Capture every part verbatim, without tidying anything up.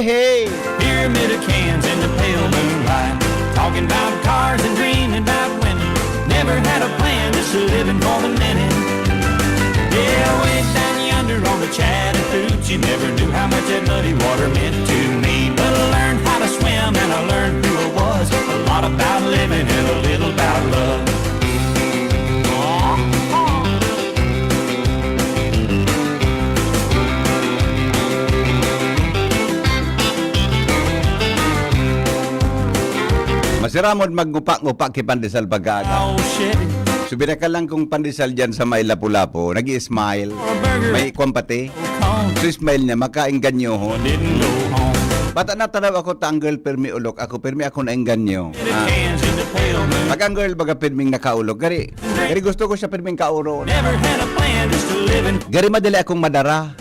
Hey! Pyramid of cans in the pale moonlight. Talking about cars and dreaming about women. Never had a plan, just living for the minute. Yeah, way down yonder on the Chattahoochee. Never knew how much that muddy water meant to me. But I learned how to swim and I learned who I was. A lot about living and a little about love. Masiramon magngupa-ngupa ki pandesal pag-aaga. Subira ka lang kung pandesal dyan sa may Lapu-Lapu, nag-i-smile. May kwan pati. So, smile niya, makaengganyohon. Bata natanaw ako, ta ang girl, pirmi olok. Ako, pirmi ako naengganyo. Ah. Pag ang girl, baga pirming nakaolok. Gari, gari gusto ko siya pirming kaoron. Gari madali akong madara.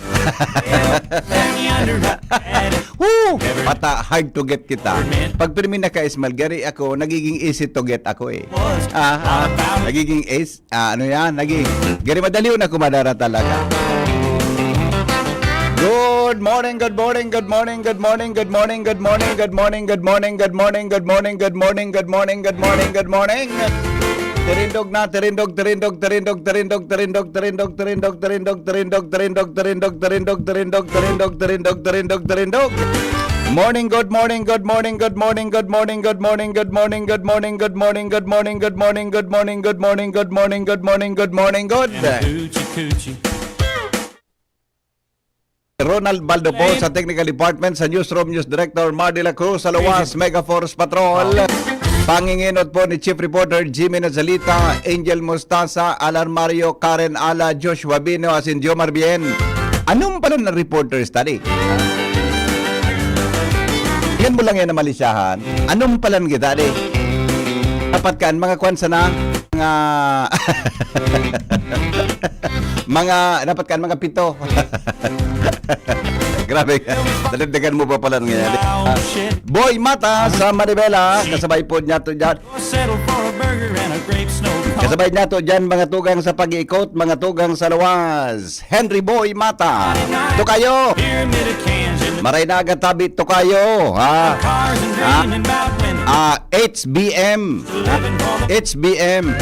Woo! Pata, hard to get kita. Pag pirmi naka-smile, gari ako, nagiging easy to get ako eh. Ah, ah, nagiging ace, ah, ano yan? Naging, gari madali na kumadara talaga. Good morning, good morning, good morning, good morning, good morning, good morning, good morning, good morning, good morning, good morning, good morning, good morning, good morning, good morning, good morning. Tirindog na, tirindog, tirindog, tirindog, tirindog, tirindog, tirindog, tirindog, tirindog, tirindog, tirindog, tirindog, tirindog, tirindog, tirindog, tirindog, tirindog, tirindog. Morning, good morning, good morning, good morning, good morning, good morning, good morning, good morning, good morning, good morning, good morning, good morning, good morning, good morning, good morning, good morning, good morning, good. Ronald Baldo po sa Technical Department, sa Newsroom, News Director Mar de la Cruz, sa Luwas, Mega Force Patrol. Panginginot po ni Chief Reporter Jimmy Nazalita, Angel Mostasa, Alan Mario, Karen Ala, Joshua Bino, asin Jomar Bien. Anong pala na reporters tadi? Yan mo lang yan na malisyahan. Anong palan kita, di? Dapat kan, mga kwan sana, mga, mga, dapat kan, mga pito. Grabe, nadagdagan mo pa pala ngayon. Ah, Boy Mata sa Manibela, kasabay po niya to dyan. Kasabay niya to dyan, mga tugang sa pag-iikot, mga tugang sa luwas. Henry Boy Mata. Tokayo. Maray na aga tabi, Tokayo. Ha? Ha? Ah, H B M. Ha? H B M.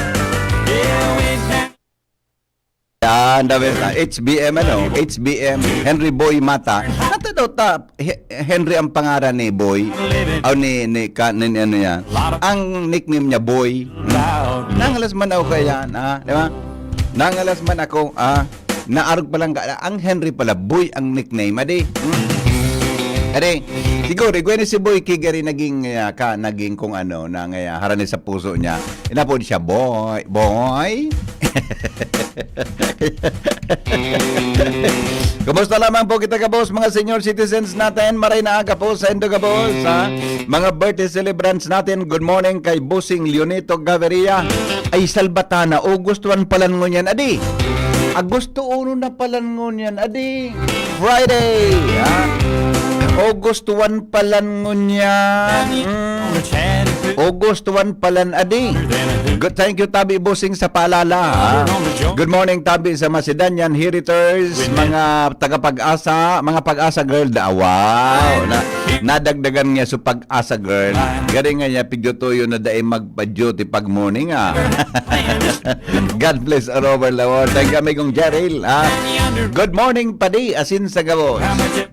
Yan, dabi na. H B M, ano? H B M. Henry Boy Mata. Natanaw ta, He-, Henry ang pangaran ni Boy. O ni, ni, ka, ni, ni ano yan. Ang nickname niya, Boy. Nangalas man ako kaya, ha? Di ba? Nangalas man ako, ah, naarog pa lang ka, ang Henry pala, Boy ang nickname, adi. Hmm? Adi, siguro, igwa ni si Boy, kigari naging, ah, ka, naging kung ano, na ngaya, harani sa puso niya. Inapod siya, Boy, Boy. Kumusta lamang po kita, gabos, mga senior citizens natin? Maray na aga po sa indo, gabos, ha? Mga birthday celebrants natin, good morning kay Bossing Leonito Gaviria. Ay, Salbatana, August one palan ngunyan, adi. Agosto uno na palan ngunyan, adi. Friday, ha? August one palan ngunyan. Mm. August one palan, adi. Good, thank you, Tabi Bossing, sa paalala, ha? Good morning, Tabi, sa Macedonian Heritors, mga taga-Pag-asa, mga Pag-asa girl, da, wow, na, nadagdagan niya sa Pag-asa girl. Galing nga niya, pigdutuyo na dai magpa-duty pag morning, ah. God bless all over the world. Thank you, amigong Jeril, ha? Good morning, Padi, asin sa gabos.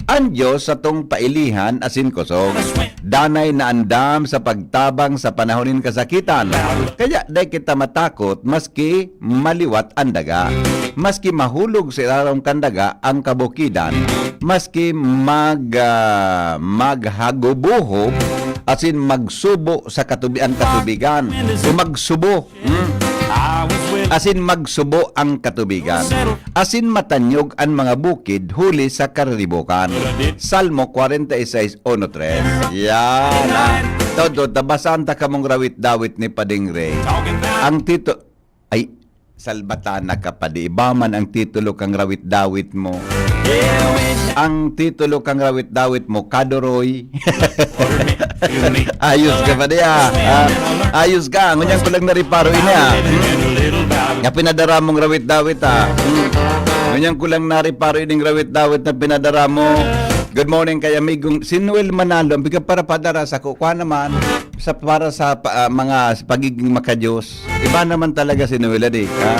An Diyos satong pailihan asin kosog. Danay na andam sa pagtabang sa panahon nin kasakitan. Kaya dai kita matakot maski maliwat an daga, maski mahulog sa ilarom kan daga ang kabukidan, maski mag, ah, maghagubuhob asin magsubo sa katubi-, ang katubigan, o magsubo. Hmm. Asin magsubo ang katubigan, asin matanyog an mga bukid huli sa kariribokan. Salmo kwarenta y seis uno tres. Yan, ah. Todo, tabasan ta kamong rawit-dawit ni Pading Ray. Ang tito-, ay, Salbatana ka, Padi. Iba man ang titulo kang rawit-dawit mo. Ang titulo kang rawit-dawit mo, Kadoroy. Ayos ka pa diya, ha? Ayos ka. Ngunyan ko lang nariparo ini, ha? Hmm? Nga pinadara mong rawit-dawit, ha? Hmm? Ngunyan ko lang nariparo ining rawit-dawit na pinadara mo. Good morning kay amigong si Noel Manalo. Ang bigat para padara sa kukuha naman sa, para sa pa- ah, mga sa pagiging makadiyos. Iba naman talaga si Noel, adi. Ah.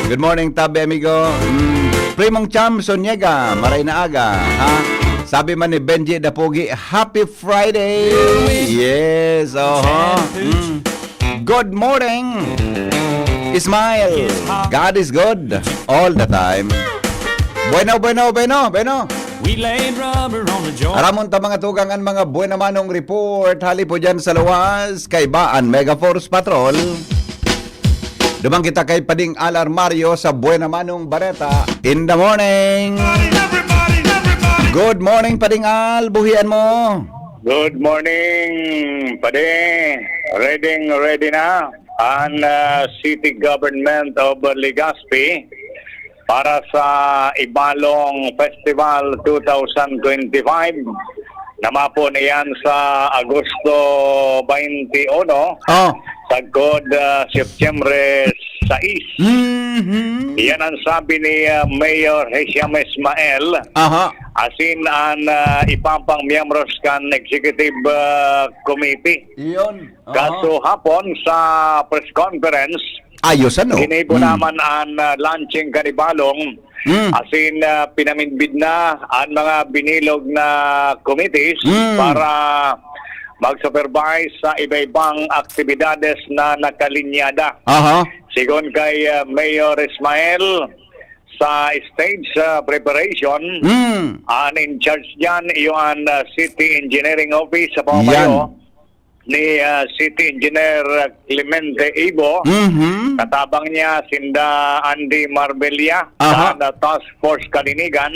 Good morning, tabi amigo. Mm. Primong Cham Sonyega, maray na aga. Ha? Sabi man ni Benji Dapogi, "Happy Friday!" Yes, oho. Mm. Good morning, Ismael. God is good all the time. Bueno, bueno, bueno, bueno. We laid rubber on the joint. Aramon ta mga tugang an mga buena manong report. Hali po dyan sa luwas. Kaiba an Mega Force Patrol. Dumang kita kay Pading Al Armario sa Buena Manong Bareta in the morning. Good morning, Pading Al. Buhian mo. Good morning, Padi. Ready, ready na ang ah, City Government of Legazpi para sa Ibalong Festival twenty twenty-five. Namapo niyan sa Agosto twenty-one, Oh. sagkod ah, Setyembre sais. Mhm. Iyan ang sabi ni ah, Mayor Hisham Ismael. Aha. Asin an ah, iba pang miyembros kan Executive ah, Committee. Iyon. Aha. Kaso hapon sa press conference, Ayos, ano? ginibo Mm. naman an ah, launching kan Ibalong. Mm. Asin ah, pinamidbid na an mga binilog na committees Mm. para mag-supervise sa iba-ibang aktibidades na nakalinyada. Aha. Sigon kay ah, Mayor Ismael, sa stage ah, preparation, Mm. an in charge diyan iyo an ah, City Engineering Office sa pamamayo Yan. ni ah, City Engineer Clemente Ibo. Mhm. Katabang niya sinda Andy Marbella Aha. sa Task Force Kalinigan,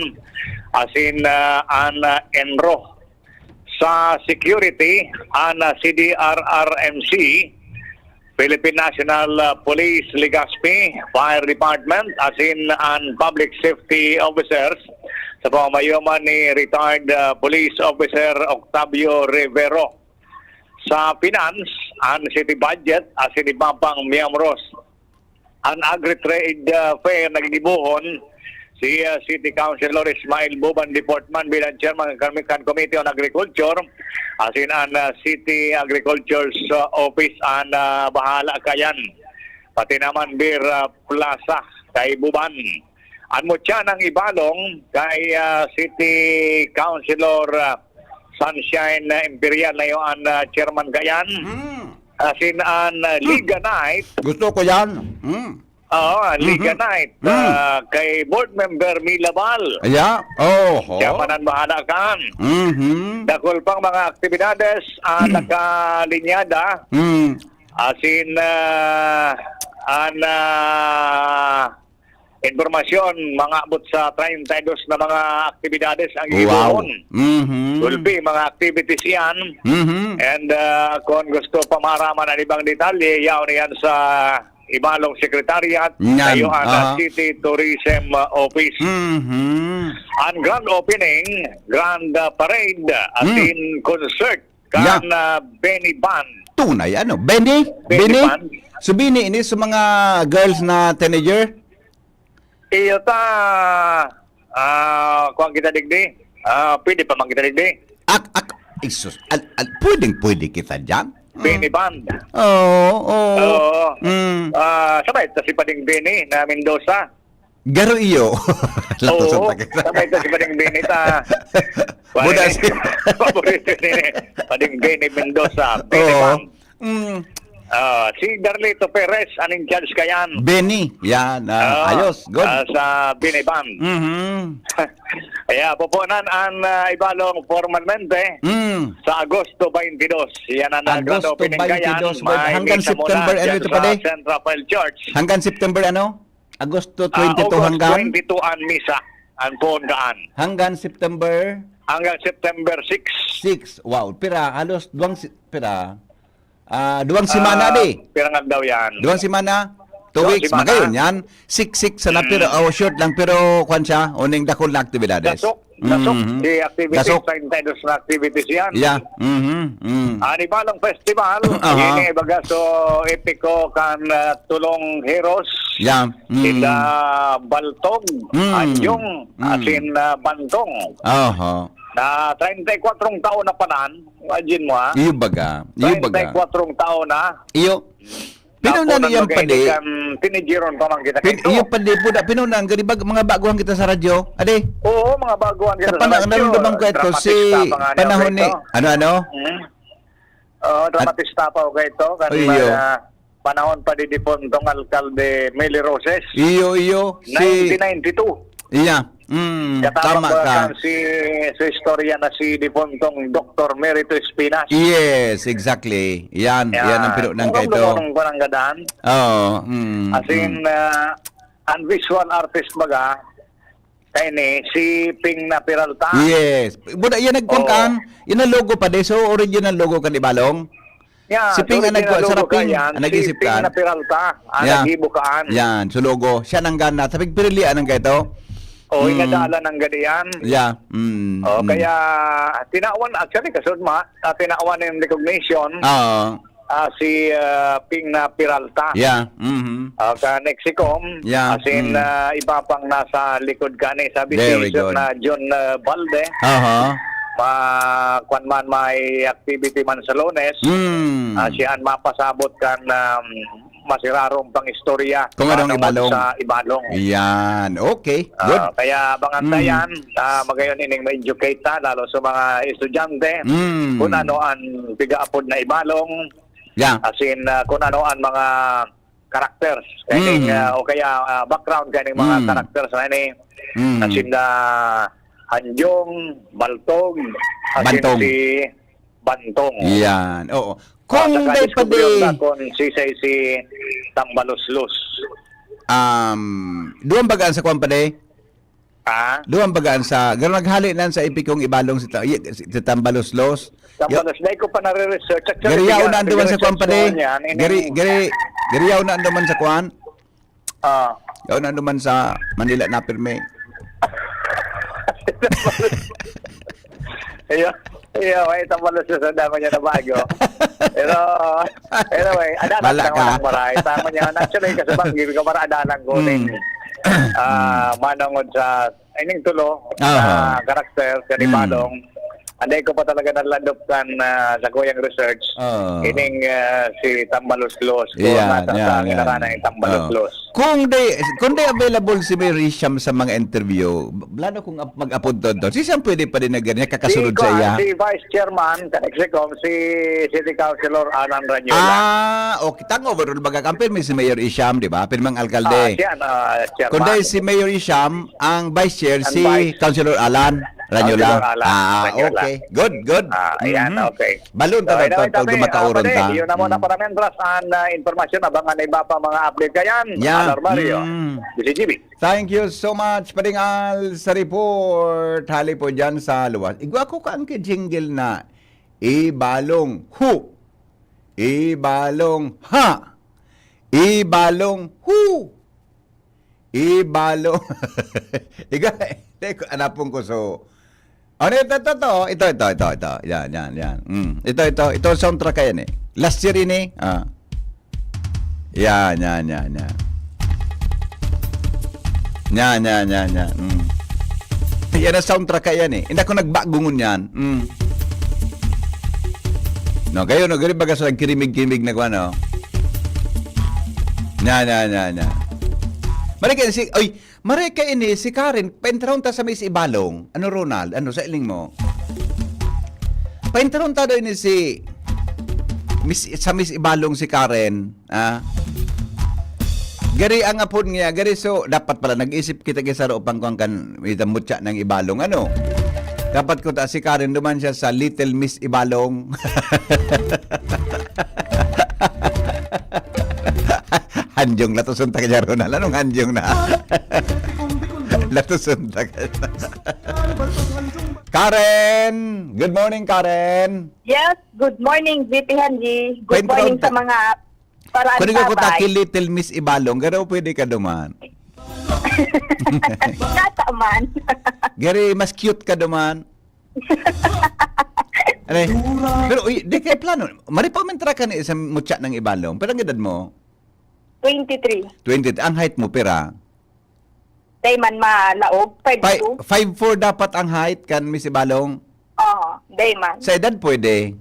asin ah, an ah, ENRO. Sa security, an ah, C D R R M C, Philippine National ah, Police Legazpi Fire Department, asin an public safety officers sa pamamayuman ni retired ah, Police Officer Octavio Rivero. Sa finance, an city budget asin iba pang miyembros. An Agri-Trade ah, Fair na gigibohon si ah, City Councilor Ismael Boban de Portman bilang chairman kan, kan Committee on Agriculture, asin an ah, City Agriculture's ah, Office an ah, bahala kayan. Pati naman Beer ah, Plaza kay Boban. An mutya ng Ibalong kay ah, City Councilor ah, Sunshine ah, Imperial na iyo an ah, chairman kayan. Hmm. Asin an ah, Liga Night. Gusto ko yan. Hmm. Oo, Liga Mm-hmm. Night. Mm. Ah, kay Board Member Mila Bal. Aya. Oh. Siya man ang bahala kan. Mm-hmm. Dakul pang mga aktibidades ah, Mm. nakalinyada. Mm. Asin ah, an ah, impormasyon, mga abot sa treinta y dos na mga aktibidades ang Wow. gigibohon. Mhm. Gulpi, mga activities iyan. Mhm. And ah, kung gusto pa maaraman ang ibang detalye, yaon iyan sa Ibalong Secretariat, Yan. kayo ang ah, Aha. City Tourism ah, Office. Mhm. Ang grand opening, grand ah, parade, ah, as Yeah. in concert, kan Yeah. ah, Benny Band. Tunay, ano? Benny? Benny Benny? Band. So, Benny, ini sa mga girls na teenager? Iyo ta, ah, kuwan kita digdi. Ah, pwede pa man kita digdi. Ak, ak, isus, al, al, pwedeng pwede kita dyan. Benny Band. Oo, oo. Oo. Mm. Ah, sabay ta si Pading Benny na Mendoza. Garo iyo. Lato sa Oo, takit. Sabay ta si Pading Benny ta. Buda Pare, si paborito ni Pading Benny Mendoza. Benny Oo. Band. Mm. Ah, si Darlito Perez, an in charge kayan. Benny, yan. Ah, Ah, ayos, good. ah, sa Benny Band. Mhm. Kaya pupunan an ah, Ibalong formalmente Mm. sa Agosto twenty-two. Yan ang ah, grand Agosto opening kayan. twenty-two, May hanggang misa muna September, ano dyan ito sa pala eh? Saint Raphael Church. Hanggang September ano? Agosto Ah, twenty-two August hanggang? twenty-two an misa. Ang poon kaan. Hanggang September? Hanggang September six. Six. Wow, pira, halos duwang si-, pira. Ah, duwang semana Ah, di. Pirang adlaw yan. Duwang semana? Two Duwang weeks, semana. Magayon yan. Six-six sana, pero, Mm. oh, short lang, pero kwan siya, uning dakul na aktibidades. Dasok, dasok. Mhm. Di activities, Dasok. Treinta y dos na activities yan. Yeah. Mhm. Mm. An Ibalong Festival, Aha. ini ibaga so epiko kan ah, Tulong Heroes, Yeah. Mm. sila Baltog, Mm. Anyong, Mm. asin ah, Bantong. Aha. Na treinta y cuatro taon na panan, imagine mo, ha? Iyo baga, iyo baga. Treinta y cuatro taon na. Iyo. Pinuna Napunan niya, padi. Kan tinijiron pa man kita Pin-, kaito. Iyo, padi po na, pinuna, ang gani bag-, mga baguhan kita sa radyo. Ade? Oo, mga baguhan kita sa radyo. Sa panahon, naramdaman ko ito, si panahon ni, ano, ano? Hmm? Oo, dramatista pa ako kaito. Kan Ay, iyo. mga panahon pa ni dipuntong Alkalde Meli Roses. Iyo, iyo. Si nineteen ninety-two. Iya. Mm, Katabang tama ko ka. kan si, sa istorya na si dipuntong Doktor Merito Espinas. Yes, exactly. Yan, yan ang pinunang Kung kaito. Ano ko nang gadan? Oo, mm, As in, mm. ah, ang visual artist baga, kaya ni, si Ping na Peralta. Yes. Buda, yan nagkuhan Oo. kan, yan ang logo pa, de. So, original logo kan Ibalong? Yeah, Si Ping so ang nagkuha, original sa logo Ping ka yan, ang si nag-isip Ping kan. na Peralta, ang Yeah. naghibo kaan. Yan, so logo. Siya nang gana. Sabi, pirilian ang kaito. O, Mm. ingadalan ang gadian. Yeah. Mm, O, mm. kaya, tinawan, actually, kasud ma, ah, tinawan yung recognition, Oo. ah, si, ah, Ping na Peralta. Yeah. Mhm. Ah, ka Nexicom, Yeah. as in, Mm. ah, iba pang nasa likod kani. Sabi Very si Sir good. na John, ah, Balde, Aha. ma-, kwan man, may activity man sa Lunes, Mm. ah, siya ang mapasabot kan, um, masirarong pang-istorya Kung anong patungod Ibalong. sa Ibalong. Yan. Okay. Ah, Good. kaya abangan Mm. tayan, ah, magayon ining ma-educate ta, lalo sa mga estudyante, Mm. kung ano ang pigaapod na Ibalong, Yeah. as in, ah, kung ano ang mga characters, kaya Mm. ah, o kaya, ah, background kaya ng mga Mm. characters na ini, Mm. as in, ah, Hanjong, Baltog, as in Bantong. si Bantong. Yan. Oo. Ah, Kung saka may diskubriyon pwede na kung si, si, si Tambaloslos. Um, duwang bagaan sa kwan, padi? Ha? Duwang bagaan sa, garo naghali nan sa epikong Ibalong si Ta-, y-, si Tambaloslos. Tambalos, dahil ko pa nare-research. Actually, Gariyaw tiga-, na anduman sa kwan, nagre-research padi? ko yan. Gari, Ini- gari, gariyaw na anduman sa kwan? Ah. Yaw na anduman sa Manila na pirmi. Iyo, iyo, may Tambalos sa dama niya na bago. Pero, anyway, adalan Bala lang ka. Walang maray. Tama niya. Actually, kasabang, gibig ka para adalan ko Hmm. ning, ah, manongod sa ining tulo Aha. na karakter, sa Hmm. Balong. Anday ko pa talaga naladop kan, ah, sa kuyang research. Oo. Ining, ah, si Tambalos Los, kung Yan, nasa yan, sa yan. Ngaranan ni Tambalos Oo. Los. Kung di, kung di available si Mary Siam sa mga interview, plano kong ap-, mag-apod to, to. Si Siam pwede pa din na ganyan, kakasunod Si sa iya. Kwan, si Vice Chairman, ka Nexicom, si City Councilor Alan Ranyola. Ah, okay. Tang overall baga kan pirmi si Mayor Isham, di ba? Pirmang alkalde. Ah, siya na chairman. Kundi si Mayor Isham, ang vice chair, Ang si vice. Councilor Alan Ranyola. Councilor Alan Ah, Ranyola. okay. Good, good. Ah, ayan, Mhm. okay. Balon So, ta anyway, dagdag pag tabi, dumakauron ah, pare, ta. yun na muna Mm. para mientras ang, ah, impormasyon. Abangan na iba pa mga update kayan. Yeah. Alarmario. Mm. This is G B. Thank you so much, Pading Al, sa report. Hali po dyan sa luwas. Igwa ko ka ang jingle na Ibalong Hu. Ibalong Ha. Ibalong Hu. Ibalong. Iga, teko, anapon ko, so, ano ito, ito, ito? Ito, ito, ito, ito. Yan, yan, yan. Mm. Ito, ito. Ito, soundtrack kayan eh. Last year ini. Ah. Yan, yan, yan, yan. Yan, yan, yan, yan. Mm. Yan ang soundtrack kayan eh. Hindi ako nagbagungon yan. Mm. No, kayo, no, gari baga sa nagkirimig-kirimig na kwan, no? Yan, yan, yan, yan. Mali kayo si, oy, Mare ka ini, si Karen, paintrahon ta sa may si Ibalong. Ano, Ronald? Ano, sa iling mo? Paintrahon ta daw ini si Miss, sa Miss Ibalong si Karen, ah? Gari ang apod niya, gari so, dapat pala, nag-isip kita kay sa roopang kung kan, ita mutya ng Ibalong, ano? Dapat ko ta si Karen, duman siya sa Little Miss Ibalong. Hanjong latoson ta kaya, Ronald. Anong hanjong na? Latoson ta kaya. Karen! Good morning, Karen! Yes, good morning, V P Hanji. Good Kwento morning ka sa mga paraan Kung ikaw ko babay. Taki Little Miss Ibalong, garo pwede ka duman. Nata man. Gari, mas cute ka duman. Ano eh? Pero, uy, di kay plano. Mari pa man ka ni sa mutya ng Ibalong. Pero ang edad mo? Twenty-three. Twenty. Ang height mo, pira? Dai man malaog, five two. Five four dapat ang height kan Miss Ibalong? Oo, dai man. Sa edad pwede.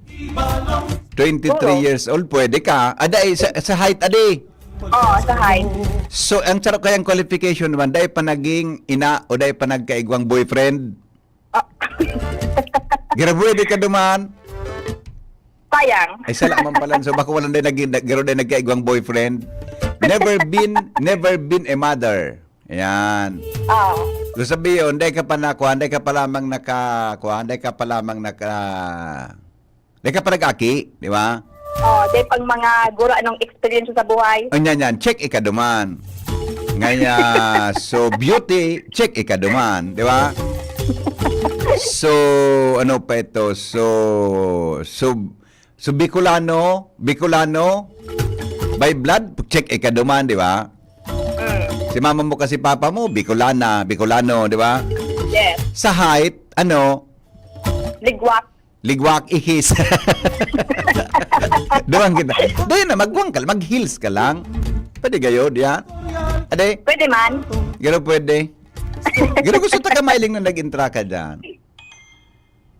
Twenty-three Siguro. Years old, pwede ka. Ada, eh, sa, sa height, adi. Oo, sa height. So, ang sarap kayang qualification naman, dai pa naging ina o dai pa nagkaigwang boyfriend? Ah. Gira pwede ka duman? Sayang. Ay, sala man pala. So, bako walang dai naging, garo dai nagkaigwang boyfriend. Never been, never been a mother. Ayan. Oo. So, sabi yun, dai ka pa na, kuwan, dai ka pa lamang naka, kuwan, dai ka pa lamang naka, dai ka pa nag-aki, di ba? Oh, dai pang mga guro anong experience sa buhay. O, yan, yan. Check ika duman. Ngaya, so, beauty, check ika duman, di ba? So, ano pa ito? So, so, so, Bicolano, Bicolano, by blood, check ika duman, di ba? Mm. Si mama mo kasi papa mo, Bicolana, Bicolano, di ba? Yes. Sa height, ano? Ligwak. Ligwak, ihis. Duwang kita. Doon na, magwang ka, mag-heels ka lang. Pwede gayod, yan. Ade? Pwede man. Garo pwede. Garo gusto ta ka mailing na nag-intra ka dyan.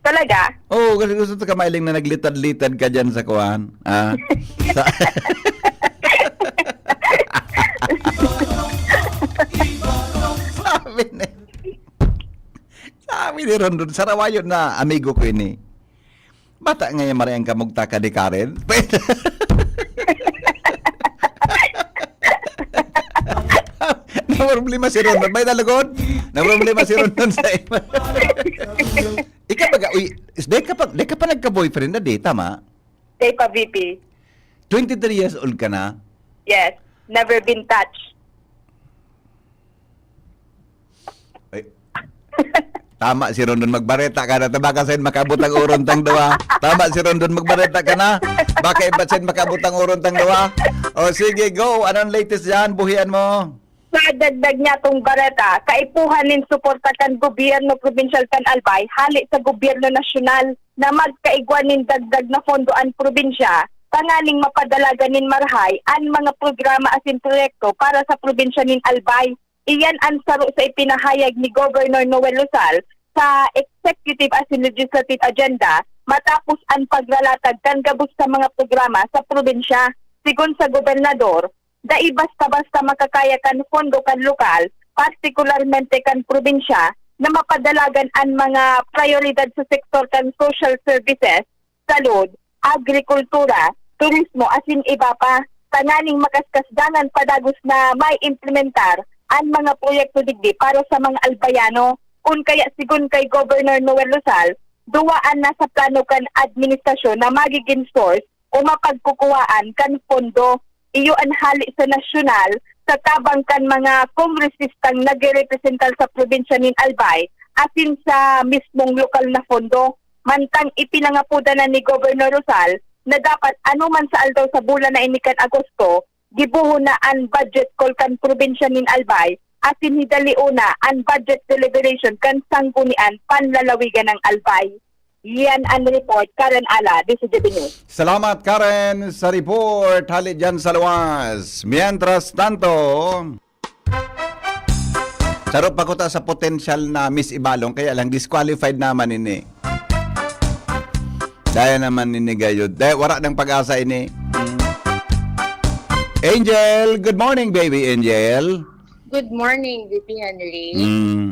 Talaga? Oo, kasi gusto ta ka mailing na naglitad-litad ka dyan sa kuwan. Ah, sa... Sabi ni, sabi ni Rondon, sarawayon na, amigo ko ini. Bata nga yan, Mariang Kamugtaka ni Karen. Naproblema si Rondon. May nalugod? Naproblema si Rondon sa iba. Ikaw baga, uy, di ka pa, di ka pa nagka-boyfriend na di, tama? Dai pa, V P. Twenty-three years old ka na? Yes. Never been touched. Ay. Tama si Rondon, magbareta ka na. Baka sain makaabot ang uron tang duwa. Tama si Rondon, magbareta ka na. Baka iba sain makaabot ang uron tang duwa. O sige, go. Anong latest dyan? Buhian mo. Sa dagdag niya tong bareta, kaipuhan nin suporta kan gobyerno probinsyal kan Albay, hali sa gobyerno nasyonal, na magkaigwa nin dagdag na pondo an probinsya, tanganing mapadalagan nin marahay an mga programa asin proyekto para sa probinsya nin Albay. Iyan an saro sa ipinahayag ni Governor Noel Rosal sa executive asin legislative agenda matapos an pagralatag kan gabos sa mga programa sa probinsya. Sigon sa gobernador, dai basta-basta makakaya kan pondo kan lokal, partikularmente kan probinsya, na mapadalagan an mga prayoridad sa sektor kan social services, salud, agrikultura, turismo, asin iba pa, tanganing makaskas dangan padagos na maimplementar an mga proyekto digdi para sa mga Albayano. Kun kaya, sigon kay Governor Noel Rosal, duwa an nasa plano kan administrasyon na magigin source o mapagkukuwaan kan pondo. Iyo an hali sa nasyonal sa tabang kan mga kongresistang nagrerepresentar sa probinsya nin Albay asin sa mismong lokal na pondo. Mantang ipinangapodan na ni Governor Rosal na dapat anoman sa aldaw sa bulan na ini kan Agosto, gibohon na an budget call kan probinsya nin Albay asin hidalion na an budget deliberation kan Sanggunian Panlalawigan ng Albay. Yan ang report, Karen Ala, D C G B News. Salamat, Karen, sa report. Hali dyan sa luwas. Mientras tanto, saro pa kuta sa potensyal na Miss Ibalong, kaya lang disqualified naman ini. Daya naman ini gayod. Daya, wala ng pag-asa ini. Angel, good morning, baby Angel. Good morning, V P Henry. Mm.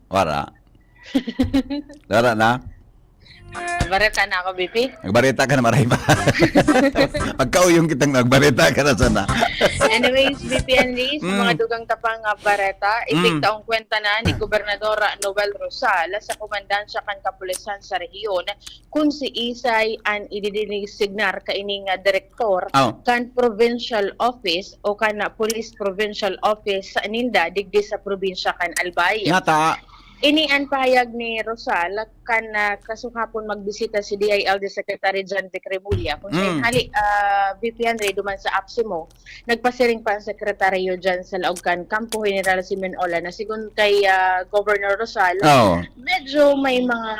Wala. Wala na? Bareta na ako, V P. Nagbareta ka na, maray pa. Magkauyong kitang nagbareta ka na sana. Anyways, V P Henry, sa Mm. mga dugang tapang nga bareta, Mm. ipigtaong kwenta na ni Gobernador Noel Rosal sa komandansya kan kapulisan sa rehiyon kung si Isay an ididinesignar kaining direktor Oh. kan provincial office o kan police provincial office ninda digdi sa probinsya kan Albay. Ngata. Ini an pahayag ni Rosal kan ah, kasuhapon magbisita si D I L D Secretary John Vic Remulla kung sa Mm. hali ah, V P Henry duman sa APSEMO, nagpasiring pa ang sekretaryo dyan sa laog kan Kampo General Simeon Ola na sigon kay ah, Governor Rosal, Oh. medyo may mga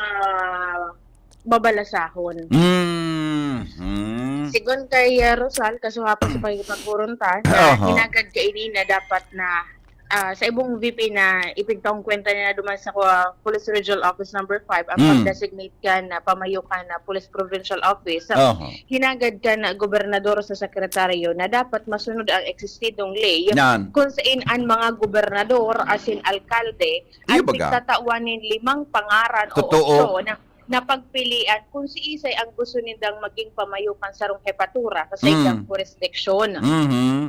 babalasahon. Mm. Mm. Sigon kay ah, Rosal, kasuhapon sa pagkikipagkurontan, Aha. hinagad kaini na dapat na ah, sa ibong V P na ipigtaong kwenta niya duman sa, ah, Police Regional Office Number Five, ang Mm. pag-designate kan, ah, pamayo kan, ah, Police Provincial Office. Oho. Hinagad kan gobernador sa sekretaryo na dapat masunod ang existidong ley Yan. kung sain an mga gobernador, asin alkalde, Iyo an baga? pigtatawan nin limang pangaran o Totoo. opsyon na pagpilian kung siisay ang gusto nindang maging pamayo kan sarong hepatura sa saindang Mm. jurisdiksyon. Mhm.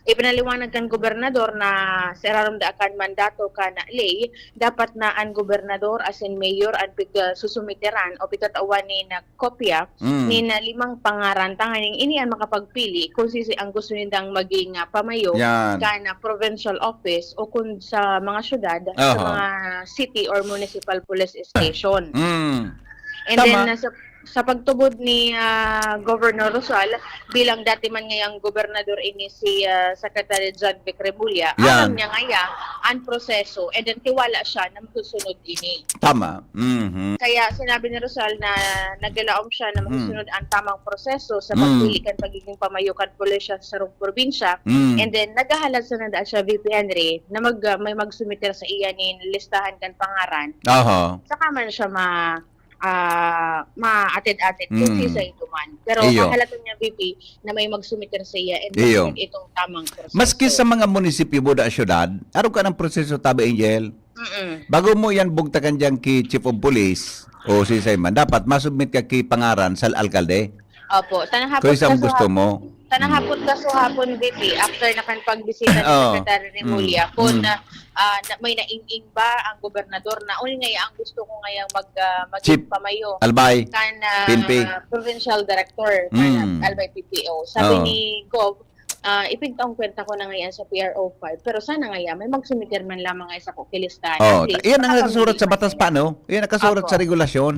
Ipinaliwanag kan gobernador na sa irarom da kan mandato kan ley, dapat na an gobernador asin mayor an pig-, ah, susumiteran o pigtatawan nin kopya Mm. nin limang pangaran tanganing ini an makapagpili kung siisay ang gusto nindang maging, ah, pamayo Yan. kan, ah, provincial office o kung sa mga syudad, sa Aha. mga city or municipal police station. Mm. And Tama. then, ah, sa, sa pagtubod ni, ah, Governor Rosal, bilang dati man ngayang gobernador ini si, ah, Secretary John Vic Remulla, Yan. aram niya ngaya ang proseso, and then tiwala siya na masusunod ini. Tama. Mhm. Kaya sinabi ni Rosal na naglaom siya na Mm. masusunod ang tamang proseso sa Mm. pagpili kan pagiging pamayo kan pulisya sa sarong probinsya. Mm. And then, naghahalat sana daa siya, V P Henry, na mag-, ah, may magsumiter sa iya nin listahan kan pangaran. Aha. Saka man siya ma-, ah, maatid-atid kung Mm. siisay duman. Pero Iyo. kahalatan niya, V P, na may magsumiter sa iya and Iyo. masunod itong tamang proseso. Maski sa mga munisipyo, buda syudad, arog ka ng proseso, tabi, Angel? Mm. Bago mo yan bugtakan dyan ki Chief of Police o si Simon, dapat masubmit ka ki pangaran sa alkalde. Opo. Sana hapot Kung isang gusto kasuhap-, mo. sana Mm. hapot kasuhapon, V P, after na kan pagbisita ni Oo. Secretary Remulla, Mm. kung, Mm. ah, ah, na, may naing-ing ba ang gobernador na, "Uy, ngaya ang gusto ko ngayang mag, ah, maging Chief pamayo Albay, kan, ah, P N P. Provincial Director kan Mm. Albay P P O." Sabi Oo. ni Gov, ah, "Ipigtaong kwenta ko na ngayon sa P R O five, pero sana ngaya may magsumiter man lamang ngaya sako ki listahan." Oh, At least, iyan ang makapamili nagsusurat sa man batas kaya. pa, no? Iyan ang nakasurat Opo. sa regulasyon.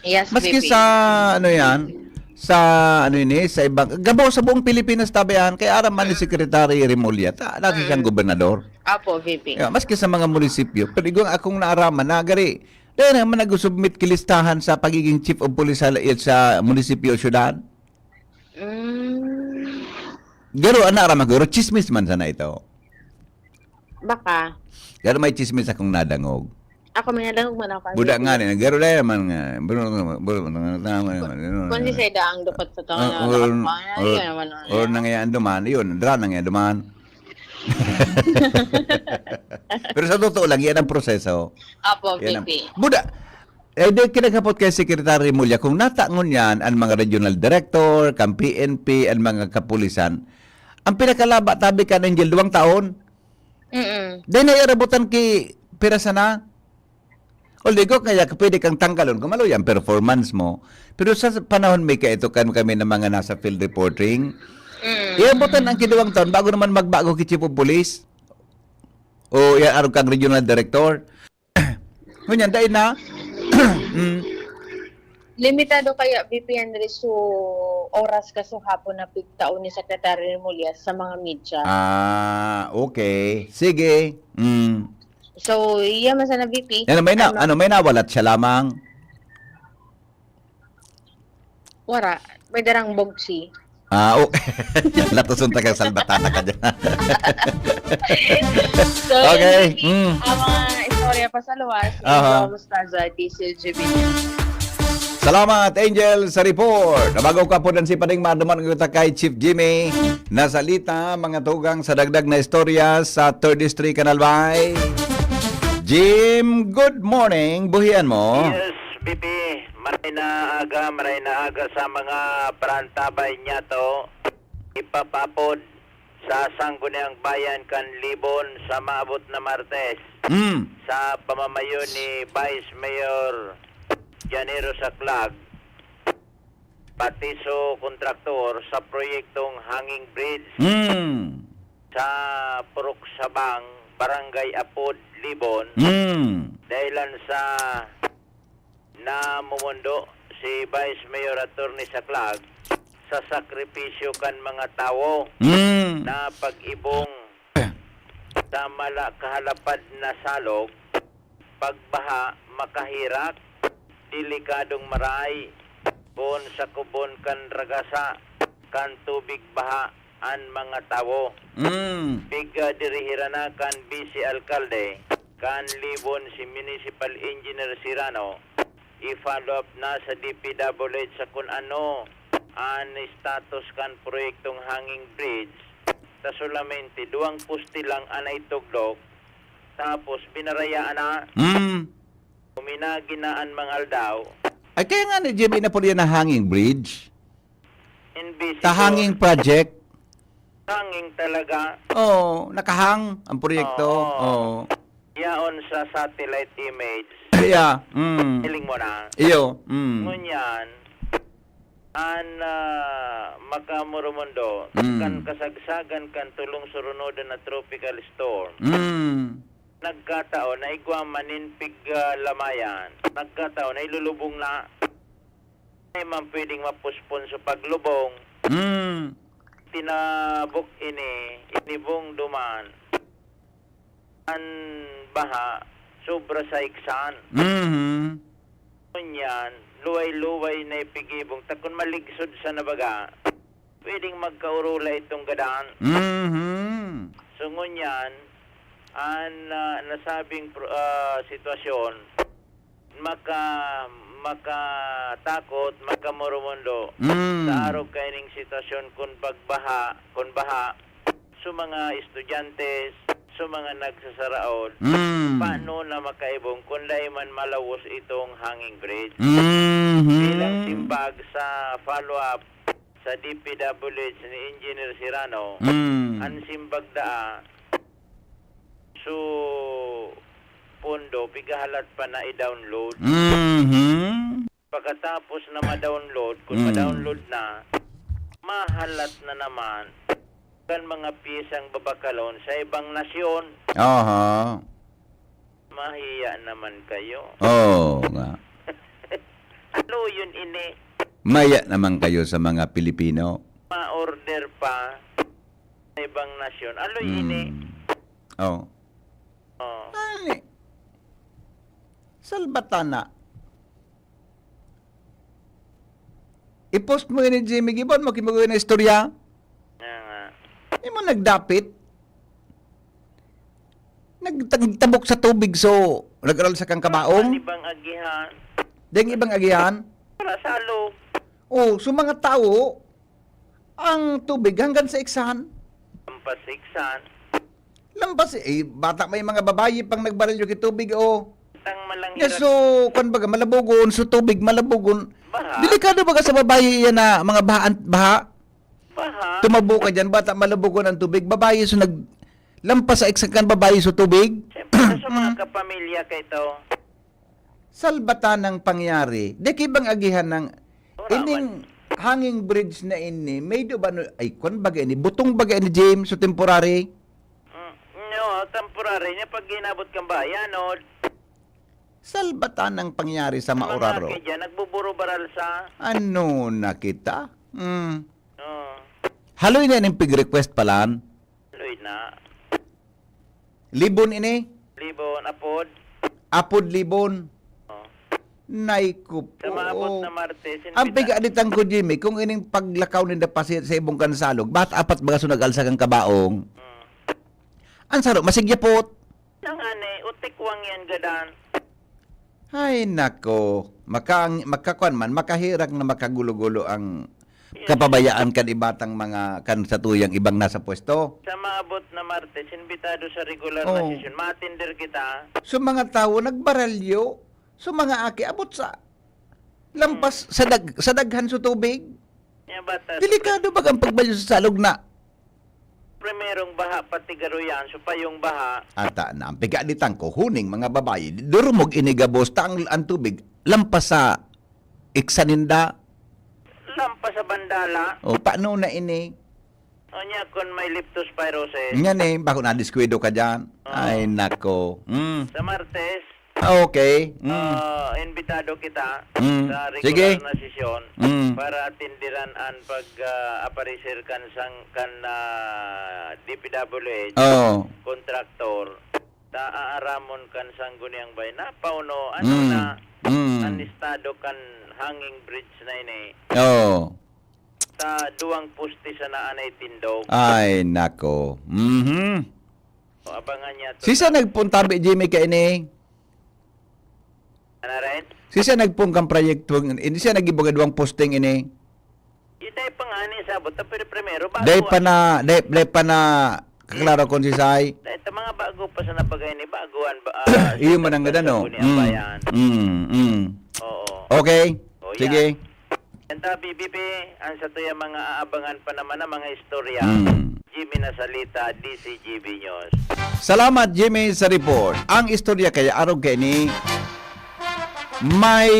Yes, Maski V P. sa, ano yan, sa, ano ini, sa ibang, gabo sa buong Pilipinas, tabi yan, kaya aram man ni Mm. Secretary Remulla, ta, dati siyang Mm. gobernador. Opo, V P. Yeah, maski sa mga munisipyo. Pero igwang akong naaraman, na gari, dahil naman nag-submit ki listahan sa pagiging chief of police sa, sa munisipyo o syudad. Mm. Garo, ana, aram ako, garo, chismis man sana ito. Baka. Garo, may chismis akong nadangog. Ako, may nadangog man ako, Buda V P. nga, eh, garo, dahil naman nga, bro, bro, bro, bro, bro, bro, Kung si Seda ang dapat sa Ah, tangan, or, ano, ano, or, yun naman, ano, or yun. Nangayaan duman, yun, dra, nangayaan duman. Pero sa totoo lang, yan ang proseso. Apo, Yan ang V P. Buda, eh, di kinaghapot kay Secretary Remulla kung natangon yan ang mga regional director, kan P N P, ang mga kapulisan. Ang pinakalaba, tabi kan Angel, duwang taon. Mm-mm. Di na irabutan ki pira sana. Although, kaya pwede kang tanggalon kung malo yan, performance mo. Pero sa panahon may kaito kan kami ng mga nasa field reporting, Mm. irabutan ang kiduwang taon bago naman magbago ki Chief of Police. O yan, arog kang regional director. Ngunyan, dahil na, mm. Limitado kaya, V P Henry, so oras kasuhapon na pigtaon ni Secretary Remulla sa mga media. Ah, okay. Sige. Mm. So, iya man sana, V P. Ano, may na-, Ano? ano, may nawalat siya lamang? Wara. May darang bogsi. Ah, okay. Latoson ta kang salbatana ka dyan. So, Okay. yun, Mm. ang mga istorya pa sa luwas, Aha. Ikaw, Mustaza, Diesel, G B. Salamat, Angel, sa report. Bago ka po dan si Pading Maduman, ang utak kay Chief Jimmy. Nasalita, mga tugang sa dagdag na istorya sa Third District, Kanalbay. Jim, good morning. Buhian mo. Yes, V P. Maray na aga, maray na aga sa mga parantabay niyato. Ipapapod sa Sangguniang Bayan kan Libon sa maabot na Martes, Mm. sa pamamayo ni Vice Mayor Janiro Saclag, pati so kontraktor sa proyektong hanging bridge Mm. sa Purok Sabang, Barangay Apod, Libon, Mm. dahilan sa namumundo si Vice Mayor Attorney Saclag sa sakripisyo kan mga tawo Mm. na pag-ibong sa mala kahalapad na salog, pagbaha, makahirak, delikadong maray, poon sa kubon kan ragasa, kan tubig baha, an mga tawo. Mm. Pigdirihiran na kan Vice Alkalde kan Libon si Municipal Engineer Sirano, i-follow up na sa D P W H sa kun ano an status kan proyektong hanging bridge. Ta solamente duwang poste lang an naitugdok, tapos binarayaan na. Mm. Uminagi na an mga aldaw. Ay, kaya nga ni Jimmy Napoleon na hanging bridge. Invisible. Ta hanging project. Hanging talaga. Oo, nakahang ang proyekto. Oo. Oo. Yaon sa satellite image. Yeah, mm. Feeling mo na. Iyo, mm. Ngunyan, an, ah, Makamoromondo, Mm. kan kasagsagan kan tolong surunodan na tropical storm, Mm. nagkataon na igwa man nin pig-, ah, lamayan. Nagkataon na ilulubong na. Ay man pwedeng mapospon sa paglubong. Mm. Tinabok ini, inibong duman. An baha, sobra sa iksan. Mhm. Ngunyan, luway-luway na ipigibong. Ta kun maligsod sa nabaga, pwedeng magkaurula itong gadan. Mhm. So, ngunyan, an, ah, nasabing pro-, ah, sitwasyon, maka-, makatakot, makamoromondo Mm. sa arog kaining sitwasyon kun pagbaha, kun baha, sa mga estudyante, sa mga nagsasaraod, Mm. paano na makaibong kun dai man malawos itong hanging bridge? Mhm. Bilang simbag sa follow-up sa D P W H ni Engineer Sirano, Mm. an simbag daa, so, pondo, pigahalat pa na i-download. Mhm. Pagkatapos na ma-download, kung Mm. ma-download na, mahalat na naman kan mga pyesang babakalon sa ibang nasyon. Aha. Mahiya naman kayo. Oo nga. Ano yun ini? Maya naman kayo sa mga Pilipino. Ma-order pa sa ibang nasyon. Ano yun ini? Mm. Oh. Oh. Ani? Salbatana. I-post mo ini, Jimmy Gibbon, mo kinuha na istorya. Kaya nga. Di mo nagdapit. Nagtagtabok sa tubig, so nag-aral sa kang kabaong. Ano bang agihan? Deng ibang agihan. Para sa alo. Oh, so mga tao, ang tubig hanggang sa iksan. Lampas sa iksan. Lampas, eh, bata may mga babayi pang nagbaralyo ki tubig, oh. Tang malang Ya, hirat. So, kwan baga, malabugon, so tubig, malabugon. Baha. Delikado baga sa babayi yan na mga bahaan, baha? Baha. Tumabo ka dyan, bata, malabugon ang tubig. Babayi, so nag-, lampas sa iksan kan babayi, so tubig. Siyempre, sa mga kapamilya ka ito. Salbatanang pangyari, di kay bang agihan ng Wala ining man. Hanging bridge na ini, may do ba no, ay, kwan baga ini, butong baga ini, James, so temporary? Mm, no, temporary niya pag inabot kang bayan, no? Salbatanang pangyari sa Mauraro. Mga kaya dyan, nagbuburo-baral sa Ano na kita? Mm. Oo. Haloy na ning pig-request palan. Haloy na. Libon ini? Libon, apod. Apod Libon. Oh. Nay ko po. Sa maabot na Martes, Ang imbita- piga aditang ko, Jimmy, kung ining paglakaw ninda pa si-, sa ibong kansalog, bat apat baga so nag-alsa kang kabaong. Mm. Ang saro, masigyapot. Nang ani, utikwang yan, gadan. Ay, nako. Maka-, makakuan man, makahirak na makagulo-gulo ang Yes. kapabayaan kan ibatang mga, kan sa tuyang ibang nasa pwesto. Sa maabot na Martes, imbitado sa regular na Oh. sesyon. Maatender kita. So, mga tawo, nagbaralyo. So, mga aki, abot sa lampas Hmm. sa dag-, sa daghan sa tubig. Yan ba, tas Delikado ba ang pagbalyo sa salog na? Primerong baha, pati garuyan, so payong baha. Ata na, ang piga ni tangko, huning mga babayi, durumog ini gabos, ta ang, ang tubig, lampas sa iksa ninda. Lampas sa bandala. O, paano na ini? O niya, kung may leptospirosis. Nga ni, bako na diskuido ka dyan. Oo. Ay, nako. Mm. Sa Martes, Ah, okay. Mm. ah, imbitado kita Mm. sa regular Sige. na sesyon Mm. para atindiran an pag, ah, aparecer kan sang, kan, ah, D P W H Oo. contractor. Ta aaramon kan sangguniang bay na pauno, ano Mm. na Mm. an estado kan hanging bridge na ini? Oo. Sa duwang poste sa naanay tindog. Ay, nako. Mhm. O, abangan niya to. Sisa nagpuntabi, Jimmy, kaini? Ano rin? Sisa nagpun kang proyekto, hindi siya nag-ibugad duwang posting ini. Yung dahil pa nga ni sabot, pero primero, bago Dahil pa ang- na, dahil, dahil pa na, kaklaro kung si Sai. Dahil sa mga bago pa sa nabagay ni baguan ba? ah, Iyo man ang sa ganda, no? Sangguniang Mm, Bayan. mm, mm. Oo. Okay, Oh, sige. Yan ta, B B P, ang sa tuya mga aabangan pa naman ang mga istorya. Mm. Jimmy Nasalita, D C G B News. Salamat, Jimmy, sa report. Ang istorya kaya arog kay ni may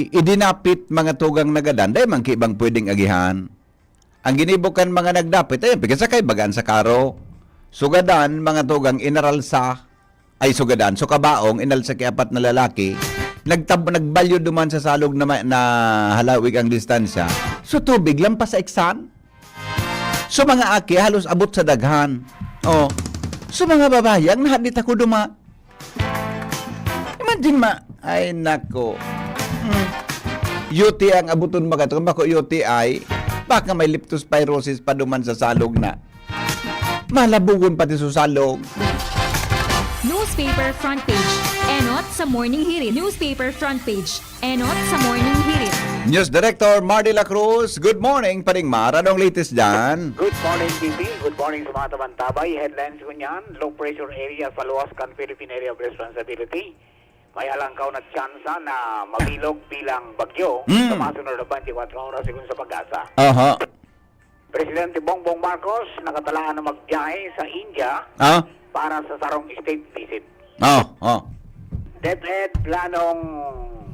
idinapit mga tugang nagadan, dahil man kibang pwedeng agihan. Ang ginibo kan mga nagdapit, ayun, pigasakay, bagaan sa karo. Sugadan, mga tugang, inaralsa, ay sugadan. So, kabaong, inalsa ki apat na lalaki. Nagtab- nagbalyo duman sa salog na, ma- na halawig ang distansya. So, tubig lang pa sa eksan. So, mga aki, halos abot sa daghan. Oh. So, mga babae, ang nahadit ako duma. Imagine ma, ay nako. Hmm. U T I ang abuton mga to. Kung bako U T I, baka may leptospirosis pa duman sa salog na. Malabugon pati sa salog. Newspaper front page. Enot sa Morning Hirit. Newspaper front page. Enot sa Morning Hirit. News Director Mardy La Cruz, good morning, Paring Mar. Anong latest dyan? Good morning, T P. Good morning sa mga tamantabay. Headlines ko niyan, low pressure area sa luwas kan Philippine Area of Responsibility. May alangkaw na tsansa na mabilog bilang bagyo Mm. sa masunod na twenty-four oras, sigon sa PAGASA. Aha. Presidente Bongbong Marcos nakatalaan na magbiyahe sa India Ah? para sa sarong state visit. Oh, oh. DepEd planong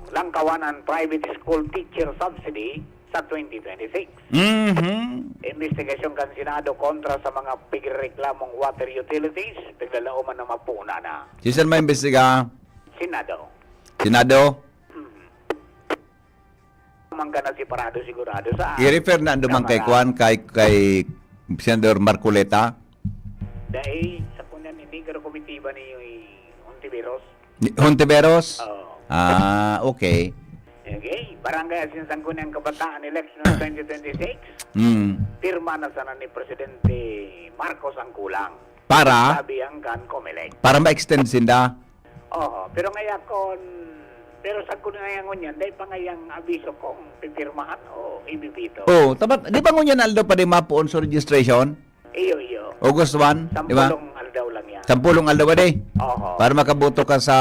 langkawan ang private school teacher subsidy sa twenty twenty-six. Mhm. Investigasyon kan Senado kontra sa mga pigrereklamong water utilities, piglalaoman na mapuna na. Sisan may imbestiga? Senado. Senado? Mangga na separado sigurado sa I-refer na duman kay Kamara. Kwan, kay, kay Senador Marcoleta? Dahil sa kunan ni Negro Komitiba ni Hontiveros. Ni- Hontiveros? Oh. Ah, okay. Okay. Barangay Asin Sangguniang Kabataan Election twenty twenty-six. Mm. Pirma na sana ni Presidente Marcos ang kulang. Para? Sabi ang kan Comelec. Para ma-extend sinda? Oo. Pero ngaya kon, pero sa kunan ngaya ngunyan, dahil pa ngayang abiso kung pipirmahan o ibibito. Oh, tapat. Di ba ngunyan aldo pa di mapuon sa registration? Iyo, iyo. August one, di ba? Sampulong aldaw lang yan. Sampulong aldaw ba di? Oo. Para makaboto ka sa,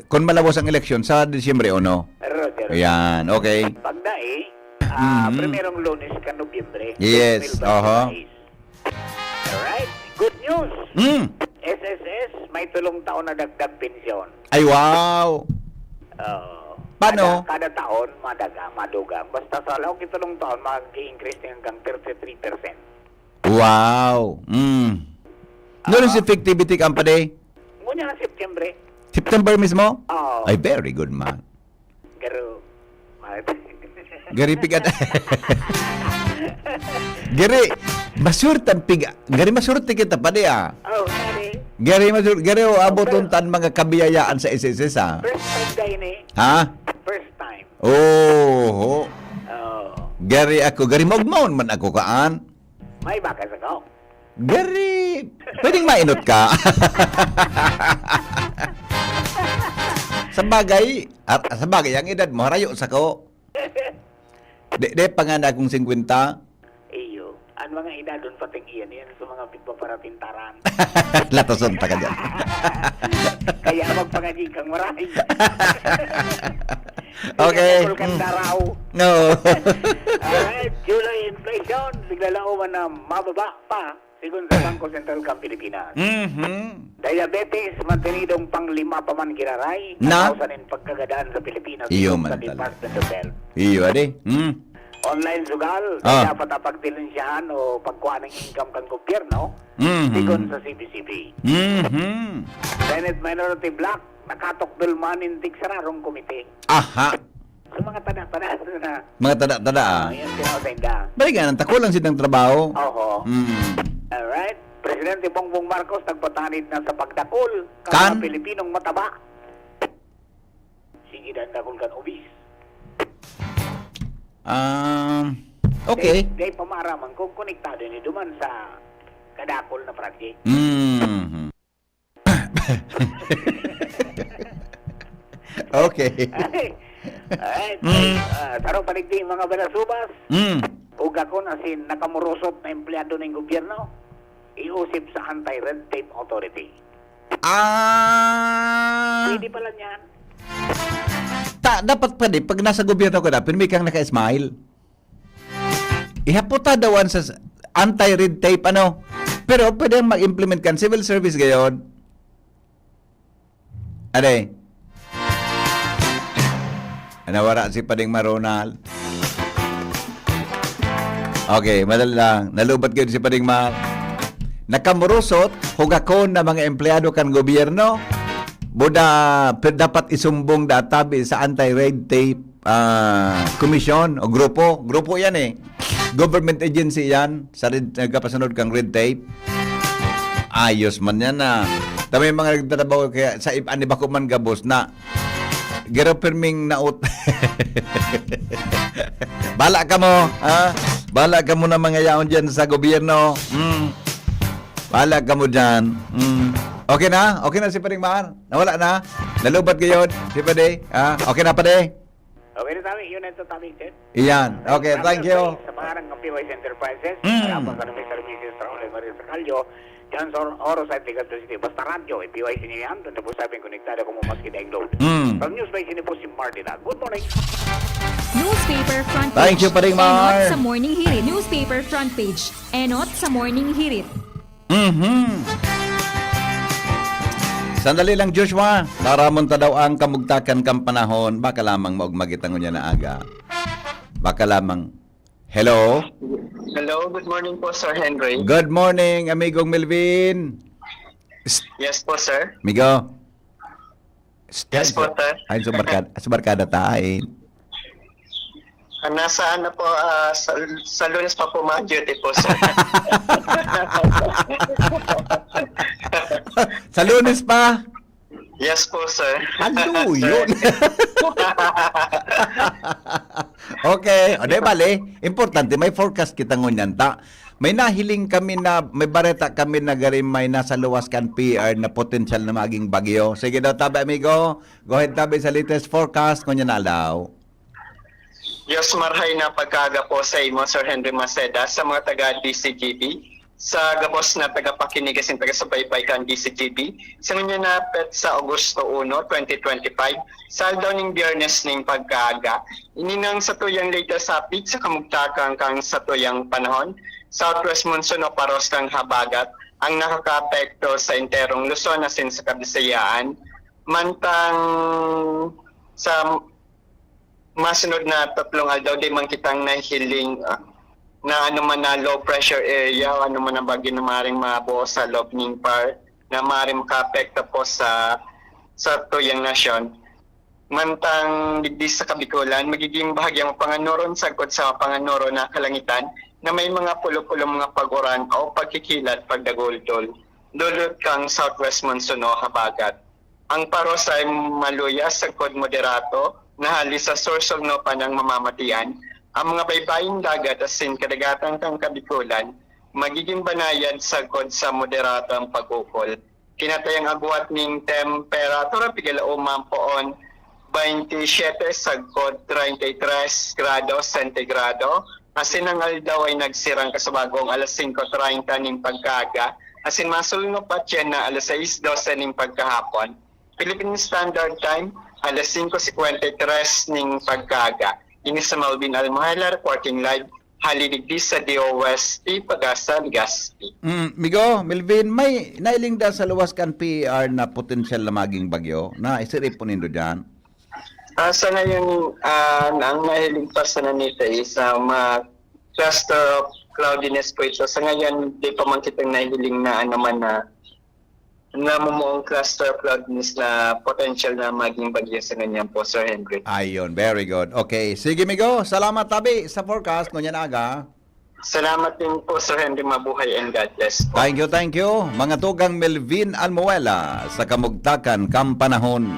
kung malabos ang eleksyon, sa Disyembre uno. Roger. Ayan, okay. Pagdai, ah, Mhm. primerong Lunes ka Nobyembre. Yes, twenty twenty-five. oho. Alright. Good news. Mm. S S S, may tulong taon na dagdag pensyon. Ay, wow! Oo. Paano? Kada, kada taon, madaga, madugang. Basta sa laog itulong taon, mag-increase na hanggang thirty-three percent. Wow! Mm. Noon si effectivity company? Ngunyan na September. September mismo? Oo. Ay, very good man. Garo. Gari pigat. Gari, masurtan piga. Gari masurti kita pa di ah. Oh, sorry. Gari masur, gari o aboton tan mga kabiyayaan sa S S S ah. First time dahil eh. Ha? First time. Oo. Oh. Gari ako, gari maugmaon man ako kaan. May bakas ako. Gari, pwedeng mainot ka. Sa bagay, ar- sa bagay, ang edad mo, harayo sa ko. Di, di pa nga na akong singkwenta. Iyo. Ang mga edad doon pating iyan, yan sa mga pigpaparatintaran. Latason ta ka dyan. Kaya magpangaji kang maray. Okay. Kaya kang Mm. daraw. No. Alright, July inflation, bigla lang uman na mababa pa, sigon sa Bangko Sentral kan Pilipinas. Mhm. Diabetes, mantenidong panglima pa man giraray, Na? Kausan in pagkagadaan sa Pilipinas, Iyo sigon man sa talaga. Department of Health. Iyo, adi. Mm. Online sugal, Ah. dapat ang pagdilinsyahan o pagkuha ng income kan gobyerno, Mhm. sigon sa C B C B. Mhm. Senate Minority Bloc, nakatukdol man in tigsararong komite. Aha. So, mga tada-tada na. Mga tada-tada ah. Ah, yan, sinasayin da. Balikan, ang tako lang silang trabaho. Oho. Mm. Alright. Presidente Bongbong Marcos nagpatanid na sa pagdakol kan Kan? mga Pilipinong mataba. Sige, dan dakol kan obese. Um, Okay. Dai, dai pa maaraman kung konektado ini duman sa kadakol na project. Mm. Okay. Ay, ay, Mm. ah, saro pa digdi, mga balasubas. Mm. Ug ako na si nakamurusot na empleyado ning gobyerno, iusip sa Anti-Red Tape Authority. Ah. Pwede pala niyan. Ta, dapat pwede, pag nasa gobyerno ka na, pirmi kang naka-smile. Ihapot ta dawan sa s- anti-red tape, ano? Pero pwede ang mag-implement kan civil service gayon. Ade. Nawara si Pading Mar, Ronald. Okay, madali lang. Nalubat kayo si Pading Mar. Nakamurusot, hugakon na mga empleyado kan gobyerno. Buda, pero dapat isumbong da tabi sa anti-red tape ah, komisyon o grupo. Grupo yan eh. Government agency yan. Sa red, nagkapasunod kang red tape. Ayos man yan na. Tama yung mga nagtatrabaho kaya sa ib- ani bako man gabos na. Garo pirming naot. Bala ka mo, ha? Bala ka mo na mga yaon dyan sa gobyerno. Mm. Bala ka mo dyan. Mm. Okay na? Okay na si Pading Mar? Nawala na? Nalubat kayo? Si Pade? Ah, okay na, Pade? Okay na tayo, yun ang topic, sir. Iyan. Okay, thank you. Sa pangalan ng P Y C Enterprises, Mm. Arabang Economic Services, Raul Maria Sacalyo, Johnson, Oro sa Tigas City. Basta radyo, P Y C niyo yan, doon na po sabi konektado ko mo maski daing load. Mm. From News by Sine po si Martina. Good morning. Newspaper front page. Thank you, Paring Mar. Enot sa Morning Hirit. Newspaper front page. Enot sa Morning Hirit. Mhm. Sandali lang, Joshua. Taramon ta daw ang kamugtakan kan panahon. Baka lamang maugma kita ngunyan na aga. Baka lamang. Hello? Hello, good morning po, Sir Henry. Good morning, amigong Melvin. Yes po, sir. Amigo. Yes po, sir. Ay, sa barkada, sa barkada ta, ay. Ah, nasa ano po, ah, sa, sa Lunes pa po mga duty po, sir. Sa Lunes pa? Yes po, sir. Alo, yun. Okay. O, di bale, importante, may forecast kita ngunyan ta. May nahiling kami na, may bareta kami na gari may nasa luwas kan P R na potensyal na maging bagyo. Sige daw, tabi, amigo. Go ahead, tabi, sa latest forecast ngunyan na aldaw. Diyos marhay na pagkaaga po sa imo, Sir Henry Maceda, sa mga taga D C G B, sa gabos na tagapakinig asin taga-subaybay kan D C G B, sa ngunyan na petsa Agosto uno, twenty twenty-five, sa aldaw ning Biyernes ning pagkaaga, ini nang satuyang latest update sa kamugtakan kan satuyang panahon, southwest monsoon o paros kan habagat, ang nakakaapekto sa enterong Luzon asin sa Kabisayaan, mantang sa masunod na tatlong aldaw, di man kitang nahiling, ah, na ano man na low pressure area o ano man na bagyo na maaaring mabuo sa loob ning par na maaaring makaapekto po sa, sa tuyang nasyon. Mantang digdi sa Kabikulan, magiging bahagyang mapanganuron sagkod sa mapanganuron na kalangitan na may mga pulo-pulo mga pag-uran o pagkikilat pagdaguldol, dulot kang southwest monsoon o habagat. Ang paros ay maluya sagkod moderato na hali sa sur-sur no pa nang mamamatian. Ang mga baybaying dagat asin kadagatan kan Kabikulan magiging banayad sagkod sa moderatong pag-ukol. Kinatayang agwat ning temperatura pigalauma poon baynte siyete sagkod treinta y tres grados sentigrado, asin ang aldaw ay nagsirang kasabagong alas singko treinta ning pagkaaga, asin masulnop pa yan na alas sais dose ning pagkahapon. Philippine Standard Time, alas singko singkwenta y tres ning pagkaaga. Ini si Melvin Almohela reporting live, hali digdi sa D O S T, Pagasa, Legazpi. Mm, migo, Melvin, may nailing da sa luwas kan P R na potensyal na maging bagyo na isirip po nindo dyan? Ah, sa ngayon, ah, ang nahiling pa sa nanita is ah, ma cluster of cloudiness po ito. Sa ngayon, di pa man kitang nahiling na ano man na namumuong cluster of cloudiness na potential na maging bagyo sa ganyan po, Sir Henry. Ayun, very good. Okay, sige migo, salamat tabi sa forecast ngunyan aga. Salamat din po, Sir Henry. Mabuhay and God bless po. Thank you, thank you. Mga tugang Melvin Almuela sa Kamugtakan kan Panahon.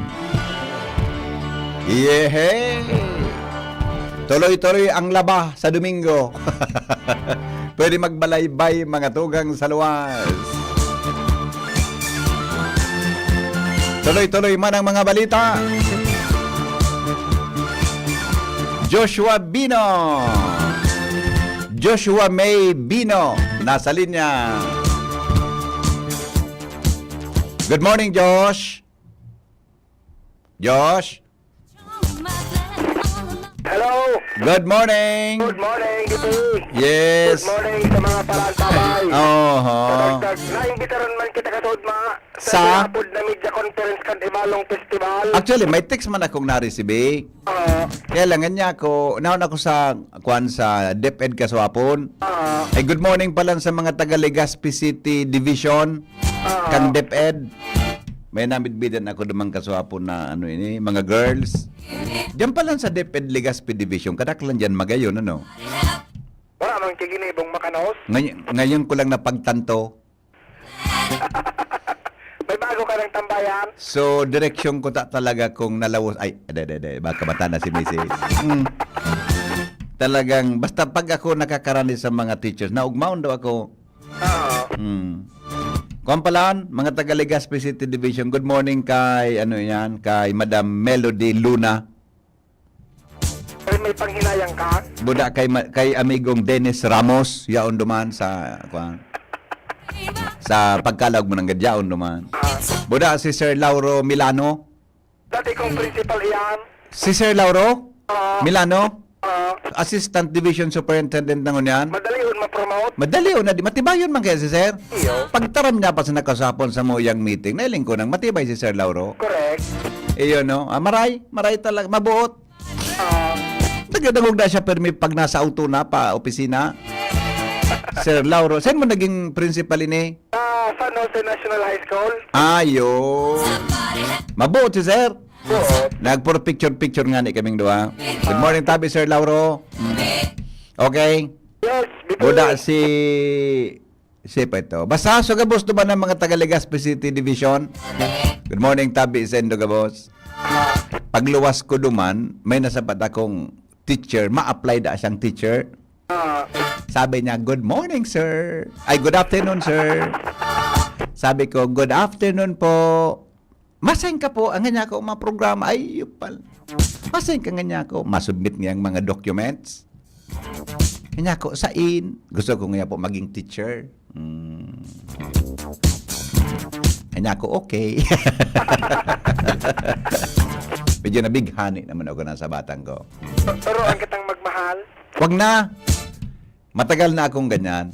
Yehey! Tuloy-tuloy ang laba sa Domingo. Pwede magbalaybay, mga tugang sa luwas. Tuloy-tuloy man ang mga balita. Joshua Bino. Joshua May Bino, nasa linya. Good morning, Josh. Josh? Hello! Good morning. Good morning, D P. Yes. Good morning sa mga paraantabay. Oho. Karagdag, naimbitaran man kita kasod ma Sa? Apod na media conference kan Ibalong Festival. Actually, may text man akong na-receive. Ah, Kaya lang, nga ako, naon ako sa, kwan, sa DepEd kaswapon. ah, Ay, good morning pala sa mga taga Legazpi City Division, ah. Kang DepEd. May namidbidan ako dumang kaswapon na, ano ini, mga girls. Diyan pala sa DepEd Legazpi Division, kadaklan diyan magayon, ano? Wala mang kiginibong makanos. Ngay- ngayon ko lang napagtanto. May bago ka ng tambayan. So, direksyon ko ta talaga kung nalawos. Ay, de, de, de, baka mata na si Missy. Mm. Talagang, basta pag ako nakakarani sa mga teachers, naugmaon daw ako. Ah, Mm. Kuwan pala, mga taga Legazpi City Division, good morning kay, ano yan, kay Madam Melody Luna. Pero may panghinayang ka. Buda kay, ma- kay amigong Dennis Ramos, yaon duman sa, kuwan, sa pagkalaog mo ng gadyaon duman. Buda si Sir Lauro Milano. Dati kong principal iyan. Si Sir Lauro Ah, Milano, ah, Assistant Division Superintendent na ngunyan. Madali yun ma-promote. Madali o na di, matibayon man kaya si Sir. Iyo. Pagtaram niya pa sa nakasapon sa muyang meeting, nailing ko nang matibay si Sir Lauro. Correct. Iyo, no? Ah, maray, maray talaga, mabuot. Ah, Nagadangog na siya, permi pag nasa auto na, pa opisina. Sir Lauro, saan mo naging principal ini? sa San Jose National High School. Ayo. Mabuot si Sir. Oo. Nagpuro picture-picture nga ni kaming duha. Good morning, tabi, Sir Lauro. Mm. Okay. Yes, B P. Buda si... Si pa ito. Basta, so gabos duman ang mga taga Legazpi City Division. Good morning, tabi, sa Indo gabos. Pagluwas ko duman, may nasapat akong teacher, ma-apply da siyang teacher. Ah, Sabi niya, "Good morning, sir." Ay, "Good afternoon, sir." Sabi ko, "Good afternoon po." "Maseng ka po, ang nga niya ako, mga programa." Ay, yun pala. "Maseng ka nga niya ako." Masubmit niya ang mga documents. Kanya ko, "Sain?" Gusto ko nga po maging teacher. Mm. Kanya ko, "Okay." Medyo nabighani naman ako na sa batang ko. Turuan kitang magmahal. Wag na. Matagal na akong ganyan.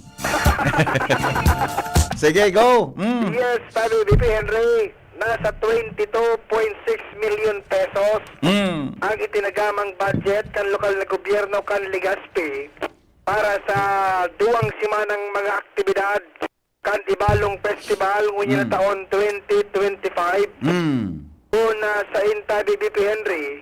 Sige, go. Mm. Yes, sabi B P Henry, nasa twenty-two point six million pesos Mm. ang itinagamang budget kan lokal na gobyerno kan Legazpi para sa duwang semanang mga aktibidad kan Ibalong Festival ngunyan na Mm. taon twenty twenty-five. Mm. Kun, ah, sa intabi B P Henry,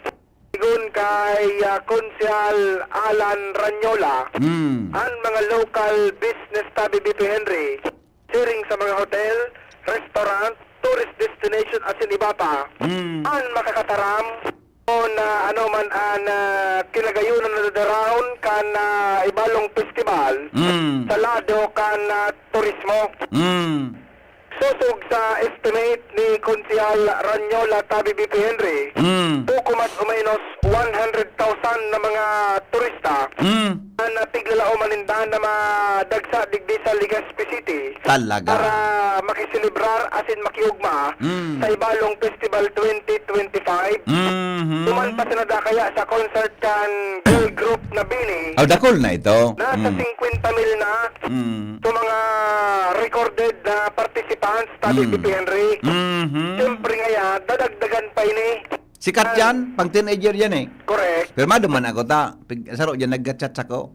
sigon kay, ah, Konsehal Alan Ranyola, Mm. ang mga local business tabi B P Henry, siring sa mga hotel, restaurant, tourist destination asin iba pa, Mm. ang makakataram o na ano man ang, ah, kinagayunan na dadarawon kan, ah, Ibalong Festival Mm. sa lado kan, ah, turismo. Mm. Sosog sa estimate ni Konsehal Ranyola Tabi B P Henry, Mm. poco mas o menos one hundred thousand na mga turista Mm. ang tiglalao maninda na madagsa digdi sa Legazpi City Talaga. para makiselebrar asin makiugma Mm. sa Ibalong Festival twenty twenty-five. Mhm. Duman pa sila da kaya sa concert kan girl group na Bini. Oh, dakol na ito. Nasa Mm. singkwenta mil na. Mm. So, mga recorded na participants, tabi Mm. B P Henry. Mhm. Siyempre nga yan, dadagdagan pa ini. Sikat yan, pang teenager yan eh. Correct. Pirmado man ako ta. Pig, saro dyan, nagka-chat ako.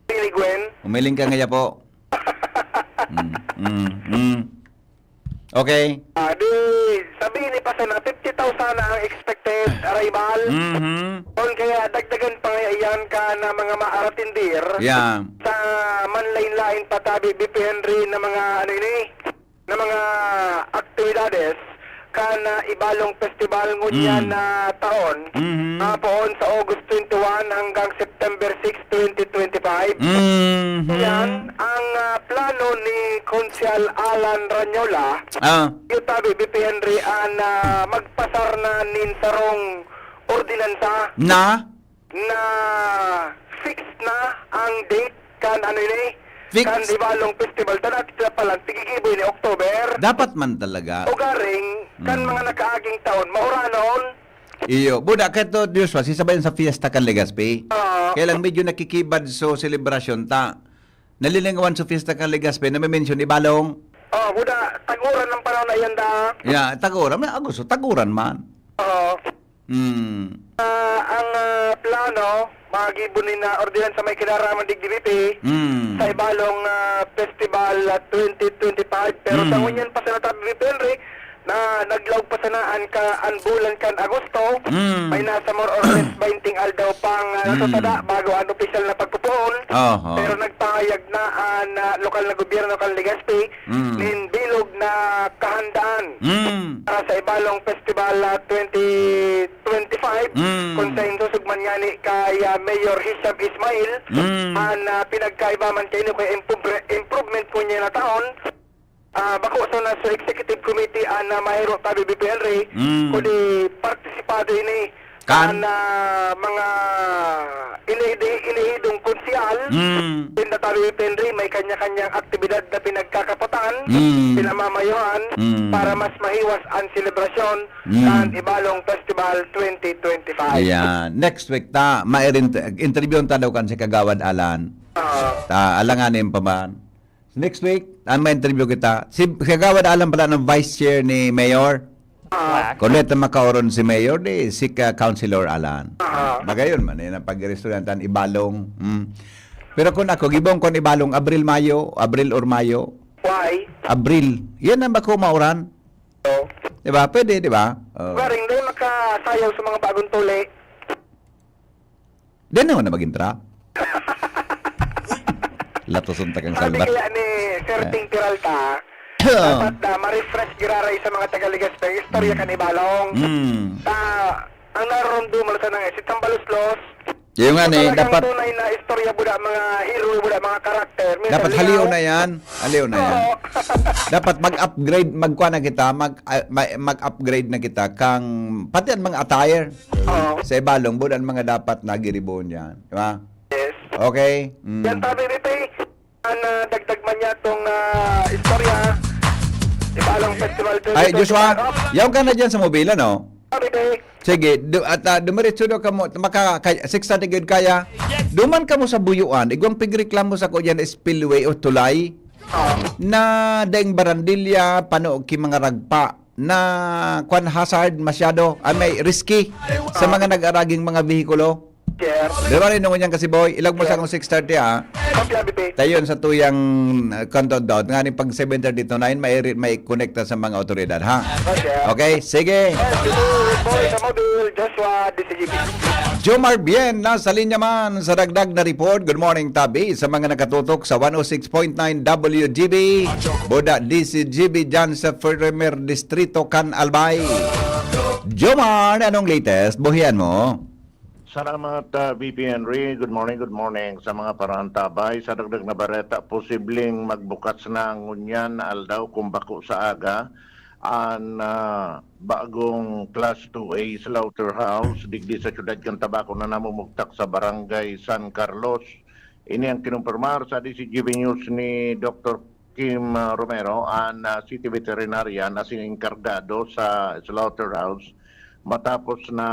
Pili Gwen. Umiling ka ngaya po. Mm, mm, mm. Okay. Ah, di, sabi ni Pasana, fifty thousand na ang expected arrival. Mhm. Kung kaya dagdagan pa nga iyan ka na mga maaratindir Yeah. sa manlain-lain pa tabi B P Henry na mga ano ini, na mga aktibidades, kan, ah, Ibalong Festival ngunyan Mm. na taon, Mhm. ah, poon sa August twenty-one hanggang September six, twenty twenty-five. Mhm. Yan ang, ah, plano ni Konsehal Alan Ranyola. Ah. Iyo tabi, B P Henry, an, ah, magpasar na nin sarong ordinansa Na? na fix na ang date kan ano ini, Fix? kan Ibalong Festival. Tan dati na palan, tigigibo ini, October. Dapat man talaga. Ugaring, kan Mm. mga nakaaging taon, mauranon. Iyo. Buda, kato, Joshua, sisabayan sa fiesta kan Legazpi. Oo. Kaya lang medyo nakikibad so selebrasyon ta. Nalilingawan so fiesta kan Legazpi, na may mention ni Balong. Oh, buda, taguran ang panahon na yan, da. Ya, taguran. May Agosto, taguran man. Oo. Hmm. Ah, ang, ah, plano, magibo ni na ordinansa may kinaraman digdi, B P, Hmm. sa Ibalong, ah, Festival, ah, twenty twenty-five. Pero sa Hmm. ngunyan pa sa natabi, B P Henry, na naglaog pa sana an ka, an bulan kan Agosto, Hmm. may nasa more or less bainting aldaw pang, ah, Hmm. nasusada bago an opisyal na pagpupoon. Oho. Pero nagpahayag na an, ah, lokal na gobyerno kan Legazpi Hmm. nin bilog na kahandaan Hmm. para sa Ibalong Festival, ah, twenty twenty-five, Hmm. kung sa insusog man ngani kay, ah, Mayor Hisham Ismail, Hmm. an, ah, pinagkaiba man kaini kay improvre-, improvement ko niya na taon. Ah, bako sana sa executive committee an, ah, mahiro tabi, B P Henry, Mm. kundi partisipado ini Kan? kan, ah, mga ini-, ini-, inihidong konsehal. Mm. Tinda tabi, B P Henry, may kanya-kanyang aktibidad na pinagkakapatan, Mm. pinamamayuhan, Mm. para mas mahiwas ang selebrasyon Mm. kan Ibalong Festival twenty twenty-five. Ayan. Next week ta, ma-inter-, interviewon ta daw kan si Kagawad Alan. Ah. Ta, alanganin pa man. Next week, an ma-interview kita. Si, si Kagawad Alan pala ang vice chair ni Mayor. Ah. Kung dito makauron si Mayor, di si ka Councilor Alan. Ah. Magayon man, eh, na pag-restaurantan, Ibalong. Mm. Pero kung ako, gibong kon Ibalong, Abril, Mayo, Abril or Mayo. Why? Abril. Yan ang bako mauran. Oh. Di ba? Pwede, di ba? Oh. Garing, doon makasayaw sa mga bagong tuli. Di na, na mag-intra. Latoson ta kang Sabi salbat. kaya ni Sir Eh. Ting Peralta, dapat na ma-refresh giraray sa mga taga Legazpi ang istorya Hmm. kan Ibalong. Hmm. Ah, ang naroromduman sa nang si Tambaluslos, Yung nga ni, talagang dapat tunay na istorya, buda mga hero, buda mga karakter. Minsan dapat lingaw. Haliw na yan. Haliw na yan. Oo. Dapat mag-upgrade, magkuha na kita, mag, ah, ma-, mag-upgrade na kita kang, pati ang mga attire. Oo. Sa Ibalong, buda ang mga dapat na giribohon yan. Di ba? Yes. Okay? Mm. Yan, sabi ni Tay, ah, na dagdag man niya tong, ah, istorya. Ibalong Festival Ay, twenty twenty-five. Joshua, Oh. yaon ka na dyan sa mobile, ano? Sabi ni Sige, du-, at, ah, dumiretso daw kamo, maka-, kay-, six thirty gud kaya. Duman kamo sa Buyuan, igwang pigreklamo sa ko dyan, spillway o tulay, Ah. na daing barandilya, pano ki mga ragpa, na kwan, hazard masyado, ah, may risky sa Ah. mga nag-araging mga vehikulo. Sir. Di ba rin nung yan kasi, boy? Ilag mo sa Sir. akong six thirty, ha? Copy, Abby P. Tayon sa tuyang, uh, kanto daw. Nga ni pag seven thirty to nine, may, may connecta sa mga otoridad, ha? Oh, sir. Okay, sige. Yes, ito, boy, sa Mobile, Joshua, D C G P. Jomar Bien, nasa linya man sa dagdag na report. Good morning, Tabi, sa mga nakatutok sa one oh six point nine W G B. Buda, D C G B dyan sa Ferrer Distrito, kan Albay. Jomar, anong latest? Buhian mo? Salamat, ah, V P Henry. Good morning, good morning sa mga paraantabay. Sa dagdag na bareta, posibleng magbukas na ngunyan na aldaw kung bako sa aga an, ah, bagong Class two A slaughterhouse digdi sa siyudad kan Tabaco na namumugtak sa Barangay San Carlos. Ini ang kinumpirmar sa D C G B News ni Doktor Kim, ah, Romero, an, ah, city veterinarian asin enkargado sa slaughterhouse, matapos na,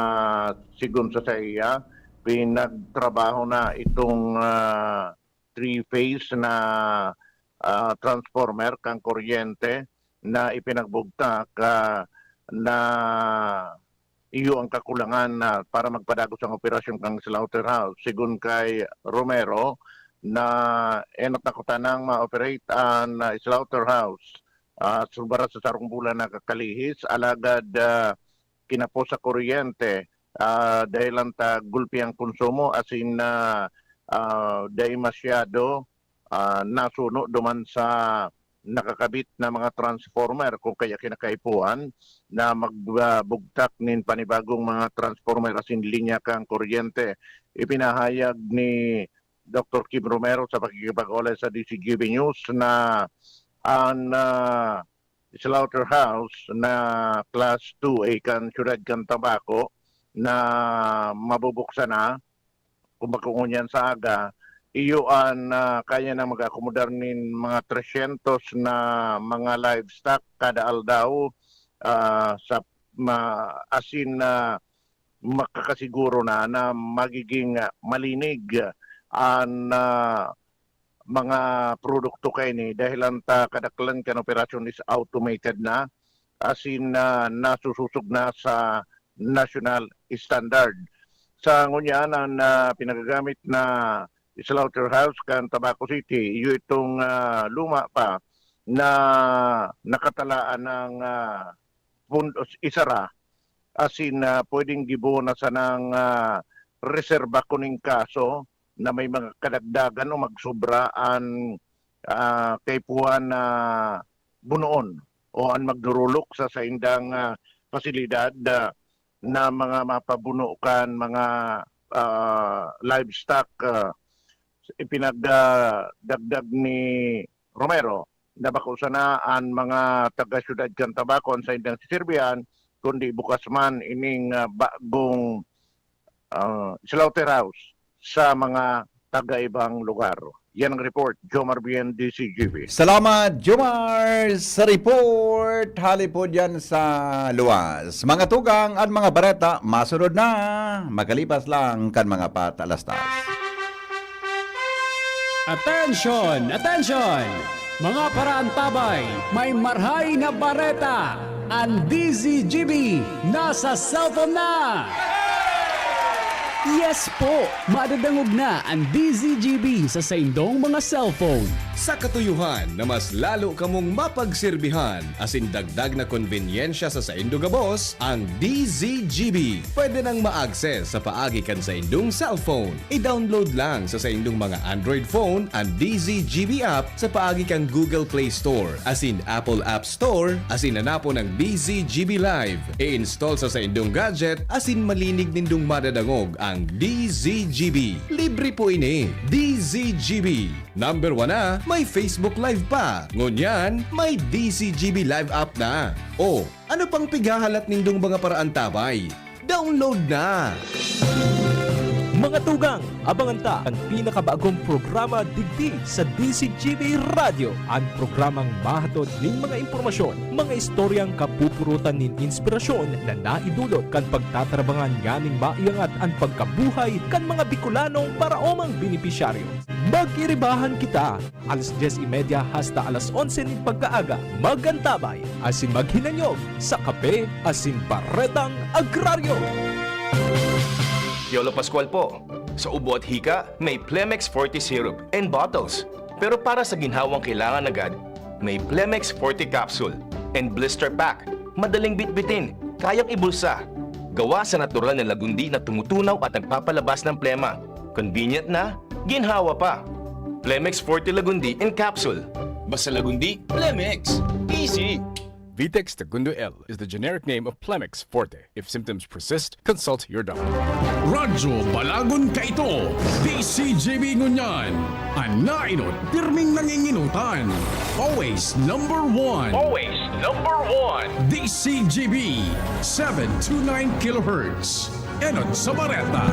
sigon sa saiya, pinagtrabaho na itong, ah, three-phase na, ah, transformer kan kuryente na ipinagbugtak, ah, na iyo ang kakulangan na para magpadagos ang operasyon kan slaughterhouse. Sigon kay Romero, na enot na kuta nang ma-operate an, ah, slaughterhouse, ah, sobra sa sarong bulan na kakalihis, alagad, ah, kinapos sa kuryente, ah, dahilan ta gulpi ang konsumo, asin, ah, ah, dai masyado, ah, nasuno duman sa nakakabit na mga transformer, kung kaya kinakaipuhan na magbugtak nin panibagong mga transformer asin linya kan kuryente. Ipinahayag ni Doktor Kim Romero sa pakikipag-olay sa D C G B News na an, ah, slaughterhouse na Class two A kan siyudad kan Tabaco na mabubuksan na, kung makungonyan sa aga, iyo an, ah, kaya na mag-akomodar nin mga tresyentos na mga livestock kada aldaw, ah, sa ma-, asin na makakasiguro na, na magiging, ah, malinig, ah, an, ah, mga produkto kaini dahel an ta kadaklan kan operasyon is automated na, asin na nasusosog na sa national standard. Sa ngunyan, an, ah, pinagagamit na slaughterhouse kan Tabaco City, iyo itong, ah, luma pa na nakatalaan ng, ah, puntos isara, asin, ah, pwedeng gibohon na sanang, ah, reserba kun in kaso na may mga kadagdagan o magsobra an, ah, kaipuhan na bunoon o an magdurulok sa saindang, ah, pasilidad, ah, na mga mapabuno kan mga, ah, livestock, ah, ipinag-, ah, dagdag ni Romero na bako sana an mga taga-syudad kan Tabaco an saindang siserbihan, kundi bukas man ining, ah, bagong, ah, slaughterhouse sa mga taga-ibang lugar. Yan ang report, Jomar Bien, D C G B. Salamat, Jomar, sa report. Hali po dyan sa luwas. Mga tugang at mga bareta, masunod na. Makalipas lang kan mga patalastas. Attention! Attention! Mga paraantabay, may marhay na bareta! An D Z G B nasa cellphone na! Yes po! Madadangog na an D Z G B sa saindong mga cellphone. Sa katuyohan na mas lalo kamong mapagserbihan asin dagdag na konbenyensya sa saindo gabos, ang D Z G B pwede nang ma-access sa paagi kan saindong cellphone. I-download lang sa saindong mga Android phone an D Z G B app sa paagi kan Google Play Store asin Apple App Store asin hanapon ang D Z G B Live. I-install sa saindong gadget asin malinig nindong madadangog ang D Z G B. Libre po ini. D Z G B. Number one na, may Facebook Live pa. Ngunyan, may D Z G B Live app na. O, ano pang pighahalat nindong mga paraantabay? Download na! Mga tugang, abangan ta an pinakabagong programa digdi sa D Z G B Radyo, an programang mahatod nin mga impormasyon, mga istoryang kapupurutan nin inspirasyon na naidulot kan pagtatarabangan nganing maiangat an pagkabuhay kan mga Bikolanong paraomang benepisyaryo. Magiribahan kita, alas dyes y media hasta alas onse nin pagkaaga. Mag-antabay asin maghinanyog sa kape asin baretang agraryo. Yolo Pascual po. Sa ubo at hika, may Plemex Forte Syrup and bottles. Pero para sa ginhawang kailangan agad, may Plemex Forte Capsule and Blister Pack. Madaling bitbitin, kayang ibulsa. Gawa sa natural na lagundi na tumutunaw at nagpapalabas ng plema. Convenient na, ginhawa pa. Plemex Forte Lagundi in Capsule. Basta Lagundi, Plemex. Easy! Vitex Segundo L is the generic name of Plemex Forte. If symptoms persist, consult your doctor. Radyo Balagon kaito, D Z G B ngunyan. An naenot, pirming nangingenotan. Always number one. Always number one. D Z G B, seven two nine kilohertz. Enot sa bareta,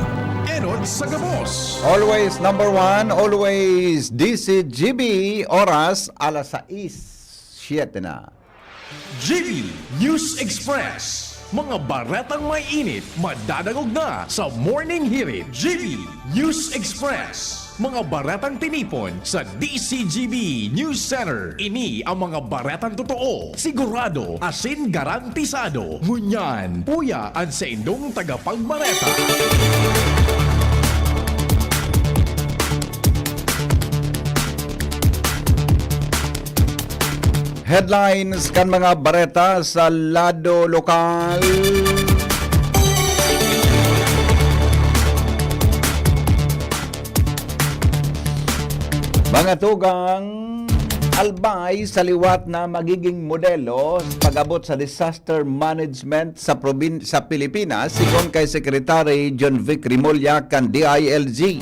enot sa gabos. Always number one, always D Z G B, oras alas sais, siyete na. G B News Express. Mga baretang may init, madadangog na sa Morning Hirit. G B News Express. Mga baretang tinipon sa D Z G B News Center. Ini ang mga baretang totoo, sigurado, asin garantisado. Ngunyan, uya an saindong tagapagbareta. Headlines kan mga bareta sa lado lokal. Mga tugang, Albay sa liwat na magiging modelo sa pag-abot sa disaster management sa probin-, sa Pilipinas, sigon kay Secretary John Vic Rimulya kan D I L G.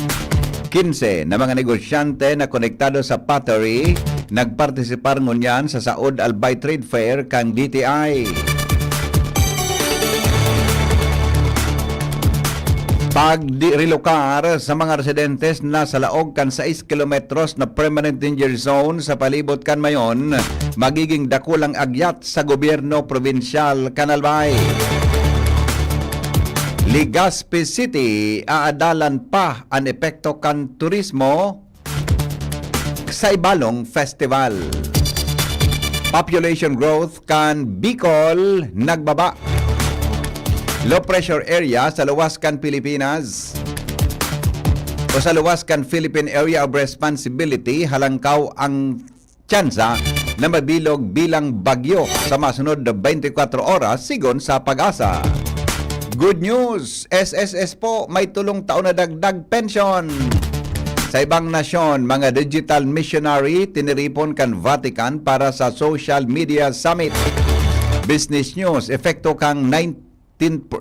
Kinse na mga negosyante na konektado sa pottery nagpartisipar ngunyan sa Saud Albay Trade Fair kan D T I. Pagdi-relokar sa mga residentes na sa laog kan sais kilometros na permanent danger zone sa palibot kan Mayon, magiging dakulang agyat sa gobyerno probinsyal kan Albay. Legazpi City, aadalan pa an epekto kan turismo sa Ibalong Festival. Population growth kan Bicol nagbaba. Low pressure area sa luwas kan Pilipinas o sa luwas kan Philippine Area of Responsibility, halangkaw ang tsansa na mabilog bilang bagyo sa masunod na twenty-four oras, sigon sa PAGASA. Good news! S S S po, may tolong taon na dagdag pensyon. Sa ibang nasyon, mga digital missionary tiniripon kan Vatican para sa Social Media Summit. Business News, epekto kan nineteen,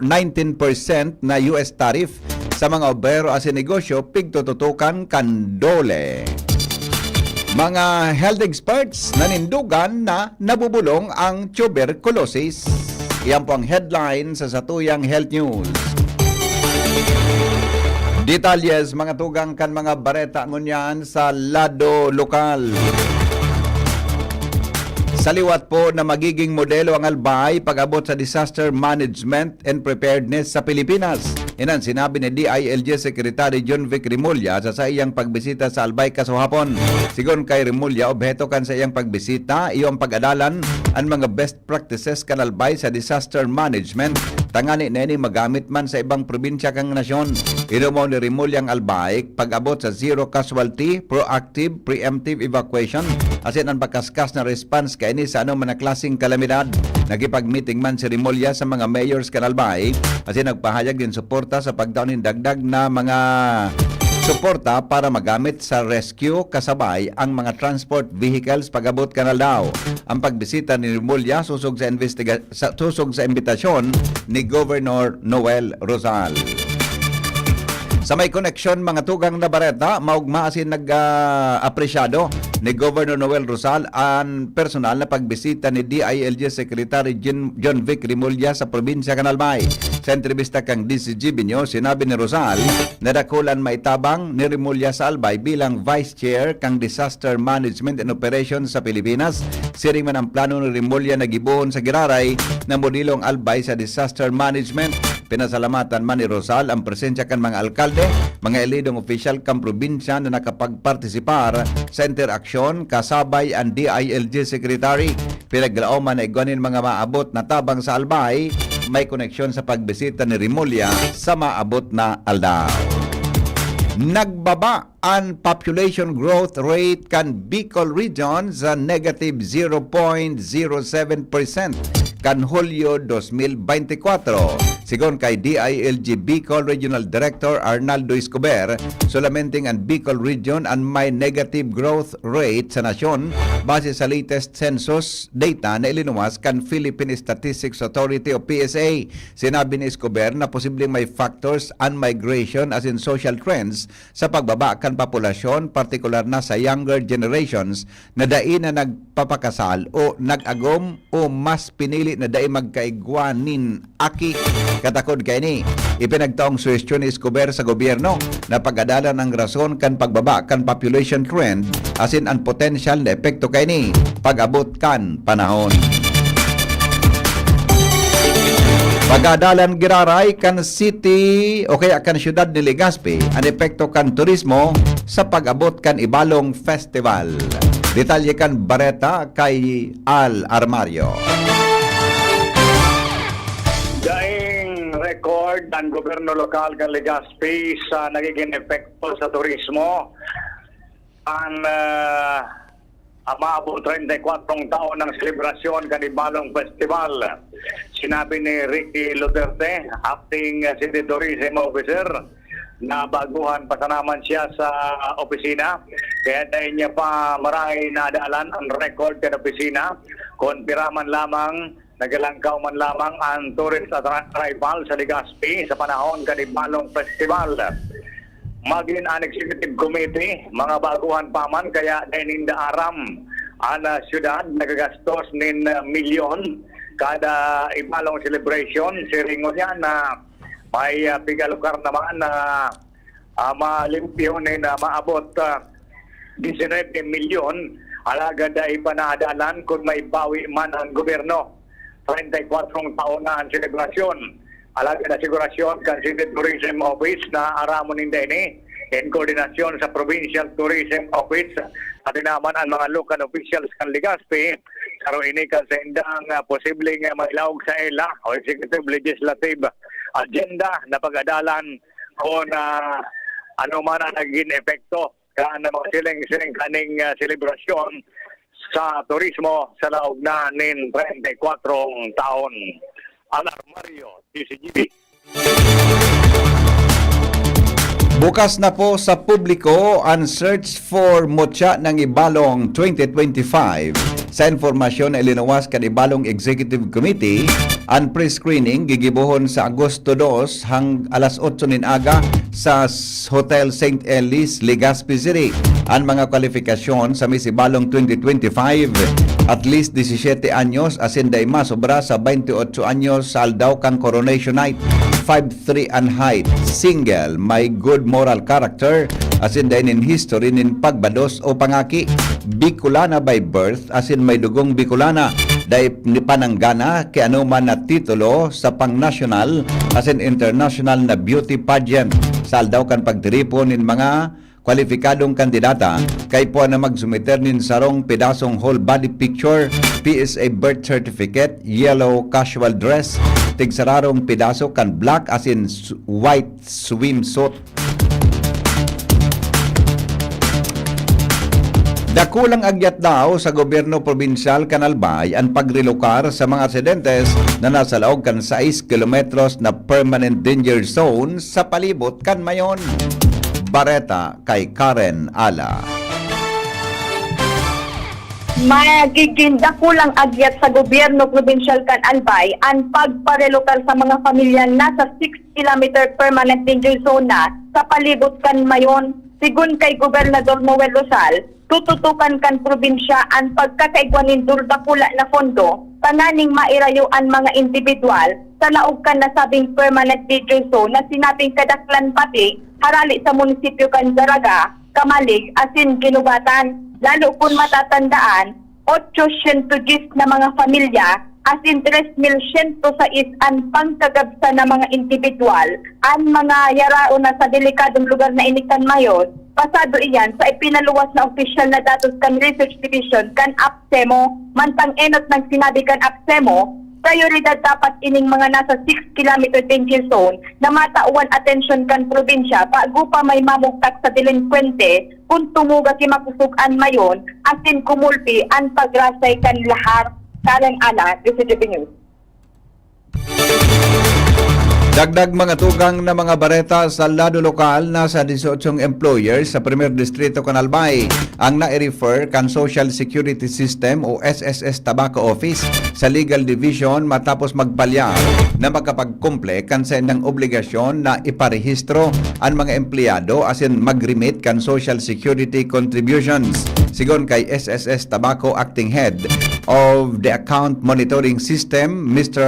nineteen percent na U S tariff sa mga obrero asin negosyo, pigtututukan kan DOLE. Mga health experts nanindogan na nabubulong ang tuberculosis. Iyan po ang headline sa satuyang health news. Detalles, mga tugang, kan mga bareta ngunyan sa lado lokal. Sa liwat po na magiging modelo ang Albay pag-abot sa disaster management and preparedness sa Pilipinas. Iyan an sinabi ni D I L G Secretary John Vic Rimulya sa saiyang pagbisita sa Albay kasuhapon. Sigon kay Rimulya, obheto kan saiyang pagbisita iyo ang pag-adalan an mga best practices kan Albay sa disaster management, tangani na ini magamit man sa ibang probinsya kan nasyon. Inumaw ni Rimulya ang Albay pag-abot sa zero casualty, proactive, preemptive evacuation, asin an pakaskas na response kaini sa anoman na klaseng kalamidad. Nakipag-meeting man si Rimulya sa mga mayors kan Albay, asin nagpahayag nin suporta sa pagtao nin dagdag na mga suporta para magamit sa rescue, kasabay ang mga transport vehicles pag-abot kan aldaw. Ang pagbisita ni Rimulya sosog sa investiga-, sa, sosog sa imbitasyon ni Governor Noel Rosal. Sa may koneksyon, mga tugang na bareta, maogma asin nag, ah, apresyado ni Governor Noel Rosal an personal na pagbisita ni D I L G Secretary Jin-, John Vic Rimulya sa probinsya kan Albay. Sa entrevista kan D Z G B News, sinabi ni Rosal na dakul an maitabang ni Rimulya sa Albay bilang Vice Chair kan Disaster Management and Operations sa Pilipinas. Siring man ang plano ni Rimulya na gibohon sa giraray na modelo ang Albay sa disaster management. Pinasalamatan man ni Rosal ang presensya kan mga alkalde, mga elidong opisyal kan probinsya na nakapagpartisipar sa interaksyon kasabay an D I L G Secretary. Pinaglalaoman na igwa nin mga maabot na tabang sa Albay, may koneksyon sa pagbisita ni Rimulya sa maabot na aldaw. Nagbaba an population growth rate kan Bicol Region sa negative zero point zero seven percent kan Hulyo dos mil bente kwatro. Sigon kay D I L G Bicol Regional Director Arnaldo Escobar, solamente an Bicol Region an may negative growth rate sa nasyon base sa latest census data na ilinuwas kan Philippine Statistics Authority o P S A. Sinabi ni Escobar na posibleng may factors an migration asin social trends sa pagbaba kan populasyon, partikular na sa younger generations na dai na nagpapakasal o nag-agom o mas pinili na dai magkaigwa nin aki. Katakod kaini, ipinagtaong suhestyon ni Escobar sa gobyerno na pag-adalan ang rason kan pagbaba kan population trend asin an potensyal na epekto kaini pag-abot kan panahon. Pag-adalan giraray kan city o kaya kan siyudad ni Legazpi an epekto kan turismo sa pag-abot kan Ibalong Festival. Detalye kan bareta kay Al Armario. Daing record ang gobyerno lokal kan Legazpi sa nagiging epekto sa turismo. Ang, ah, ang maabot treinta y cuatro taon ng selebrasyon kan Ibalong Festival. Sinabi ni Ricky Luterte, acting, ah, city tourism officer, na baguhan pa sana man siya sa opisina, kaya dai niya pa marahay naadalan ang record kan opisina. Kun pira man lamang, nagalangkaw man lamang ang tourist attra-, arrival sa Legazpi sa panahon kan Ibalong Festival. Magin ang executive committee, mga baguhan pa man, kaya dai ninda aram. Ang, ah, syudad nagagastos nin, ah, milyon kada Ibalong celebration. Siring ngunyan na may, ah, piga lugar naman na, ah, malimpyo nin, ah, maabot, ah, disinuybe milyon, alagad dai pa naadalan kun may bawi man ang gobyerno. Treinta y kuwatrong taon na ang selebrasyon. Alagad asigurasyon kan City Tourism Office na aramon ninda ini in koordinasyon sa Provincial Tourism Office, pati naman ang mga local officials kan Legazpi. Saro ini kan saindang, ah, posibleng, ah, mailaog sa ela o executive legislative agenda na pag-adalan kun, ah, ano man ang naging epekto kan mga siling-siling kaning, ah, selebrasyon sa turismo sa laog na nin treinta y kuwatrong taon. Alar Mario, D Z G B. Bukas na po sa publiko ang search for Mutya ng Ibalong twenty twenty-five. Sa impormasyon na ilinuwas kan Ibalong Executive Committee, ang pre-screening gigibohon sa Agosto dos hang alas otso nin aga sa s-, Hotel Saint Ellis, Legazpi City. Ang mga kwalifikasyon sa Miss Ibalong twenty twenty-five, at least disisiete anyos asin dai masobra sa baynte otso anyos sa aldaw kan Coronation Night. Five three an height, single, may good moral character, asin dai nin history nin pagbados o pangaki. Bicolana by birth, asin may dugong Bicolana. Dai ni pananggana ki anoman na titulo sa pang-national asin international na beauty pageant. Sa aldaw kan pagtiripon nin mga kwalipikadong kandidata, kaipuhan na magsumiter nin sarong pedasong whole body picture, P S A birth certificate, yellow casual dress, tigsararong pedaso kan black asin s-, white swimsuit. Dakulang agyat daw sa gobyerno probinsyal kan Albay an pagrelokar sa mga residentes na nasa laog kan sais kilometros na permanent danger zone sa palibot kan Mayon. Bareta kay Karen Ala. Magigin dakulang agyat sa gobyerno probinsyal kan Albay an pagparelokar sa mga pamilya nasa six kilometer permanent danger zone na sa palibot kan Mayon. Sigon kay Gobernador Noel Rosal, tututukan kan probinsya an pagkakaigwa nin dakula na pondo tanganing mairayo an mga indibidwal sa laog kan nasabing permanent danger zone na sinabing kadaklan pati harali sa munisipyo kan Zarraga, Camalig asin Guinobatan. Lalo kun matatandaan, otso siyento diyes na mga pamilya, asin tres mil siyento sais an pangkagabsan na mga indibidwal, an mga yaraon na sa delikadong lugar na ini kan Mayon. Pasado iyan sa ipinaluwas na opisyal na datos kan Research Division kan APSEMO. Mantang enot nang sinabi kan APSEMO, prayoridad dapat ining mga nasa six kilometer danger zone na matawan atensyon kan probinsya bago pa may mamugtak sa delinkwente kun tumuga ki makosog an Mayon asin kumulpi an pagrasay kan lahar. Karen Ala, D Z G B News. Dagdag mga tugang na mga bareta sa lado lokal, nasa dieciocho employers sa Primer Distrito kan Albay ang nai-refer kan Social Security System o S S S Tabaco Office sa Legal Division matapos magpalyar na makapagkumple kan saindang obligasyon na iparehistro an mga empleyado asin mag-remit kan Social Security contributions. Sigon kay S S S Tabaco Acting Head of the Account Monitoring System, Mister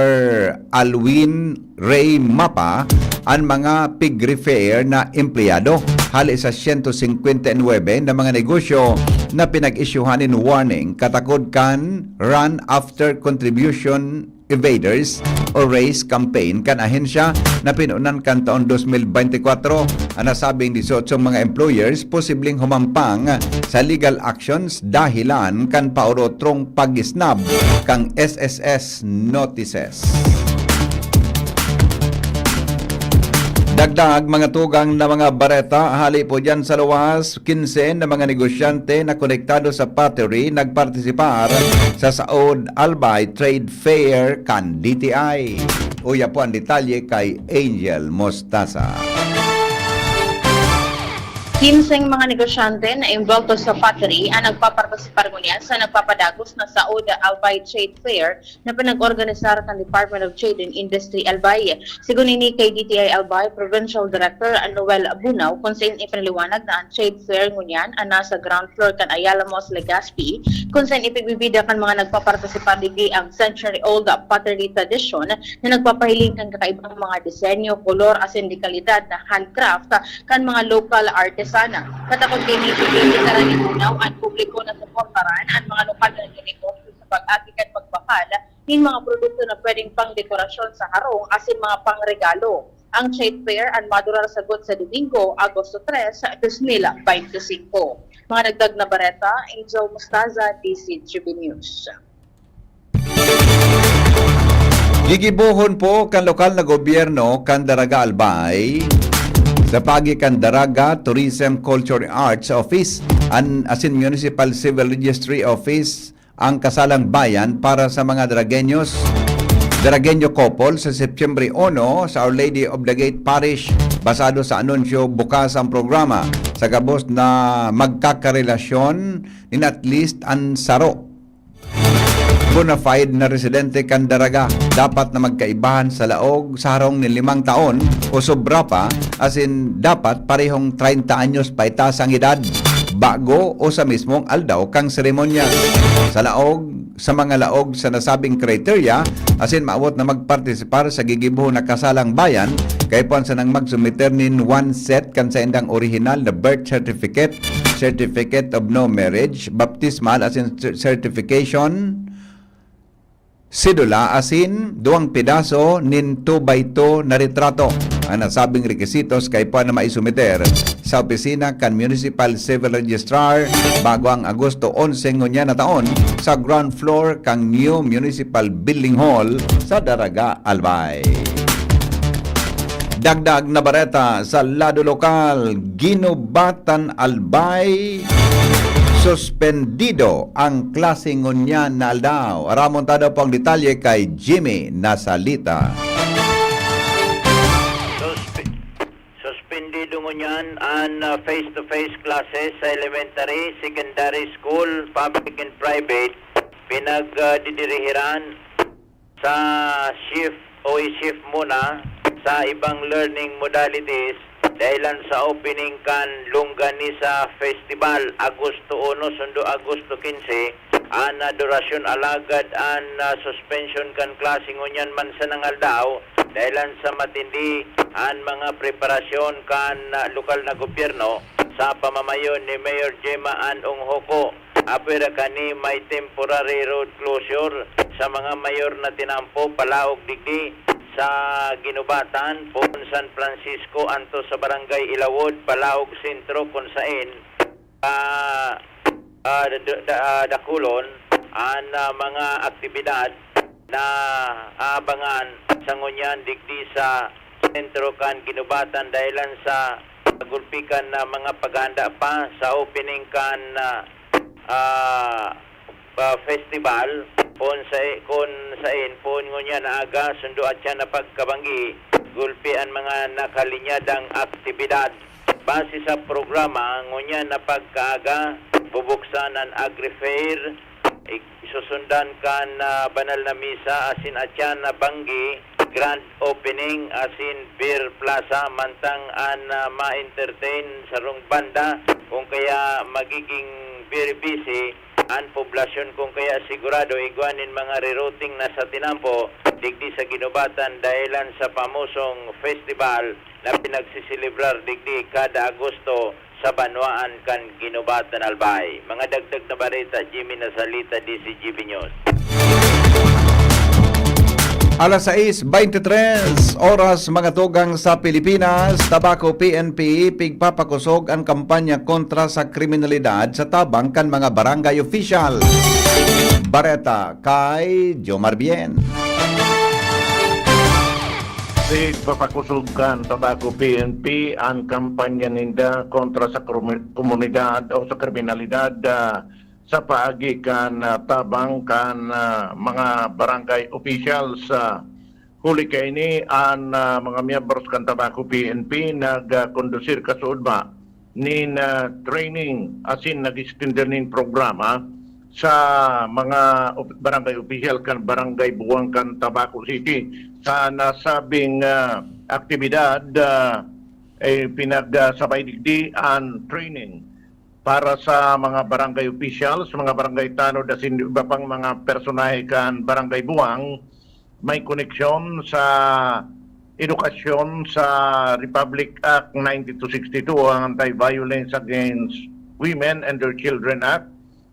Alwin Ray Mapa, an mga pig-refer na empleyado hali sa siyento singkwenta y nuwebe na mga negosyo na pinag-isyuhan nin warning katakod kan run after contribution evaders o race campaign kan ahensya na pinunan kan taon dos mil bente kwatro, an nasabing dieciocho mga employers posibleng humampang sa legal actions dahilan kan paurotrong pag-snub kan S S S notices. Dagdag mga tugang na mga bareta hali po dyan sa luwas, quince na mga negosyante na konektado sa pottery nagpartisipar sa Saod Albay Trade Fair kan D T I. Uya po ang detalye kay Angel Mostaza. Kinseng mga negosyante na involved sa pottery ang nagpapartisipar ngunyan sa nagpapadagos na Saud Albay Trade Fair na pinag-organisar kan Department of Trade and Industry Albay. Sigon ini kay D T I Albay Provincial Director Noel Bunao, kun sain ipinaliwanag na ang trade fair ngunyan ang nasa ground floor kan Ayala Mall, Legazpi, kun sain ipigbibida kan mga nagpapartisipar digdi ang century-old pottery tradisyon na nagpapahiling kan kakaibang mga disenyo, kolor asin dekalidad na handcraft kan mga local artisan. Katakod kaini, imbitaran ni Bunao an publiko na suportaran an mga lokal na nagnenegosyo sa pag-agi kan pagbakal nin mga produkto na pwedeng pangdekorasyon sa harong asin mga pangregalo. Ang trade fair an madurar sagkod sa Domingo, Agosto tres, dos mil bente singko. Mga dagdag na bareta, Angel Mostaza, D C G B News. Gigibohon po kan lokal na gobyerno kan Daraga Albay sa paagi kan Daraga Tourism Culture Arts Office an asin Municipal Civil Registry Office ang kasalang bayan para sa mga Daragueños, Daragueño couple sa Setyembre uno sa Our Lady of the Gate Parish. Basado sa anunsyo, bukas ang programa sa gabos na magkakarelasyon nin at least an saro bona fide na residente kan Daraga. Dapat na magkaibahan sa laog sa harong nin limang taon o sobra pa, asin dapat parehong treinta anyos paitaas ang edad bago o sa mismong aldaw kan seremonya. Sa laog, sa mga laog sa nasabing kriterya, asin maabot na magpartisipar sa gigibo na kasalang bayan, kaipuhan sanang magsumiter nin one set kan saindang orihinal na birth certificate, certificate of no marriage, baptismal asin cer-, certification, sidula asin duwang pedaso nin two by two na retrato. Ang nasabing rekisitos kaipuhan na maisumiter sa opisina kan Municipal Civil Registrar bago ang Agosto onse ngunyan na taon sa ground floor kan New Municipal Building Hall sa Daraga, Albay. Dagdag na bareta sa lado lokal, Ginubatan, Albay, suspendido ang klase ngunyan na aldaw. Aramon ta daw po ang detalye kay Jimmy Nasalita. Suspe-, suspendido ngunyan an, ah, face-to-face classes sa elementary, secondary school, public and private, pinagdidirihiran sa shift o i-shift muna sa ibang learning modalities dahilan sa opening kan Longganisa Festival, Agosto uno sundo Agosto kinse, an, ah, durasyon, alagad an, ah, suspension kan klase ngunyan man sanang aldaw dahilan sa matindi an mga preparasyon kan, ah, lokal na gobyerno sa pamamayo ni Mayor Gemma Ann Onghoco. Apwera kani, may temporary road closure sa mga mayor na tinampo palaog digdi sa Ginubatan, poon San Francisco, anto sa Barangay Ilawod, palaog sentro, kun saen, ah, ah, da-, da-, ah, dakulon an, ah, mga aktibidad na aabangan sa ngunyan digdi sa sentro kan Ginubatan dahilan sa gulpi kan, ah, mga paghahanda pa sa opening kan, ah, ah, ah, festival, kun sa, kun saen, poon ngunyan na aga, sundo atyan na pagkabanggi, gulpi an mga nakalinyadang aktibidad. Base sa programa, ngunyan na pagkaaga, bubuksan an Agri-Fair, ik-, susundan kan, ah, banal na misa, asin atyan na banggi, grand opening, asin beer plaza, mantang an, ah, ma-entertain sarong banda, kun kaya magiging very busy an poblasyon, kun kaya sigurado igwa nin mga rerouting na sa tinampo digdi sa Ginubatan dahilan sa pamosong festival na pinagsiselebrar digdi kada Agosto sa banwaan kan Ginubatan, Albay. Mga dagdag na bareta, Jimmy Nasalita, D C G B News. Alas sais bente tres oras, mga tugang sa Pilipinas, Tabaco P N P, pigpapakosog an kampanya kontra sa kriminalidad sa tabang kan mga barangay official. Bareta kay Jomar Bien. Pigpapakosog kan Tabaco P N P an kampanya ninda kontra sa krumi-, komunidad o sa kriminalidad, ah, sa paagi kan, ah, tabang kan, ah, mga barangay officials. Ah, huli kaini, an, ah, mga miyembros kan Tabaco P N P nagkondusir kasuodma nin, ah, training, asin nag-extender nin programa sa mga op-, barangay official kan Barangay Buwang kan Tabaco City. Sa nasabing, ah, aktibidad, ah, eh, pinagsabay digdi an training para sa mga barangay officials, mga barangay tanod, asin iba pang mga personahe kan Barangay Buwang may koneksyon sa edukasyon sa Republic Act ninety-two sixty-two, ang Anti-Violence Against Women and Their Children Act,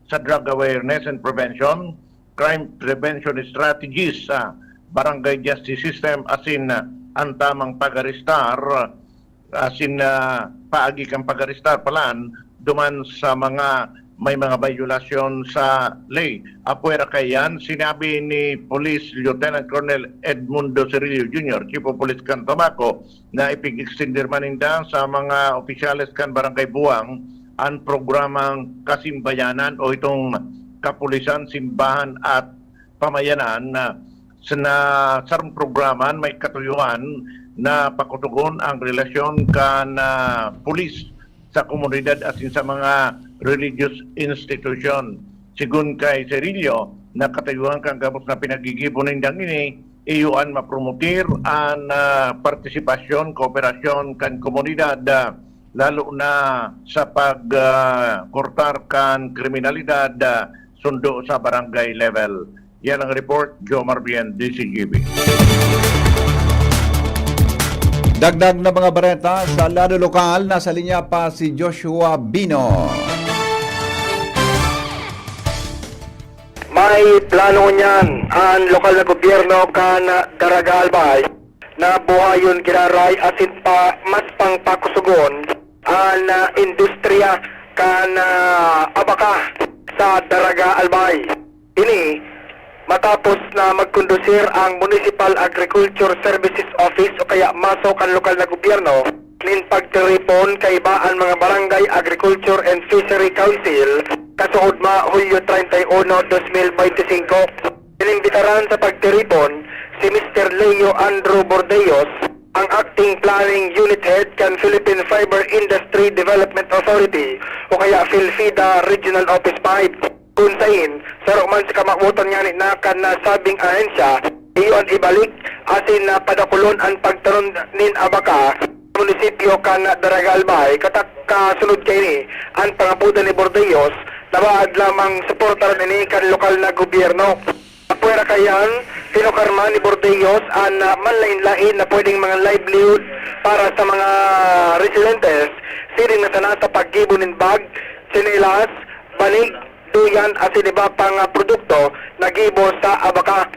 sa Drug Awareness and Prevention, Crime Prevention Strategies, sa Barangay Justice System, asin, ah, an tamang pag-arestar, asin, ah, paagi kan pag-arestar palan duman sa mga may mga byolasyon sa ley. Apwera kaiyan, sinabi ni Police Lieutenant Colonel Edmundo Cirillo Junior, Chief of Police kan Tabaco, na ipig-extender man ninda sa mga opisyales kan Barangay Buwang an programang Kasimbayanan o itong Kapulisan, Simbahan at Pamayanan na sa na sarong programa may katuyohan na pakutogon ang relasyon kan, ah, pulis sa komunidad asin sa mga religious institution. Sigon kay Cirillo, na katuyohan kan gabos na pinaggigibo nindang ini, iyo an mapromotir an, ah, partisipasyon, kooperasyon kan komunidad, ah, lalo na sa pag, ah, kurtar kan kriminalidad, ah, sundo sa barangay level. Yan ang report, Jomar Bien, D C G B. Dagdag na mga bareta sa lado lokal, nasa linya pa si Joshua Bino. May plano ngunyan an lokal na gobyerno kan Daraga Albay na buhayon, giraray asin pa mas pangpakusugon an, ah, industriya kan, ah, abaka sa Daraga Albay. Ini matapos na magkondusir ang Municipal Agriculture Services Office o kaya maso kan lokal na gobyerno nin pagtiripon kaiba an mga Barangay Agriculture and Fishery Council kasuodma Hulyo treinta y uno, dos mil beintisinko. Inimbitaran sa pagtiripon si Mister Leo Andrew Bordeos, ang Acting Planning Unit Head kan Philippine Fiber Industry Development Authority o kaya PhilFIDA Regional Office five. Kun sain, saro man sa kamawotan ngani na kan nasabing ahensya, iyo an ibalik asin na padakulon an pagtanom nin abaka sa munisipyo kan Daraga Albay. Katak-, kasunod kaini, an pangapodan ni Bordeos na baad lamang suportaran ini kan lokal na gobyerno. Apwera kaiyan, sinukar man ni Bordeos an, ah, manlain-lain na pwedeng mga livelihood para sa mga residentes, siring na sana sa paggibo nin bag, tsinelas, banig, duyan asin iba pang, ah, produkto na gibo sa abaka.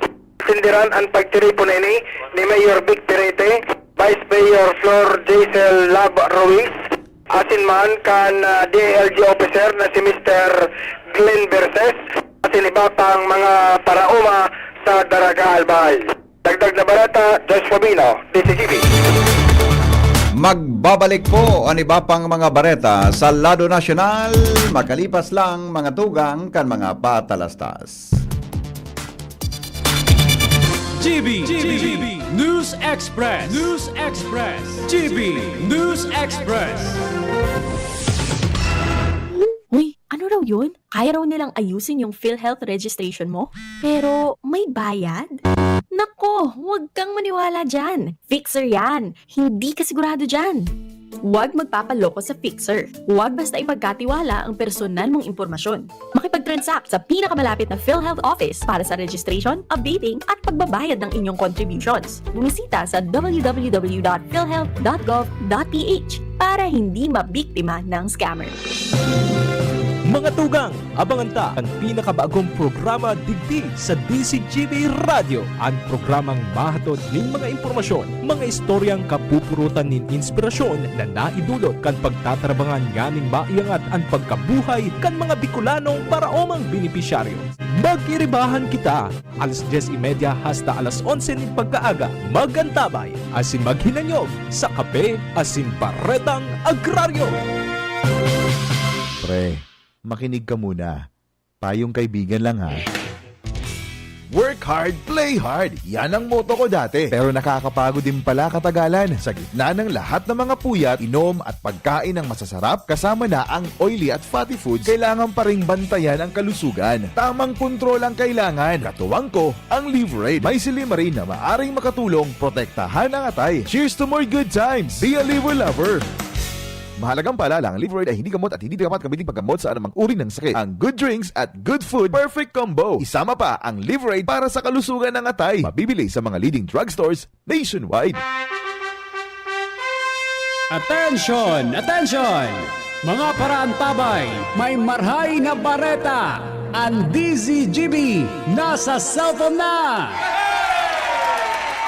Sindiran an pagtiripon na ini ni Mayor Vic Perete, Vice Mayor Flor Jaisel Lab Ruiz, asin man kan, ah, D I L G officer na si Mister Glenn Verses, asin iba pang mga paraoma sa Daraga Albay. Dagdag na bareta, Josh Fabino, D C G B. Magbabalik po an iba pang mga bareta sa lado nasyonal, makalipas lang mga tugang kan mga patalastas. G B, G B, News Express, News Express, G B, News Express. Uy, ano raw yun? Kaya raw nilang ayusin yung PhilHealth registration mo? Pero may bayad? Nako, huwag kang maniwala dyan. Fixer yan. Hindi ka sigurado dyan. Huwag magpapaloko sa Fixer. Huwag basta ipagkatiwala ang personal mong impormasyon. Makipag-transact sa pinakamalapit na PhilHealth office para sa registration, updating, at pagbabayad ng inyong contributions. Bumisita sa w w w dot philhealth dot gov dot p h para hindi mabiktima ng scammer. Mga tugang, abangan ta an pinakabagong programa digdi sa D C G B Radyo, an programang mahatod nin mga impormasyon, mga istoryang kapupurutan nin inspirasyon na naidulot kan pagtatrabangan nganing maiangat an pagkabuhay kan mga Bicolanong paraomang benepisyaryo. Magiribahan kita alas dyes y media hasta alas onse nin pagkaaga. Mag-antabay asin maghinanyog sa Kape asin Baretang Agraryo. Pre, makinig ka muna. Payong kaibigan lang, ha. Work hard, play hard. Yan ang motto ko dati. Pero nakakapagod din pala katagalan. Sa gitna ng lahat ng mga puyat, inom at pagkain ng masasarap, kasama na ang oily at fatty foods, kailangan pa ring bantayan ang kalusugan. Tamang kontrol ang kailangan. Katuwang ko, ang Liverade. May silymarin na maaring makatulong protektahan ang atay. Cheers to more good times! Be a Liver Lover! Mahalagang paalala, ang Liverade ay hindi gamot at hindi dapat gamitin paggamot sa anumang uri ng sakit. Ang good drinks at good food, perfect combo. Isama pa ang Liverade para sa kalusugan ng atay. Mabibili sa mga leading drugstores nationwide. Attention! Attention! Mga paraantabay, may marhay na bareta! Ang D Z G B nasa cellphone na!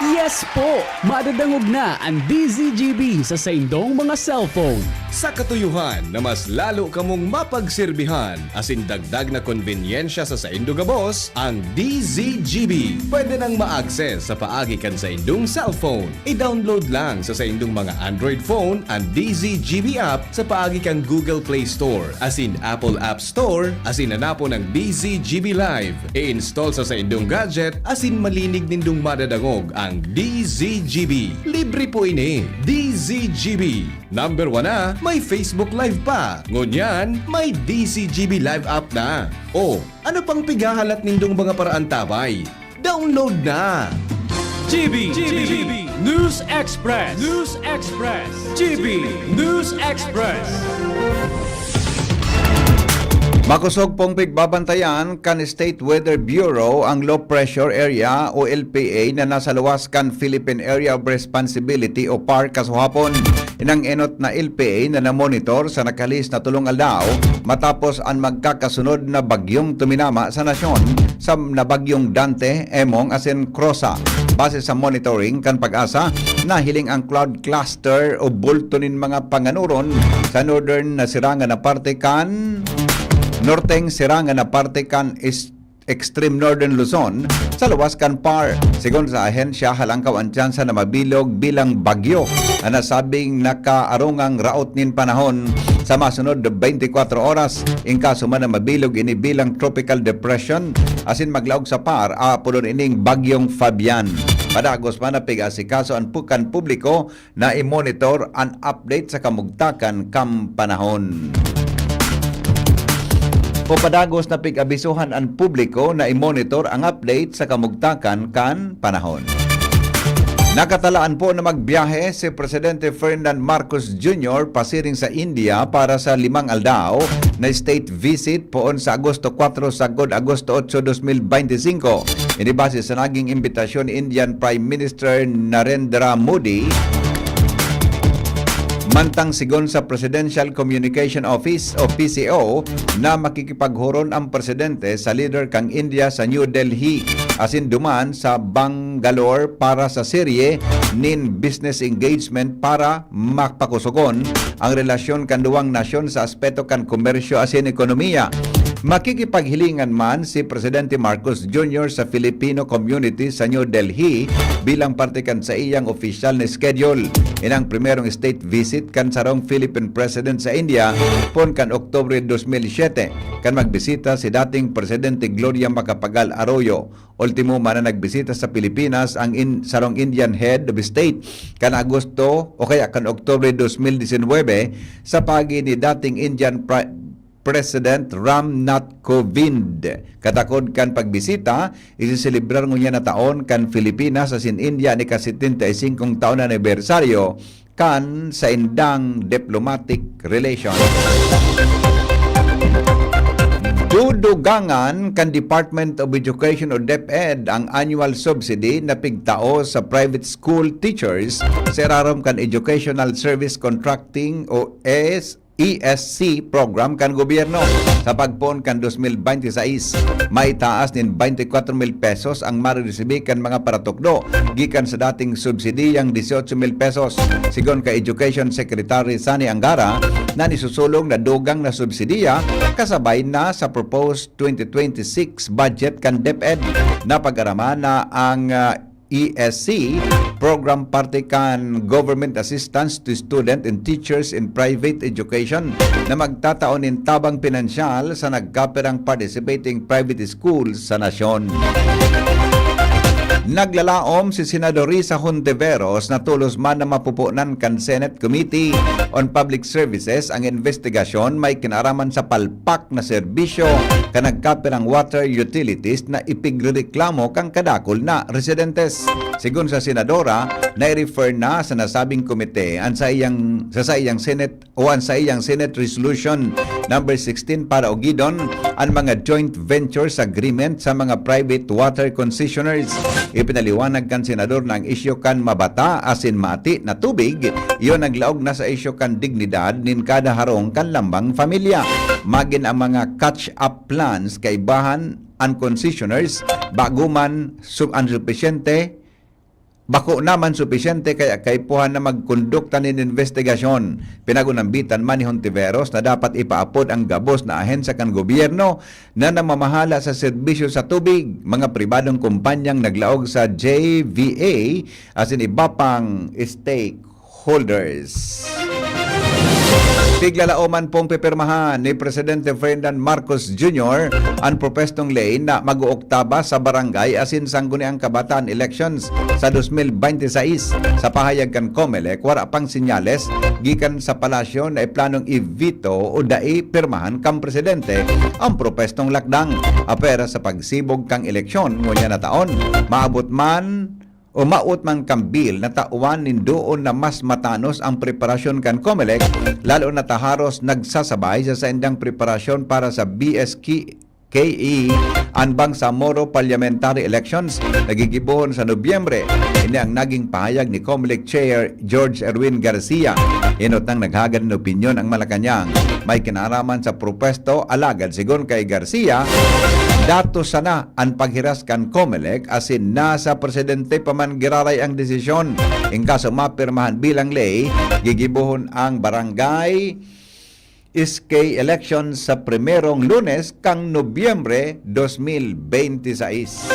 Yes po! Madadangog na ang D Z G B sa saindong mga cellphone. Sa katuyuhan na mas lalo kamong mapagsirbihan asin dagdag na konbenyensya sa saindo gabos, ang D Z G B pwede nang ma-access sa paagi kan saindong cellphone. I-download lang sa saindong mga Android phone an D Z G B app sa paagi kan Google Play Store asin Apple App Store asin hanapon ang D Z G B Live. I-install sa saindong gadget asin malinig nindong madadangog ang D Z G B. Libre po ini. D Z G B. Number one na, may Facebook Live pa. Ngunyan, may D Z G B Live app na. O, ano pang pighahalat nindong mga paraantabay? Download na! G B, G B, News Express, News Express, G B News Express. Makosog pong pigbabantayan kan State Weather Bureau ang low pressure area o L P A na nasa luwas kan Philippine Area of Responsibility o PAR kasuhapon. Inang enot na L P A na namonitor sa nakalihis na tolong aldaw matapos an magkakasunod na bagyong tuminama sa nasyon sa na bagyong Dante, Emong asin Crosa. Base sa monitoring kan PAGASA, nahiling ang cloud cluster o bulto nin mga panganuron sa northern na sirangan na parte kan norteng sirangan na parte kan East extreme northern Luzon sa luwas kan PAR. Sigon sa ahensya, halangkaw an tsansa na mabilog bilang bagyo an nasabing nakaarungang raot nin panahon sa masunod twenty-four oras. In kaso man na mabilog ini bilang tropical depression asin maglaog sa PAR, aapodon ining Bagyong Fabian. Padagos man na pig-asikaso an pu-, kan publiko na i-monitor an update sa kamugtakan kan panahon. O padagos na pig-abisohan an publiko na i-monitor ang update sa kamugtakan kan panahon. Nakatalaan po na magbiyahe si Presidente Ferdinand Marcos Junior pasiring sa India para sa limang aldaw na state visit poon sa Agosto kuwatro sagkod Agosto otso, dos mil bente singko. Ini base sa naging imbitasyon ni Indian Prime Minister Narendra Modi. Mantang sigon sa Presidential Communication Office o P C O na makikipaghuron ang presidente sa lider kan India sa New Delhi asin duman sa Bangalore para sa serye nin business engagement para mapakusogon ang relasyon kan duwang nasyon sa aspeto kan komersyo asin ekonomiya. Makikipaghilingan man si Presidente Marcos Junior sa Filipino community sa New Delhi bilang parte kan saiyang opisyal na schedule. Inang primerong state visit kan sarong Philippine President sa India poon kan Oktubre dos mil siyete, kan magbisita si dating Presidente Gloria Macapagal Arroyo. Ultimo man na nagbisita sa Pilipinas ang in-, sarong Indian head of state kan Agosto o kaya kan Oktubre dos mil disinwebe sa paagi ni dating Indian Pri-, President Ram Nath Kovind. Katakod kan pagbisita, isiselebrar ngunyan na taon kan Pilipinas asin India an ika-setenta y singkong taon na anibersaryo kan saindang diplomatic relation. Dudugangan kan Department of Education o DepEd ang annual subsidy na pigtao sa private school teachers sa irarom kan Educational Service Contracting o S E S C program kan gobyerno. Sa pagpoon kan dos mil bente seis, maitaas nin bente kwatro mil pesos ang mariresibi kan mga paratukdo gikan sa dating subsidiyang dieciocho mil pesos. Sigon kay Education Secretary Sonny Angara, na nisusulong na dugang na subsidiya kasabay na sa proposed twenty twenty-six budget kan DepEd na pag-araman na ang, ah, E S C program parte kan Government Assistance to Student and Teachers in Private Education na magtatao nin tabang pinansyal sa nagkapirang participating private schools sa nasyon. Naglalaom si Senador Risa Hontiveros na tolos man na mapupunan kan Senate Committee on Public Services ang investigasyon may kinaraman sa palpak na serbisyo kan nagkapirang water utilities na ipigrereklamo kan kadakul na residentes. Sigon sa senadora, nai-refer na sa nasabing komite an saiyang, sa saiyang Senate o an saiyang Senate Resolution number sixteen para ugidon an mga joint ventures agreement sa mga private water concessioners. Ipinaliwanag kan senador na ang isyu kan mabata asin mati na tubig, iyo naglaog na sa isyu kan dignidad nin kada harong kan lambang pamilya. Magin ang mga catch-up plans kaibahan an concessioners, bago man sub-, an supisyente, bako naman supisyente kaya kaipuhan na magkondukta nin investigasyon. Pinag-unambitan man ni Hontiveros na dapat ipaapod ang gabos na ahensya kan gobyerno na namamahala sa serbisyo sa tubig, mga pribadong kumpanyang naglaog sa J V A asin iba pang stakeholders. Piglalaoman pong pipirmahan ni Presidente Ferdinand Marcos Junior an propestong ley na mag-ookta ba sa barangay asin sangguniang kabataan elections sa dos mil bente seis. Sa pahayag kan Comelec, wara pang senyales gikan sa palasyo na iplanong i-veto o dai pirmahan kan presidente ang propestong lakdang. Apwera sa pagsibog kan eleksyon ngunyan na taon, maabot man o maot man kan bill na tawan nin doon na mas matanos ang preparasyon kan Comelec, lalo na ta haros nagsasabay sa saindang preparasyon para sa B S K E, an Bangsamoro Parliamentary Elections na gigibohon sa Nobyembre. Ini ang naging pahayag ni Comelec Chair George Erwin Garcia. Enot nang naghagad nin opinyon ang Malacañang may kinaraman sa propesto, alagad sigon kay Garcia, datos sana an paghiras kan Comelec asin nasa presidente pa man giraray ang desisyon. In kaso mapirmahan bilang ley, gigibohon ang barangay S K election sa primerong Lunes kan Nobyembre dos mil bente seis.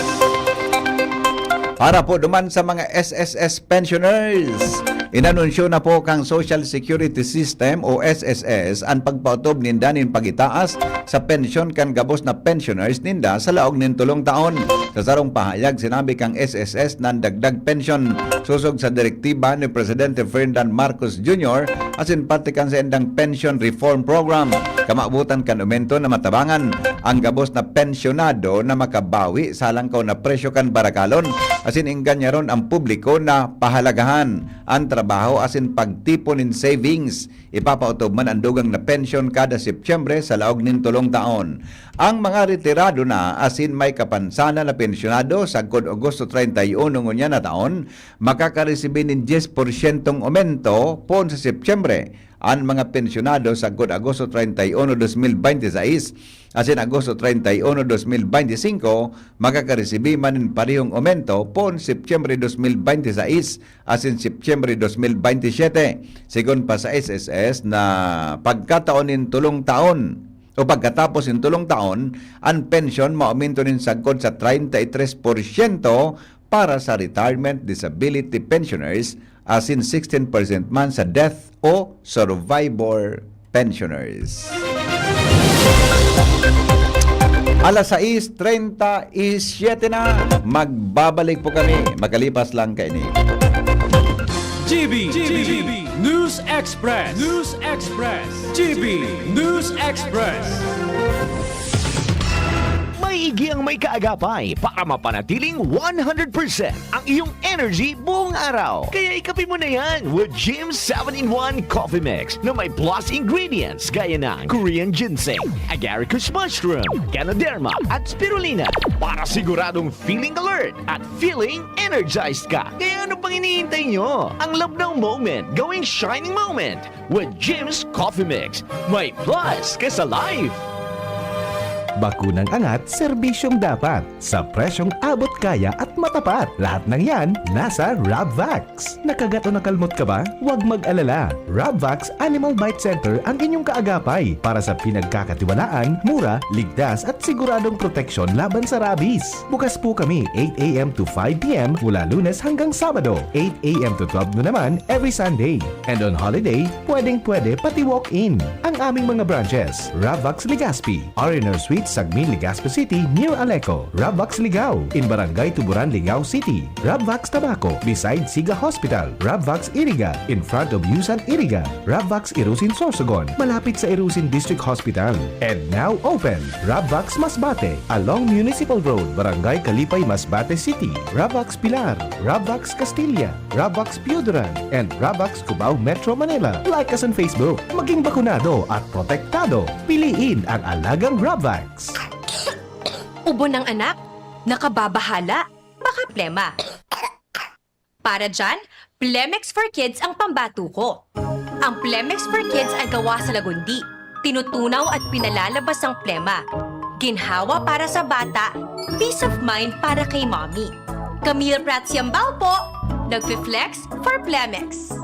Para po duman sa mga S S S pensioners, inanunsyo na po kan Social Security System o S S S an pagpaotob ninda nin pag-itaas sa pensyon kan gabos na pensioners ninda sa laog nin tolong taon. Sa sarong pahayag, sinabi kan S S S na an dagdag pensyon sosog sa direktiba ni Presidente Ferdinand Marcos Junior asin parte kan saindang Pension Reform Program. Kamawotan kan omento na matabangan ang gabos na pensyonado na makabawi sa halangkaw na presyo kan barakalon asin ingganyaron ang publiko na pahalagahan an trabaho asin pagtipon nin savings. Ipapaotob man an dugang na pensyon kada Setyembre sa laog nin tolong taon. Ang mga retirado na asin may kapansanan na pensyonado sagkod Agosto treinta y uno ngunyan na taon, makakaresibi nin dyes porsyentong aumento poon sa Setyembre. An mga pensyonado sagkod Agosto treinta y uno, dos mil bente seis, asin Agosto treinta y uno, dos mil bente singko, makakaresibi man nin parehong aumento poon Setyembre dos mil bente seis asin Setyembre dos mil bente siyete. Sigon pa sa S S S na pagkataon nin tolong taon o pagkatapos nin tolong taon, an pensyon maaumento nin sagkod sa treinta y tres porsyento para sa retirement disability pensioners asin sixteen percent man sa death o survivor pensioners. Alas sais treinta y siete na. Magbabalik po kami makalipas lang kaini. G B, G B, News Express, News Express, G B News Express. May igi ang may kaagapay para mapanatiling one hundred percent ang iyong energy buong araw. Kaya ikape mo na yan with Jim seven-in-one Coffee Mix na may plus ingredients gaya ng Korean ginseng, agaricus mushroom, ganoderma, at spirulina para siguradong feeling alert at feeling energized ka. Kaya ano pang hinihintay nyo? Ang labnaw moment gawing shining moment with Jim's Coffee Mix. May plus ka sa life! Bakunang angat, serbisyong dapat, sa presyong abot kaya at matapat. Lahat ng yan, nasa Rabvax. Nakagat o nakalmot ka ba? Huwag mag-alala. Rabvax Animal Bite Center ang inyong kaagapay para sa pinagkakatiwalaan, mura, ligtas at siguradong proteksyon laban sa rabies. Bukas po kami eight a m to five p m mula Lunes hanggang Sabado, eight a m to twelve noon naman every Sunday. And on holiday, pwedeng-pwede pati walk-in. Ang aming mga branches, Rabvax Legazpi, R and R Suite, Sagmin, Legazpi City, near Aleco, Rabvax Ligao, in Barangay Tuburan, Ligao City, Rabvax Tabaco, beside Siga Hospital, Rabvax Iriga, in front of Yusan Iriga, Rabvax Irusin Sorsogon, malapit sa Irusin District Hospital. And now open, Rabvax Masbate, along Municipal Road, Barangay Kalipay, Masbate City, Rabvax Pilar, Rabvax Castilla, Rabvax Pioduran, and Rabvax Cubao, Metro Manila. Like us on Facebook. Maging bakunado at protektado. Piliin ang alagang Rabvax. Ubo ng anak, nakababahala, baka plema. Para dyan, Plemex for Kids ang pambato ko. Ang Plemex for Kids ay gawa sa lagundi, tinutunaw at pinalalabas ang plema. Ginhawa para sa bata, peace of mind para kay mommy. Camille Prats Yambao po, nagfi-flex for Plemex.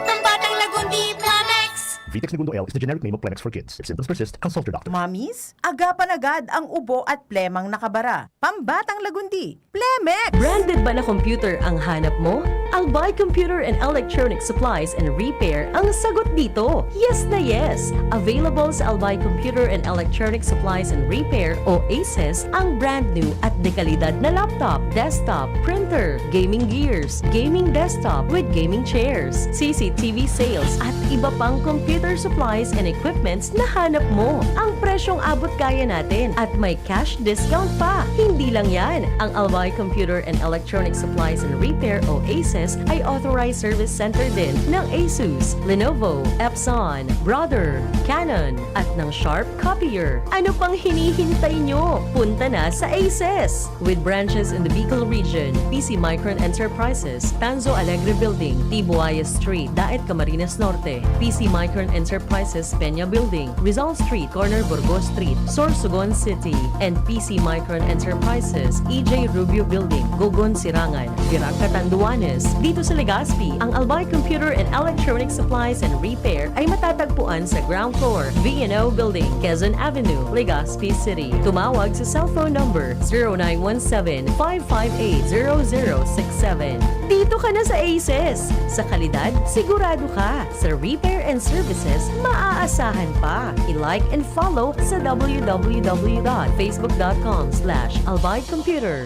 Pambatang Lagundi, Plemex! Vitex Negundo L is the generic name of Plemex for kids. If symptoms persist, consult your doctor. Mommies, agapan agad ang ubo at plemang nakabara. Pambatang Lagundi, Plemex! Branded ba na computer ang hanap mo? Albay Computer and Electronic Supplies and Repair ang sagot dito. Yes na yes! Available sa Albay Computer and Electronic Supplies and Repair o ACES ang brand new at dekalidad na laptop, desktop, printer, gaming gears, gaming desktop with gaming chairs, C C T V sales at iba pang computer supplies and equipments na hanap mo. Ang presyong abot kaya natin at may cash discount pa. Hindi lang yan, ang Albay Computer and Electronic Supplies and Repair o ACES ay authorized service center din ng Asus, Lenovo, Epson, Brother, Canon, at ng Sharp Copier. Ano pang hinihintay nyo? Punta na sa ACES! With branches in the Bicol region, P C Micron Enterprises, Tanzo Alegre Building, Tibuayas Street, Daet, Camarines Norte, P C Micron Enterprises, Peña Building, Rizal Street, corner Burgos Street, Sorsogon City, and P C Micron Enterprises, E J Rubio Building, Gogon, Sirangan, Virac, Catanduanes. Dito sa Legazpi, ang Albay Computer and Electronic Supplies and Repair ay matatagpuan sa ground floor, V and O Building, Quezon Avenue, Legazpi City. Tumawag sa cellphone number zero nine one seven, five five eight, zero zero six seven. Dito ka na sa ACES! Sa kalidad, sigurado ka. Sa repair and services, maaasahan pa. I-like and follow sa w w w dot facebook dot com slash albay computer.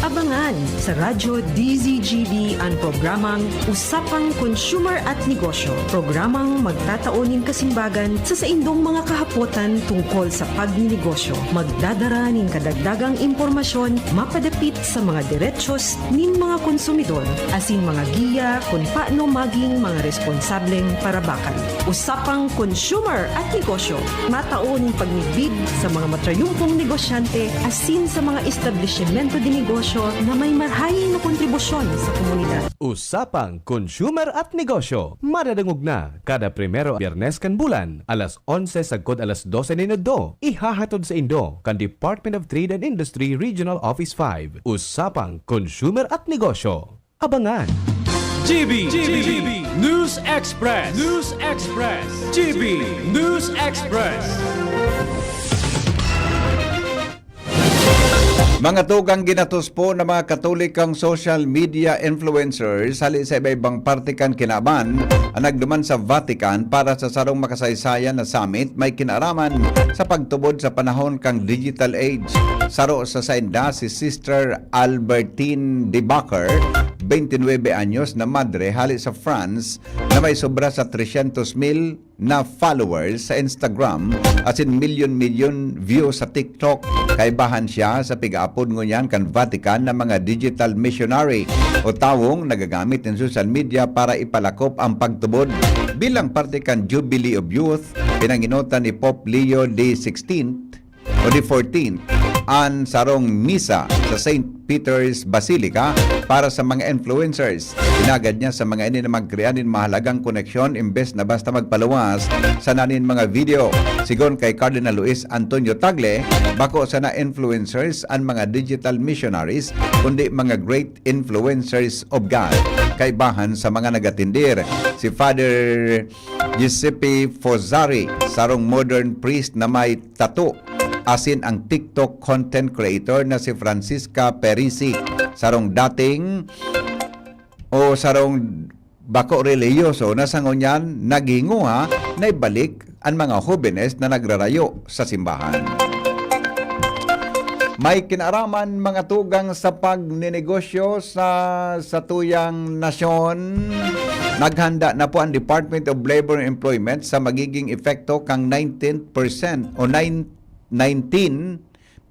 Abangan sa Radyo D Z G B ang programang Usapang Consumer at Negosyo, programang magtatao nin kasimbagan sa saindong mga kahapotan tungkol sa pagninegosyo. Magdadara nin kadagdagang impormasyon mapadapit sa mga derechos nin mga konsumidor asin mga giya kun paano maging mga responsableng parabakan. Usapang Consumer at Negosyo, matao nin pagmidbid sa mga matrayumpong negosyante asin sa mga establisimento de negosyo na may marhay na kontribusyon sa komunidad. Usapang Consumer at Negosyo, madadangog na kada primero Biyernes kan bulan, alas onse sagkod alas dose nin udto. Ihahatod saindo kan Department of Trade and Industry Regional Office five. Usapang Consumer at Negosyo. Abangan! G B, G B, News Express, News Express, G B News Express. Mga tugang, ginatos po ng mga Katolikong social media influencers hali sa iba-ibang parte kan kinaban ang nagduman sa Vatican para sa sarong makasaysayan na summit may kinaraman sa pagtubod sa panahon kang digital age. Saro sa sainda si Sister Albertine de Backer, twenty-nine anyos na madre hali sa France na may sobra sa tresyentos mil na followers sa Instagram asin milyon-milyon views sa TikTok. Kaibahan siya sa pig-aapod ngunyan kan Vatican na mga digital missionary o tawong nagagamit nin social media para ipalakop ang pagtubod. Bilang parte kan Jubilee of Youth, pinangenotan ni Pope Leo the sixteenth o the fourteenth an sarong misa sa Saint Peter's Basilica para sa mga influencers. Hinagad niya sa mga ini na magkrea nin mahalagang koneksyon imbes na basta magpaluwas sana nin mga video. Sigon kay Cardinal Luis Antonio Tagle, bako sana influencers an mga digital missionaries, kundi mga great influencers of God. Kaibahan sa mga nagatindir, si Father Giuseppe Fozzari, sarong modern priest na may tattoo, asin ang TikTok content creator na si Francisca Perisi, sarong dating o sarong bako relihiyoso na sa ngunyan naghinguha na ibalik an mga hobenes na nagrarayo sa simbahan. May kinaaraman mga tugang sa pagninegosyo sa satuyang nasyon. Naghanda na po ang Department of Labor and Employment sa magiging epekto kang nineteen percent o nine, nineteen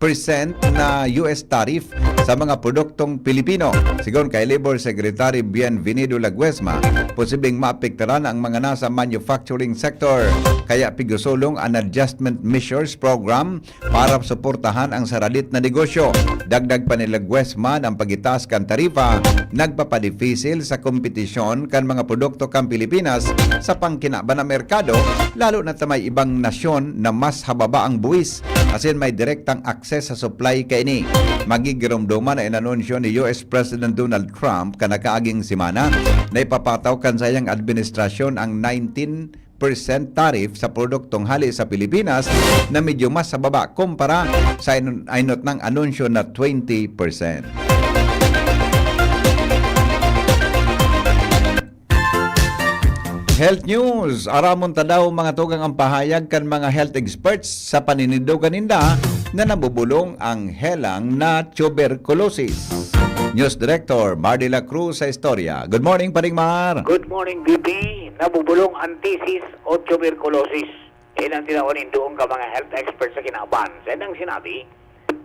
percent na U S tariff sa mga produktong Pilipino. Sigon kay Labor Secretary Bienvenido Laguesma, posibleng maapektaran ang mga nasa manufacturing sector. Kaya pigusulong an adjustment measures program para suportahan ang saradit na negosyo. Dagdag pa ni Laguesma, ang pagitaas kan tarifa nagpapadipisil sa kompetisyon kan mga produkto kan Pilipinas sa pangkinaban na merkado, lalo na ta may ibang nasyon na mas hababa ang buwis asin may direktang akses sa supply kaini. Magigiromdoman na inanunsyo ni U S President Donald Trump kan nakaaging semana na ipapataw kan saiyang administrasyon ang nineteen percent tariff sa produktong hali sa Pilipinas na medyo mas sa baba kumpara sa inot nang anunsyo na twenty percent. Health News. Aramon ta daw mga tugang ang pahayag kan mga health experts sa paninindogan ninda na nabubulong ang helang na tuberculosis. News Director Mardy La Cruz sa istorya. Good morning, Paring Mar. Good morning, B P. Nabubulong ang thesis o tuberculosis. Yan ang tinawan nin doon ka mga health experts sa kinaban. Sa indang sinabi,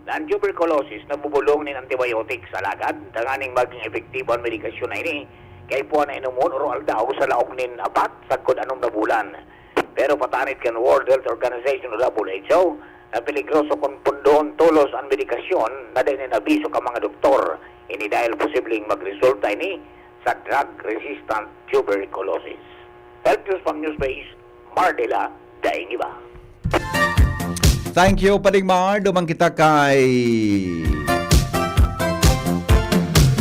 na ang tuberculosis nabubulong nin antibiotics. Alagad, tanganing maging epektibo ang medikasyon na ini, kaipuhan na inomon oro aldaw sa laog nin apat sagkod anom na bulan. Pero patanid kan World Health Organization o W H O, na peligroso kun pondoon tolos an medikasyon na dai nin abiso kan mga doktor. Ini dahil posibleng magresulta ini sa drug-resistant tuberculosis. Help News from Newsbase, Mardela, daing iba. Thank you, Paring Mar. Duman kita kay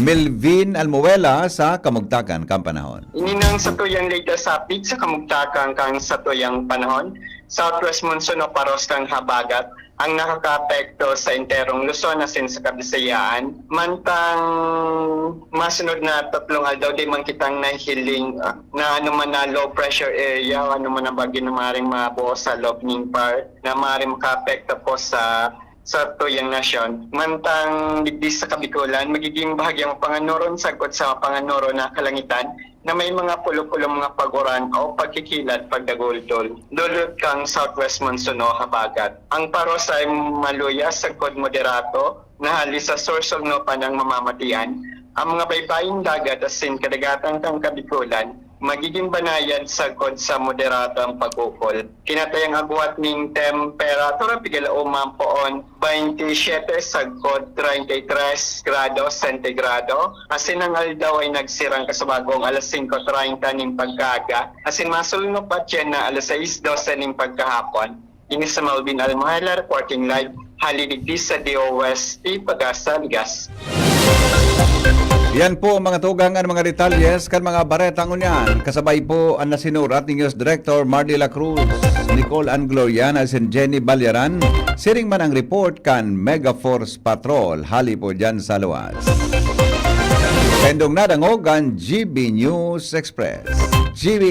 Melvin Almuela sa Kamugtakan kan Panahon. Ini nang satuyang latest update sa kamugtakan kan satuyang panahon. Southwest monsoon o paros kan habagat ang nakakaapekto sa enterong Luzon asin sa Kabisayaan. Mantang masunod na tatlong aldaw, di man kitang nahihiling ah, na ano man na low pressure area o ano man na bagyo na maaaring mabuo sa loob ning part na maaaring makaapekto po sa sa tuyang nasyon. Mantang digdi sa Kabikolan, magiging bahagyang mapanganuron sagkod sa mapanganuro na kalangitan na may mga pulo-pulong mga pag-uran o pagkikilat pagdagultol. Dulot kang southwest monsoon o habagat. Ang paros ay maluya sagkod moderato na hali sa Sorsogon pa ng mamamatian. Ang mga baybaying dagat asin kadagatan kang Kabikolan magiging banayad sagkod sa moderadong pag-ukol. Kinatayang agwat ning temperatura pigalaoman poon twenty-seven sagkod treinta y tres grados sentigrado. Asin ang aldaw ay nagsirang kasabagong alas singko treinta ning pagkaaga. Asin masulnop pa yan na alas sais dose ning pagkahapon. Ini si Melvin Almohela reporting live hali digdi sa D O S T Pagasa, Ligas. Yan po mga tugang an mga detalyes kan mga baretang unyan. Kasabay po an nasinurat ni News Director Mardy La Cruz, Nicole Ann Gloriana, asin Jenny Balyaran. Siring man ang report kan Megaforce Patrol hali po dyan sa luwas. Tendong nadangog an G B News Express. G B,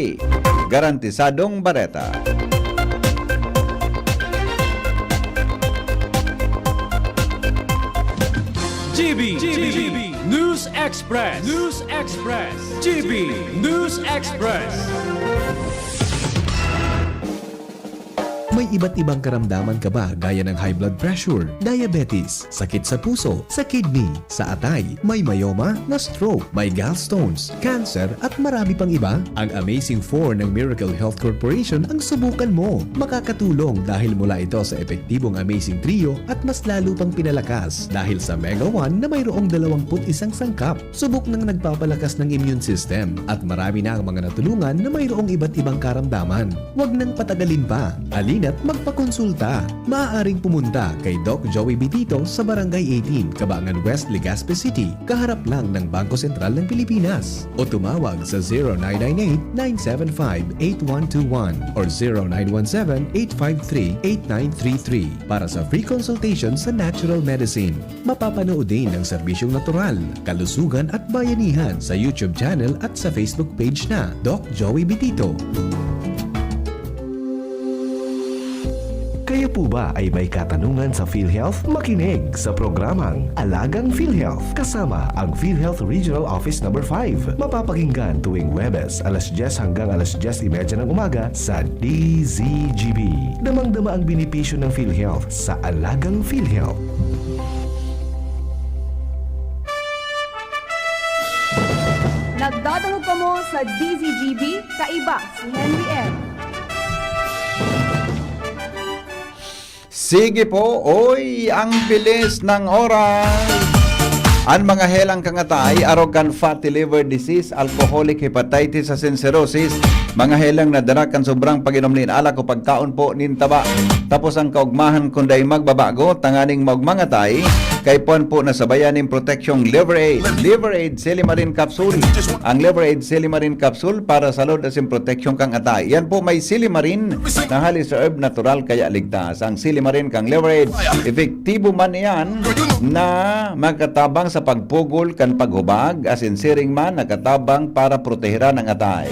garantisadong bareta. G B, G B, News Express, News Express, G B News Express. May iba't ibang karamdaman ka ba gaya ng high blood pressure, diabetes, sakit sa puso, sa kidney, sa atay, may myoma, na-stroke, may gallstones, cancer, at marami pang iba? Ang Amazing four ng Miracle Health Corporation ang subukan mo. Makakatulong dahil mula ito sa epektibong Amazing Trio at mas lalo pang pinalakas dahil sa Mega one na mayroong dalawang put isang sangkap. Subok nang nagpapalakas ng immune system at marami na ang mga natulungan na mayroong iba't ibang karamdaman. Huwag nang patagalin pa. Halina't magpakonsulta. Maaaring pumunta kay Doc Joey Bitito sa Barangay eighteen, Kabangan West, Legazpi City, kaharap lang ng Bangko Sentral ng Pilipinas. O tumawag sa zero nine nine eight, nine seven five, eight one two one or zero nine one seven, eight five three, eight nine three three para sa free consultation sa natural medicine. Mapapanood din ang serbisyong natural, kalusugan at bayanihan sa YouTube channel at sa Facebook page na Doc Joey Bitito. Kayo po ba ay may katanungan sa PhilHealth? Makinig sa programang Alagang PhilHealth kasama ang PhilHealth Regional Office Number five. Mapapakinggan tuwing Huwebes, alas dyes hanggang alas dyes y media ng umaga sa D Z G B. Damang-dama ang benepisyo ng PhilHealth sa Alagang PhilHealth. Nagdadangog kamo sa D Z G B, kaiba si Henry M. Sige po, oy, ang bilis ng oras. An mga helang kan atay, arog kan fatty liver disease, alcoholic hepatitis asin cirrhosis, mga helang na dara kan sobrang pag-inom nin alak o pagkaon po nin taba. Tapos ang kaugmahan kun dai magbabago, tanganing maugmang atay, kaipuhan po na sabayan nin proteksyong Liver Aid. Liver Aid Silimarin Capsule. Ang Liver Aid Silimarin Capsule para sa load asin proteksyon kan atay. Yan po may silimarin na halis herb natural kaya ligtas. Ang silimarin kan Liver Aid, epektibo man iyan na makatabang sa pagpugol kan paghubag, asin siring man nakatabang para protehiran ang atay.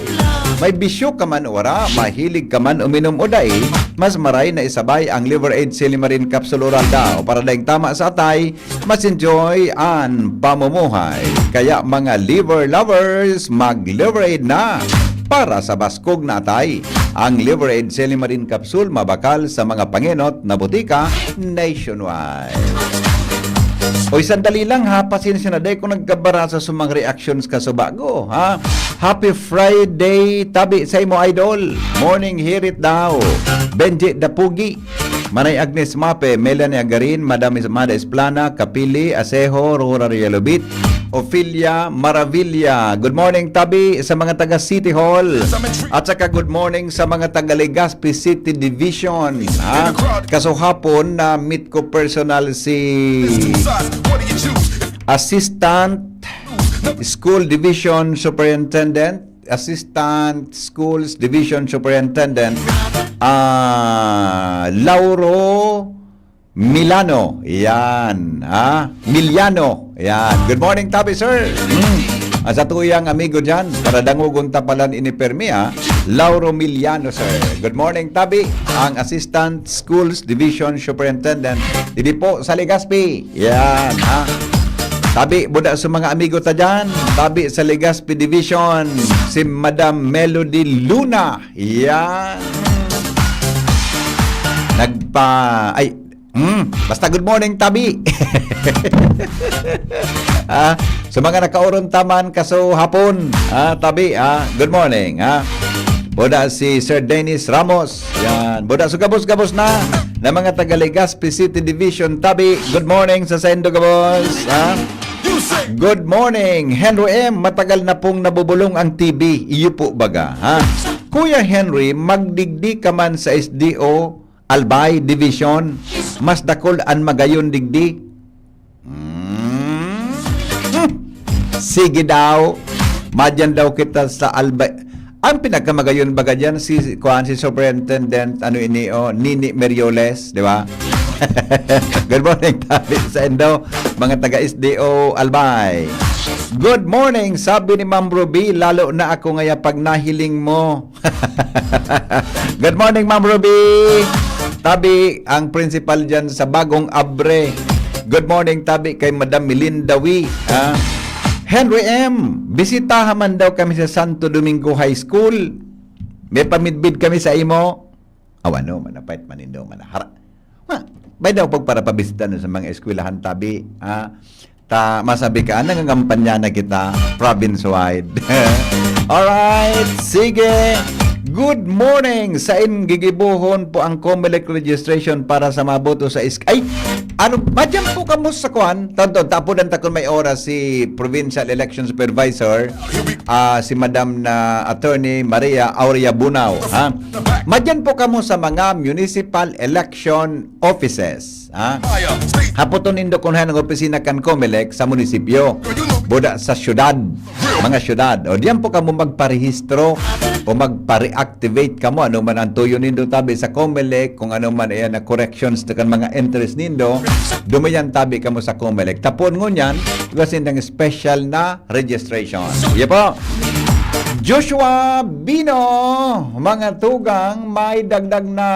May bisyo ka man o wara, mahilig ka man uminom o dai, mas maray na isabay ang Liver Aid Silimarin Capsule Oral daw para daing tama sa atay, mas enjoy an pamumuhay. Kaya mga liver lovers, mag-Liver Aid na para sa baskog na atay. Ang Liver Aid Silimarin Capsule mabakal sa mga pangenot na botika nationwide. Oy, sandali lang ha, pasensya na, dai ko nagkabara sa sumang reactions ka sa bago, ha? Happy Friday, tabi sa imo, idol. Morning, hirit daw. Benji Dapugi, Manay Agnes Mape, Melanie Agarin, Madam Is-, Mada Esplana, Kapili, Asejo, Rora Realobit, Ophelia Maravilla. Good morning, tabi sa mga taga City Hall. At saka good morning sa mga taga Legazpi City Division. Ha? Kasuhapon na meet ko personal si Assistant School Division Superintendent, Assistant Schools Division Superintendent, ah, Lauro Milano. Yan, ha? Miliano. Yan. Good morning, tabi, sir. Hmm. Ang satuyang amigo dyan, para dangogon ta palan ini permi, ha? Lauro Miliano, sir. Good morning, tabi. Ang Assistant Schools Division Superintendent. Didi po sa Legazpi. Yan, ha? Tabi, buda sa mga amigo ta dyan. Tabi sa Legazpi Division, si Madam Melody Luna. Yan. Nagpa-, ay, hmm, basta good morning, tabi. Ah, sa mga nakaoron taman kaso hapon, ah, tabi, ah, good morning, ah. Buda si Sir Dennis Ramos. Yan. Buda so gabos-gabos na na mga taga Legazpi City Division, tabi. Good morning sa saindo gabos, ha? Good morning, Henry M. Matagal na pong nabubulong ang T V. Iyo po baga, ha? Kuya Henry, magdigdi ka man sa S D O, Albay Division. Mas dakul an magayon digdi. Hmm. Hmm. Sige daw. Madyan daw kita sa Albay. Ang pinakamagayon baga dyan, si, kuwan, si Superintendent, ano ini, oh, Nini Merioles, di ba? Good morning, tabi sa indo, mga taga S D O Albay. Good morning, sabi ni Ma'am Ruby, lalo na ako ngaya pag nahiling mo. Good morning, Ma'am Ruby. Tabi, ang principal dyan sa Bagong Abre. Good morning, tabi, kay Madam Melinda Wee, ha? Henry M, bisitahan man daw kami sa Santo Domingo High School. May pamidbid kami sa imo. Aw, ano, manapait, manindo, manahara. Ha? May daw pagparapabisita na sa mga eskwelahan tabi, ha? Ta, masabi ka, nangangampanya na kita, province-wide. Alright, sige. Good morning! Sa in gigibohon po ang Comelec registration para sa maboto sa is-, ay, ano, madyan po kamo sa kwan? Tonton, tapudan ta kung may oras si Provincial Election Supervisor, ah, si Madam na Attorney Maria Aurea Bunao, ha? Madyan po kamo sa mga municipal election offices, ha? Hapoton nindo kung hayan ang opisina kan Comelec sa munisipyo, buda sa syudad, mga syudad. O diyan po kamo magparehistro o magpa-reactivate kamo, ano man ang tuyo nindo tabi sa Comelec, kung ano man iyan na corrections to kan mga entries nindo, dumayan tabi kamo sa Comelec. Tapon ngunyan, kasi nang special na registration. Iya po. Joshua Bino, mga tugang, may dagdag na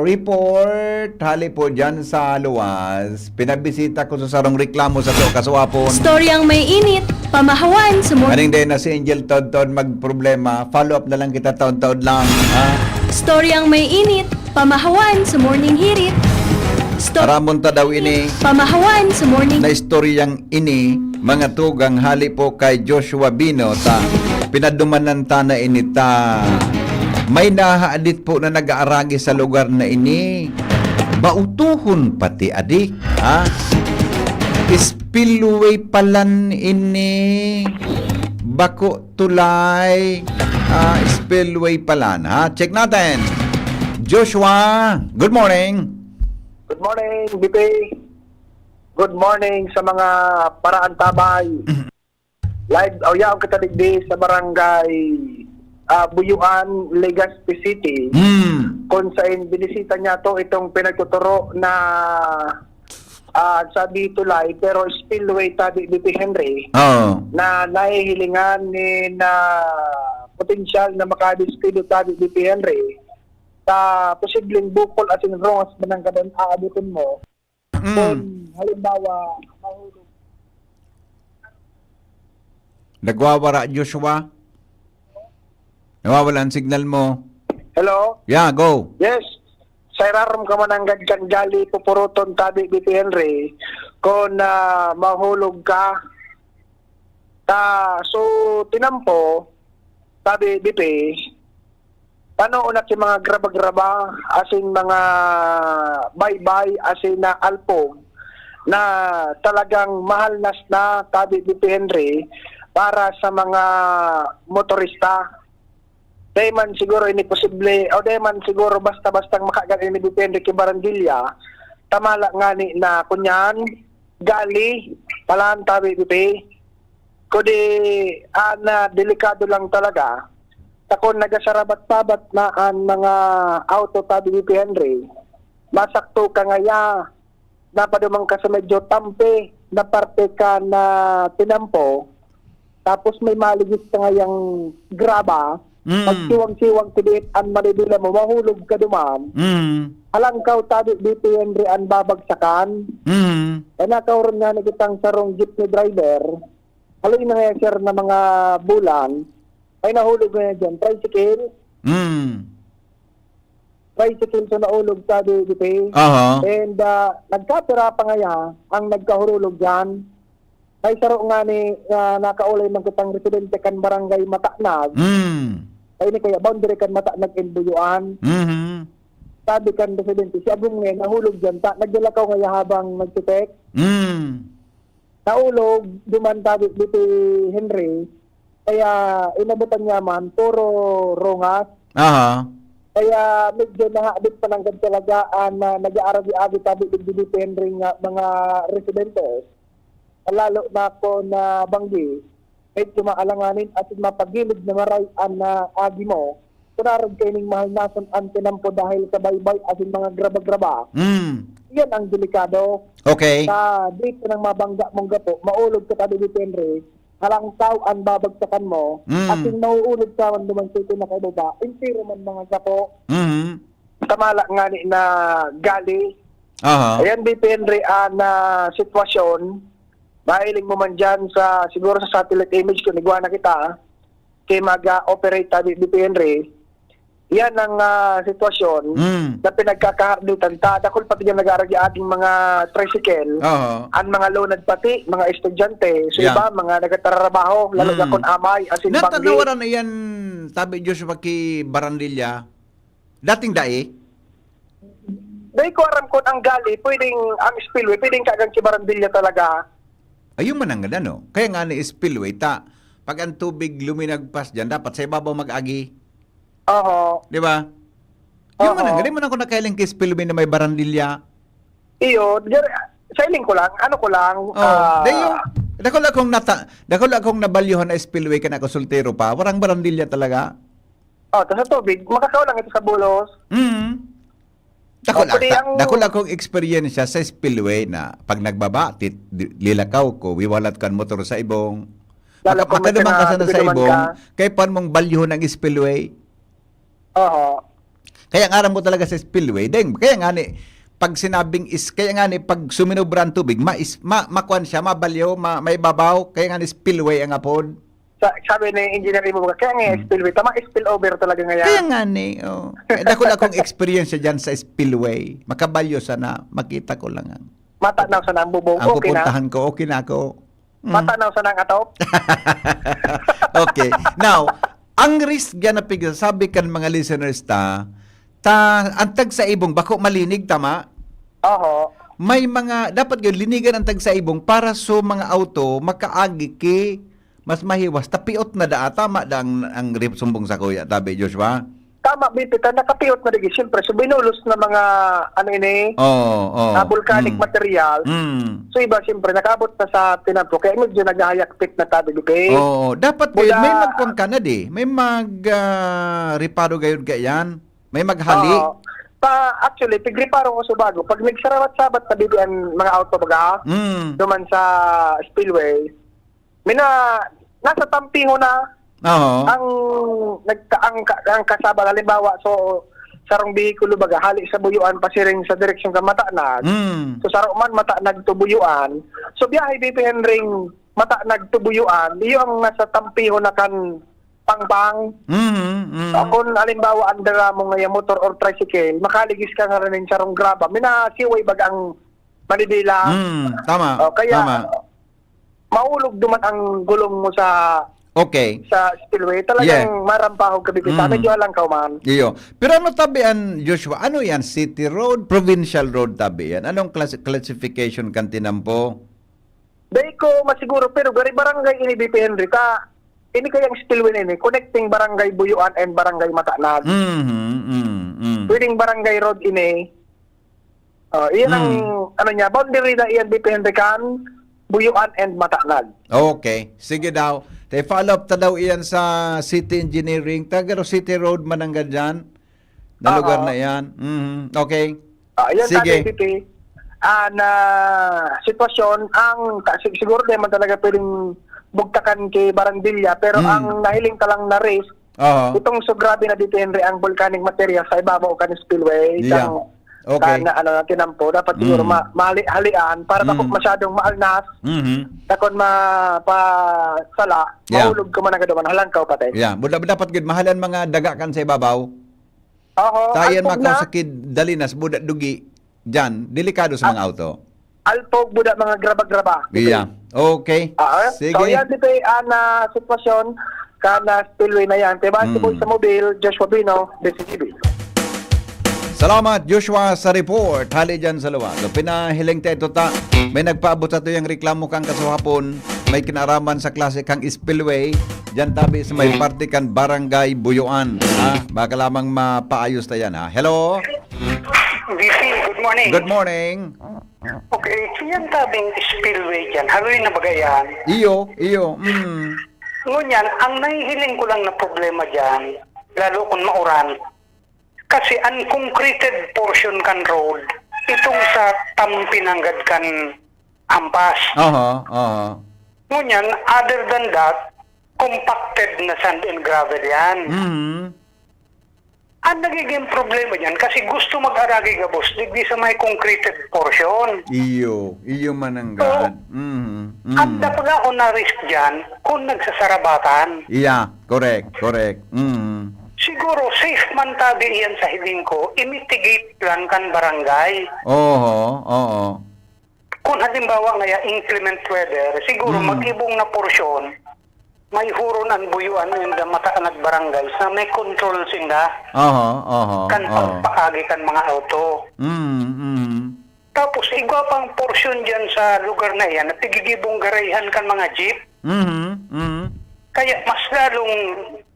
report. Hali po dyan sa luwas. Pinabisita ko sa sarong reklamo sa to, kasuwapon. Storyang may init, pamahawan sa mor- Kaning din na si Angel Todd-Todd magproblema. Follow up na lang kita taon-taon lang, ha? Storyang may init, pamahawan sa morning hirit. Sto- Aramon ta daw ini. Pamahawan sa morning. Na istoryang ini, mga tugang, hali po kay Joshua Bino, ta pinadumanan ta na ini ta may nahadit po na nag-aaragi sa lugar na ini. Bautuhon pati adik, ha? Spillway palan ini. Bako tulay. Ah, spillway palan, ha? Check natin. Joshua, good morning. Good morning, B P. Good morning sa mga paraantabay. Live, o yaon kita digdi sa barangay, ah, Buyuan, Legazpi City, Hmm. kung saan binisita niya to itong pinagtuturo na, ah, sabi tulay, pero spillway, sabi ni P. Henry, Oo. na nahihilingan ni na potensyal na makadispilo, sabi ni P. Henry, sa posibleng bukol asin rungas mananggad an aaboton mo. Mm. Kung halimbawa, mahulog. Nagwawara, Joshua? Nawawala ang signal mo. Hello? Yeah, go. Yes. Sa irarom ka mananggad kan gali pupuruton, tabi ni P. Henry, kung, ah, mahulog ka. Ta, so, tinampo, sabi, B P, tanoon na ki mga graba-graba, asin mga baybay, asin na alpog, na talagang mahalnas na, sabi ni P. Henry, para sa mga motorista. Dai man siguro ini posible, o dai man siguro basta-bastang makagal ini depende ki barandilya. Tamala ngani na kunyan, gali, palan tabi, P P. Kudi, ah, na delikado lang talaga. Takon nagasarabat-sabat na an mga auto tabi, P P Henry. Masakto ka ngaya, napaduman ka sa medyo tampi na parte ka na tinampo, tapos may maligis ka ngayang graba, Mm. pagsiwang-siwang kudiit an manibela mo, mahulog ka duman. Mm. Alangkaw tabi, di P. Henry, an babagsakan. Mm. Kaya nakaoron nga na kitang sarong jeepney driver, haloy na nga, sir, na mga bulan, ay nahulog na yan dyan. Tricycle. Mm. Tricycle sa naulog, sabi, di P. Aha. And, ah, nagkapira pa ngaya ang nagkahurulog dyan. May saro nga ni, ah, nakaulay man kitang residente kan barangay Matanag. Mm. Ay, ni kaya boundary kan Matanag and Buyuan. Mhm. Sabi kan residente, si Agong Nen, nahulog dyan. Ta, naglalakaw ngaya habang nagtitek. Mm. Naulog, duman tabi ni P. Henry. Kaya inabutan niya man, puro rungas. Aha. Kaya medyo nahadit pa nanggad talaga an, ah, nag-aaragi-agi tabi ni P. Henry nga mga residentes. Lalo na kung na banggi, medyo maalanganin asin mapagilid na maray an, ah, agi mo. Kunarad kaining mahalnason an tinampo dahil sa baybay asin mga graba-graba. Mm. Yan ang delikado. Okay. Sa dito ng mabangga mong gapo, maulog ka tabi ni Henry, halangkaw an babagsakan mo, Mm. asin mauulog ka man duman sa ito na kaibaba, entero man mga gapo. Mm. Tamala ngani na gali. Aha. Ayan, depende an, ah, sitwasyon. Mahiling mo man dyan sa, siguro sa satellite image kung igwa na kita, kay mag-operate tabi ni P. Henry. Yan ang, ah, sitwasyon Mm. na pinagkakahardutan ta. Dakul pati yung nag-aarag yung ating mga tricycle, Oo. ang mga loaned pati, mga estudyante, so Yeah. iba, mga nagtatrabaho, lalo na Mm. kun amay, asin Nata-, banggi. Nawaran na yan, tabi Joshua, ki Barandilla. Dating dai? Dai ko aram kun ang gali, pwedeng ang spillway, pwedeng kagang ki Barandilla talaga. Ayun man ang ano. Kaya nga ni spillway, ta, pag ang tubig luminagpas dyan, dapat sa ibabaw mag-agi. Oho. Di ba? Yung Oho. Manang, di man ako nakahiling kay spillway na may barandilya. Iyo, dir-, sa hiling ko lang, ano ko lang, Oh, ah, dayo. Dakula kong nata-, dakula kong nabalyuhan na spillway ka na ako soltero pa. Warang barandilya talaga. Oh, tas sa tubig, makakaw lang ito sa bulos. Mm. Dakula, Oh, pwede ta-, ang dakula kong eksperyensya sa spillway na pag nagbaba, tit-, di-, lilakaw ko, wiwalat ko ang motor sa ibong. Lalo Maka-, kung may makadumang ka sana sa pinaduduman ibong, ka. Kay pan mong balyuhan ang spillway. Oho. Kaya ang aram mo talaga sa spillway, deng, kaya nga ni, pag sinabing is, kaya nga ni, pag suminobra ang tubig, ma-, is, ma-, makuan siya, mabalyo, ma-, maibabaw, kaya nga ni spillway ang apod. Sa-, sabi ni Engineer Ibo, kaya nga Hmm. spillway, tama, spill over talaga ngayon. Kaya nga ni, oh. Eh, dakul akong experience dyan sa spillway. Makabalyo sana, makita ko lang ang Mata na sa nang bubong, ang okay na. Pupuntahan ko, okay na ako. Mm. Matanaw sa nang atop. Okay. Now, ang risk yan na pigsasabi kan mga listeners ta, ta, ang tagsaibong bako malinig, tama? Oho. May mga, dapat yun, linigan ang tagsaibong para so mga auto, makaagi ki, mas mahiwas. Tapiot na daa, tama da ang, ang rip sumbong sa kuya, tabi, Joshua? Tama, Bibi, ta nakapiot na digi. Siyempre, so binulos na mga, ano ini, Oo, oo. ah, volcanic Mm. material. Mm. So iba, siyempre, nakaabot na sa tinampo. Kaya medyo naghahayakpit na tabi, Bibi. Oo, dapat Buda- gayud, may magkuan ka na di. May mag, ah, reparo gayud ka yan. May maghali. Oo. Pa, actually, pigreparo ko sa bago. Pag nagsarawat-sabat na, Bibi, ang mga auto, baga, Mm. duman sa spillway, Mina, nasa tampiho na Oo. ang nagka-, ang ka-, ang kasaba. Halimbawa, so, sarong behikulo baga, hali sa Buyuan, pasiring sa direksyon kan Matanag. Mm. So, saro man, Matanag to Buyuan. So, biyahe, Bibi Henry, Matanag to Buyuan, iyo ang nasa tampiho na kan pangpang. Mhm, mhm. Ah, kung halimbawa, ang dara mo ngayon, motor or tricycle, makaligis ka nga rin sarong graba. Minasiway baga ang manibela. Mm, tama, O, kaya, tama. maulog duman ang gulong mo sa Okay. sa spillway. Talagang Yeah. marampahog ka, Bibi, ta. Mm. Medyo halangkaw man. Iyo. Pero ano tabi yan, Joshua? Ano yan? City road? Provincial road tabi yan? Anong class-, classification kan tinampo? Dai ko masiguro, pero gari barangay ini, Bibi Henry, ta ini kayang spillway na ini, connecting Barangay Buyuan and Barangay Matanag. Mhm, mm, mm. Pwedeng barangay road ini. Oh, iyan ang, Mm. ano niya, boundary na iyan, Bibi Henry, kan Buyuan and Matanag. Okay. Sige daw. Te, follow up ta daw iyan sa city engineering. Taga City Road, Manangga dyan. Na Oo. lugar na iyan. Mhm. Okay. Ah, iyan Sige. tabi, Bibi. Ah, na sitwasyon, ang, ta-, sig-, siguro di man talaga pwedeng bugtakan ki Barandilla, pero Mm. ang nahiling ta lang na risk, Oo. itong so grabe na dito, Henry, ang volcanic material sa ibabaw kan spillway, Yeah. kan, Okay. kan, ano, tinampo. Dapat siguro Mm. ma-, mahali-halian para bako Mm. masyadong maalnas, Mhm. takon mapasala, Yeah. mahulog ka man ang kaduman, halangkaw patay. Yeah. Buda-, dapat gud, mahal ang mga daga kan sa ibabaw. Oho, Ta iyan alpog na. Mako sa kid Dalinas, buda dugi, dyan, delikado sa Ah, mga auto. alpog, buda mga graba-graba. Iya. Okay. Ah, Sige. So, yan, dito, ah, na sitwasyon, ka na spillway na yan. Kaya, Mm. Boy sa Mobil, Joshua Bino, D C T V. Salamat, Joshua, sa report. Hali dyan sa luwa. So, pinahiling ta ito ta. May nagpaabot sa tuyang reklamo kang kasuhapon. May kinaraman sa klase kang spillway. Diyan tabi sa may Mm. parte kan Barangay Buyuan. Ha? Baka lamang mapaayos na yan, ha? Hello? B C, good morning. Good morning. Okay, yan tabing spillway dyan. Haloy na baga yan. Iyo, iyo. Mm. Ngunyan, ang nahihiling ko lang na problema dyan, lalo kung mauran, kasi ang concreted portion kan road, itong sa tampinanggad kan hampas. Oho, oho. Ngunyan, other than that, compacted na sand and gravel yan. Mhm. Ang nagiging problema niyan, kasi gusto mag-aragi gabos, digdi sa may concreted portion. Iyo, iyo man ang Oo. Gaan. Mhm, mhm. Ang dapat ako na risk dyan, kung nagsasarabatan. Yeah, correct, correct. Mhm. Sig-, Siguro, safe man tabi iyan sa hiling ko, i-mitigate lang kan barangay. Oho, oo. Kung halimbawa ngaya, inclement weather, siguro Mm. mag-ibong na porsyon, may huron an buyoan ninda mataan at barangays na may control sinda Oho, oho, kan oho. pagpaagi kan mga auto. Mm, mm. Tapos, igwa pang porsyon diyan sa lugar na iyan na pigigibong garahehan kan mga jeep. Mhm, mhm. Kaya mas lalong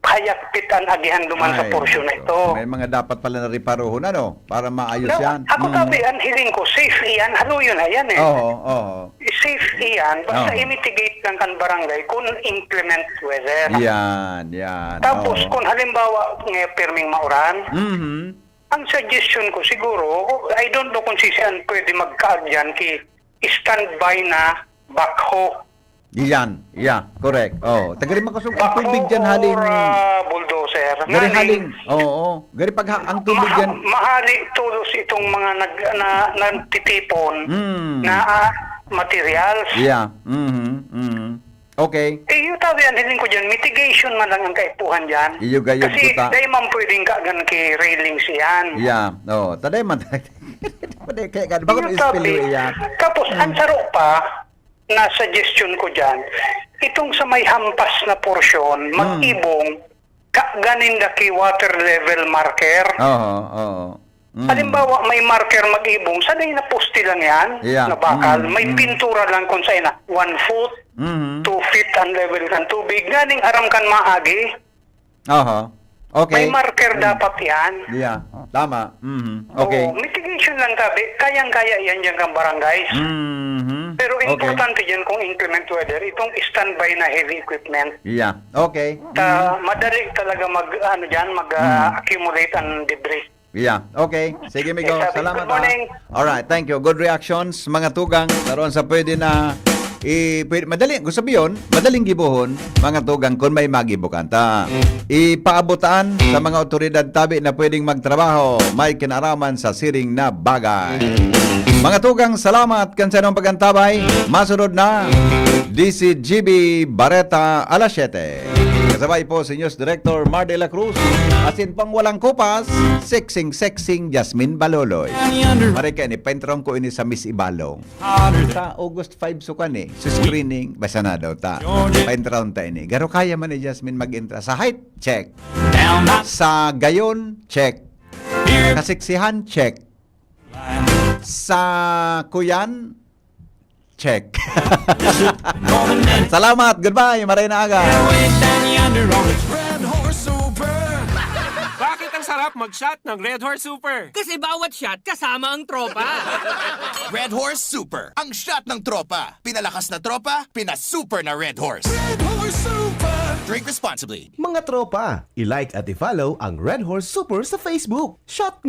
hayagpit an agihan duman sa Ay, porsyon na nako. ito. May mga dapat pala na reparohon, ano, para maayos Na, yan. ako Mm. sabi, ang hiling ko, safe iyan, haluyon na yan eh. Oo, oo. Safe iyan, basta Oo. i-mitigate lang kan barangay kung inclement weather. Yan, yan. Tapos, Oo. kung halimbawa, nga pirming mauran, Mhm. ang suggestion ko siguro, I don't know kung sisian pwede magkaag yan ki standby na backhoe. Iyan, yeah, correct. Oh, tagari makasog ang Backhoe tubig dyan haling or, ah, bulldozer. Gari Nganing, haling, oo, oo. Gari pag ha- ang tubig maha- dyan. Mahali tulos itong mga nag, na, nagtitipon Hmm. na, ah, materials. Yeah. Mhm, mhm. Okay. Eh, yung tawag yan, hiling ko dyan, mitigation man lang ang kaipuhan dyan. Iyo gayod Kasi ko ta. dahil man pwedeng kagan ki railings yan. Yeah. Oh, taday man. Taday kaya ka, bakit Yung ispiliw tabi, yan? Tapos, ang Hmm. saro pa, na suggestion ko dyan, itong sa may hampas na porsyon, Hmm. mag-ibong, ka, ganin daki water level marker. Oo, oo. Mm. Halimbawa, may marker mag-ibong, sanay na poste lang yan, Yeah. na bakal. Mm, May mm. pintura lang kung saan na one foot, Mhm. two feet ang level ng tubig. Ganing aram kan maagi. Aha. Okay. May marker Mm. dapat yan. Yeah. Tama. Mhm. Okay. Oo, mitigation lang tabi. Kayang-kaya yan dyan kang barangays. Mhm. Pero Okay. importante dyan kung inclement weather, itong standby na heavy equipment. Yeah. Okay. Ta, Mhm. madali talaga mag, ano dyan, mag, ah, Mm. accumulate ang debris. Yeah. Okay. Sige, migo. Okay, sabi, Salamat, good morning. ah. Alright, thank you. Good reactions, mga tugang. Taron sa pwede na i-, pwede, madali, gusto sabiyon, madaling gibohon, mga tugang, kung may magibo kan ta. Ipaabotan sa mga otoridad tabi na pwedeng magtrabaho, may kinaraman sa siring na bagay. Mga tugang, salamat kan sa inyong pag-antabay. Masunod na, D C G B Bareta, alas siyete. Kasabay po si News Director Mar de la Cruz. Asin pang walang kupas, sexing, sexing, Jasmine Baloloy. Pare ka ni, paintraon ko ini sa Miss Ibalong. Sa August five sukan eh, sa screening, basta na daw ta. Paintraon ta ini. Garo kaya man ni Jasmine mag-intra. Sa height, check. Sa gayon, check. Kasiksihan, check. Sa kuyan, check. Salamat. Goodbye. Maray na aga. Red Horse Super. Bakit ang sarap mag-shot ng Red Horse Super? Kasi bawat shot kasama ang tropa. Red Horse Super, ang shot ng tropa. Pinalakas na tropa, pinasuper na Red Horse. Red Horse Super. Drink responsibly. Mga tropa, i-like at i-follow ang Red Horse Super sa Facebook. Shot na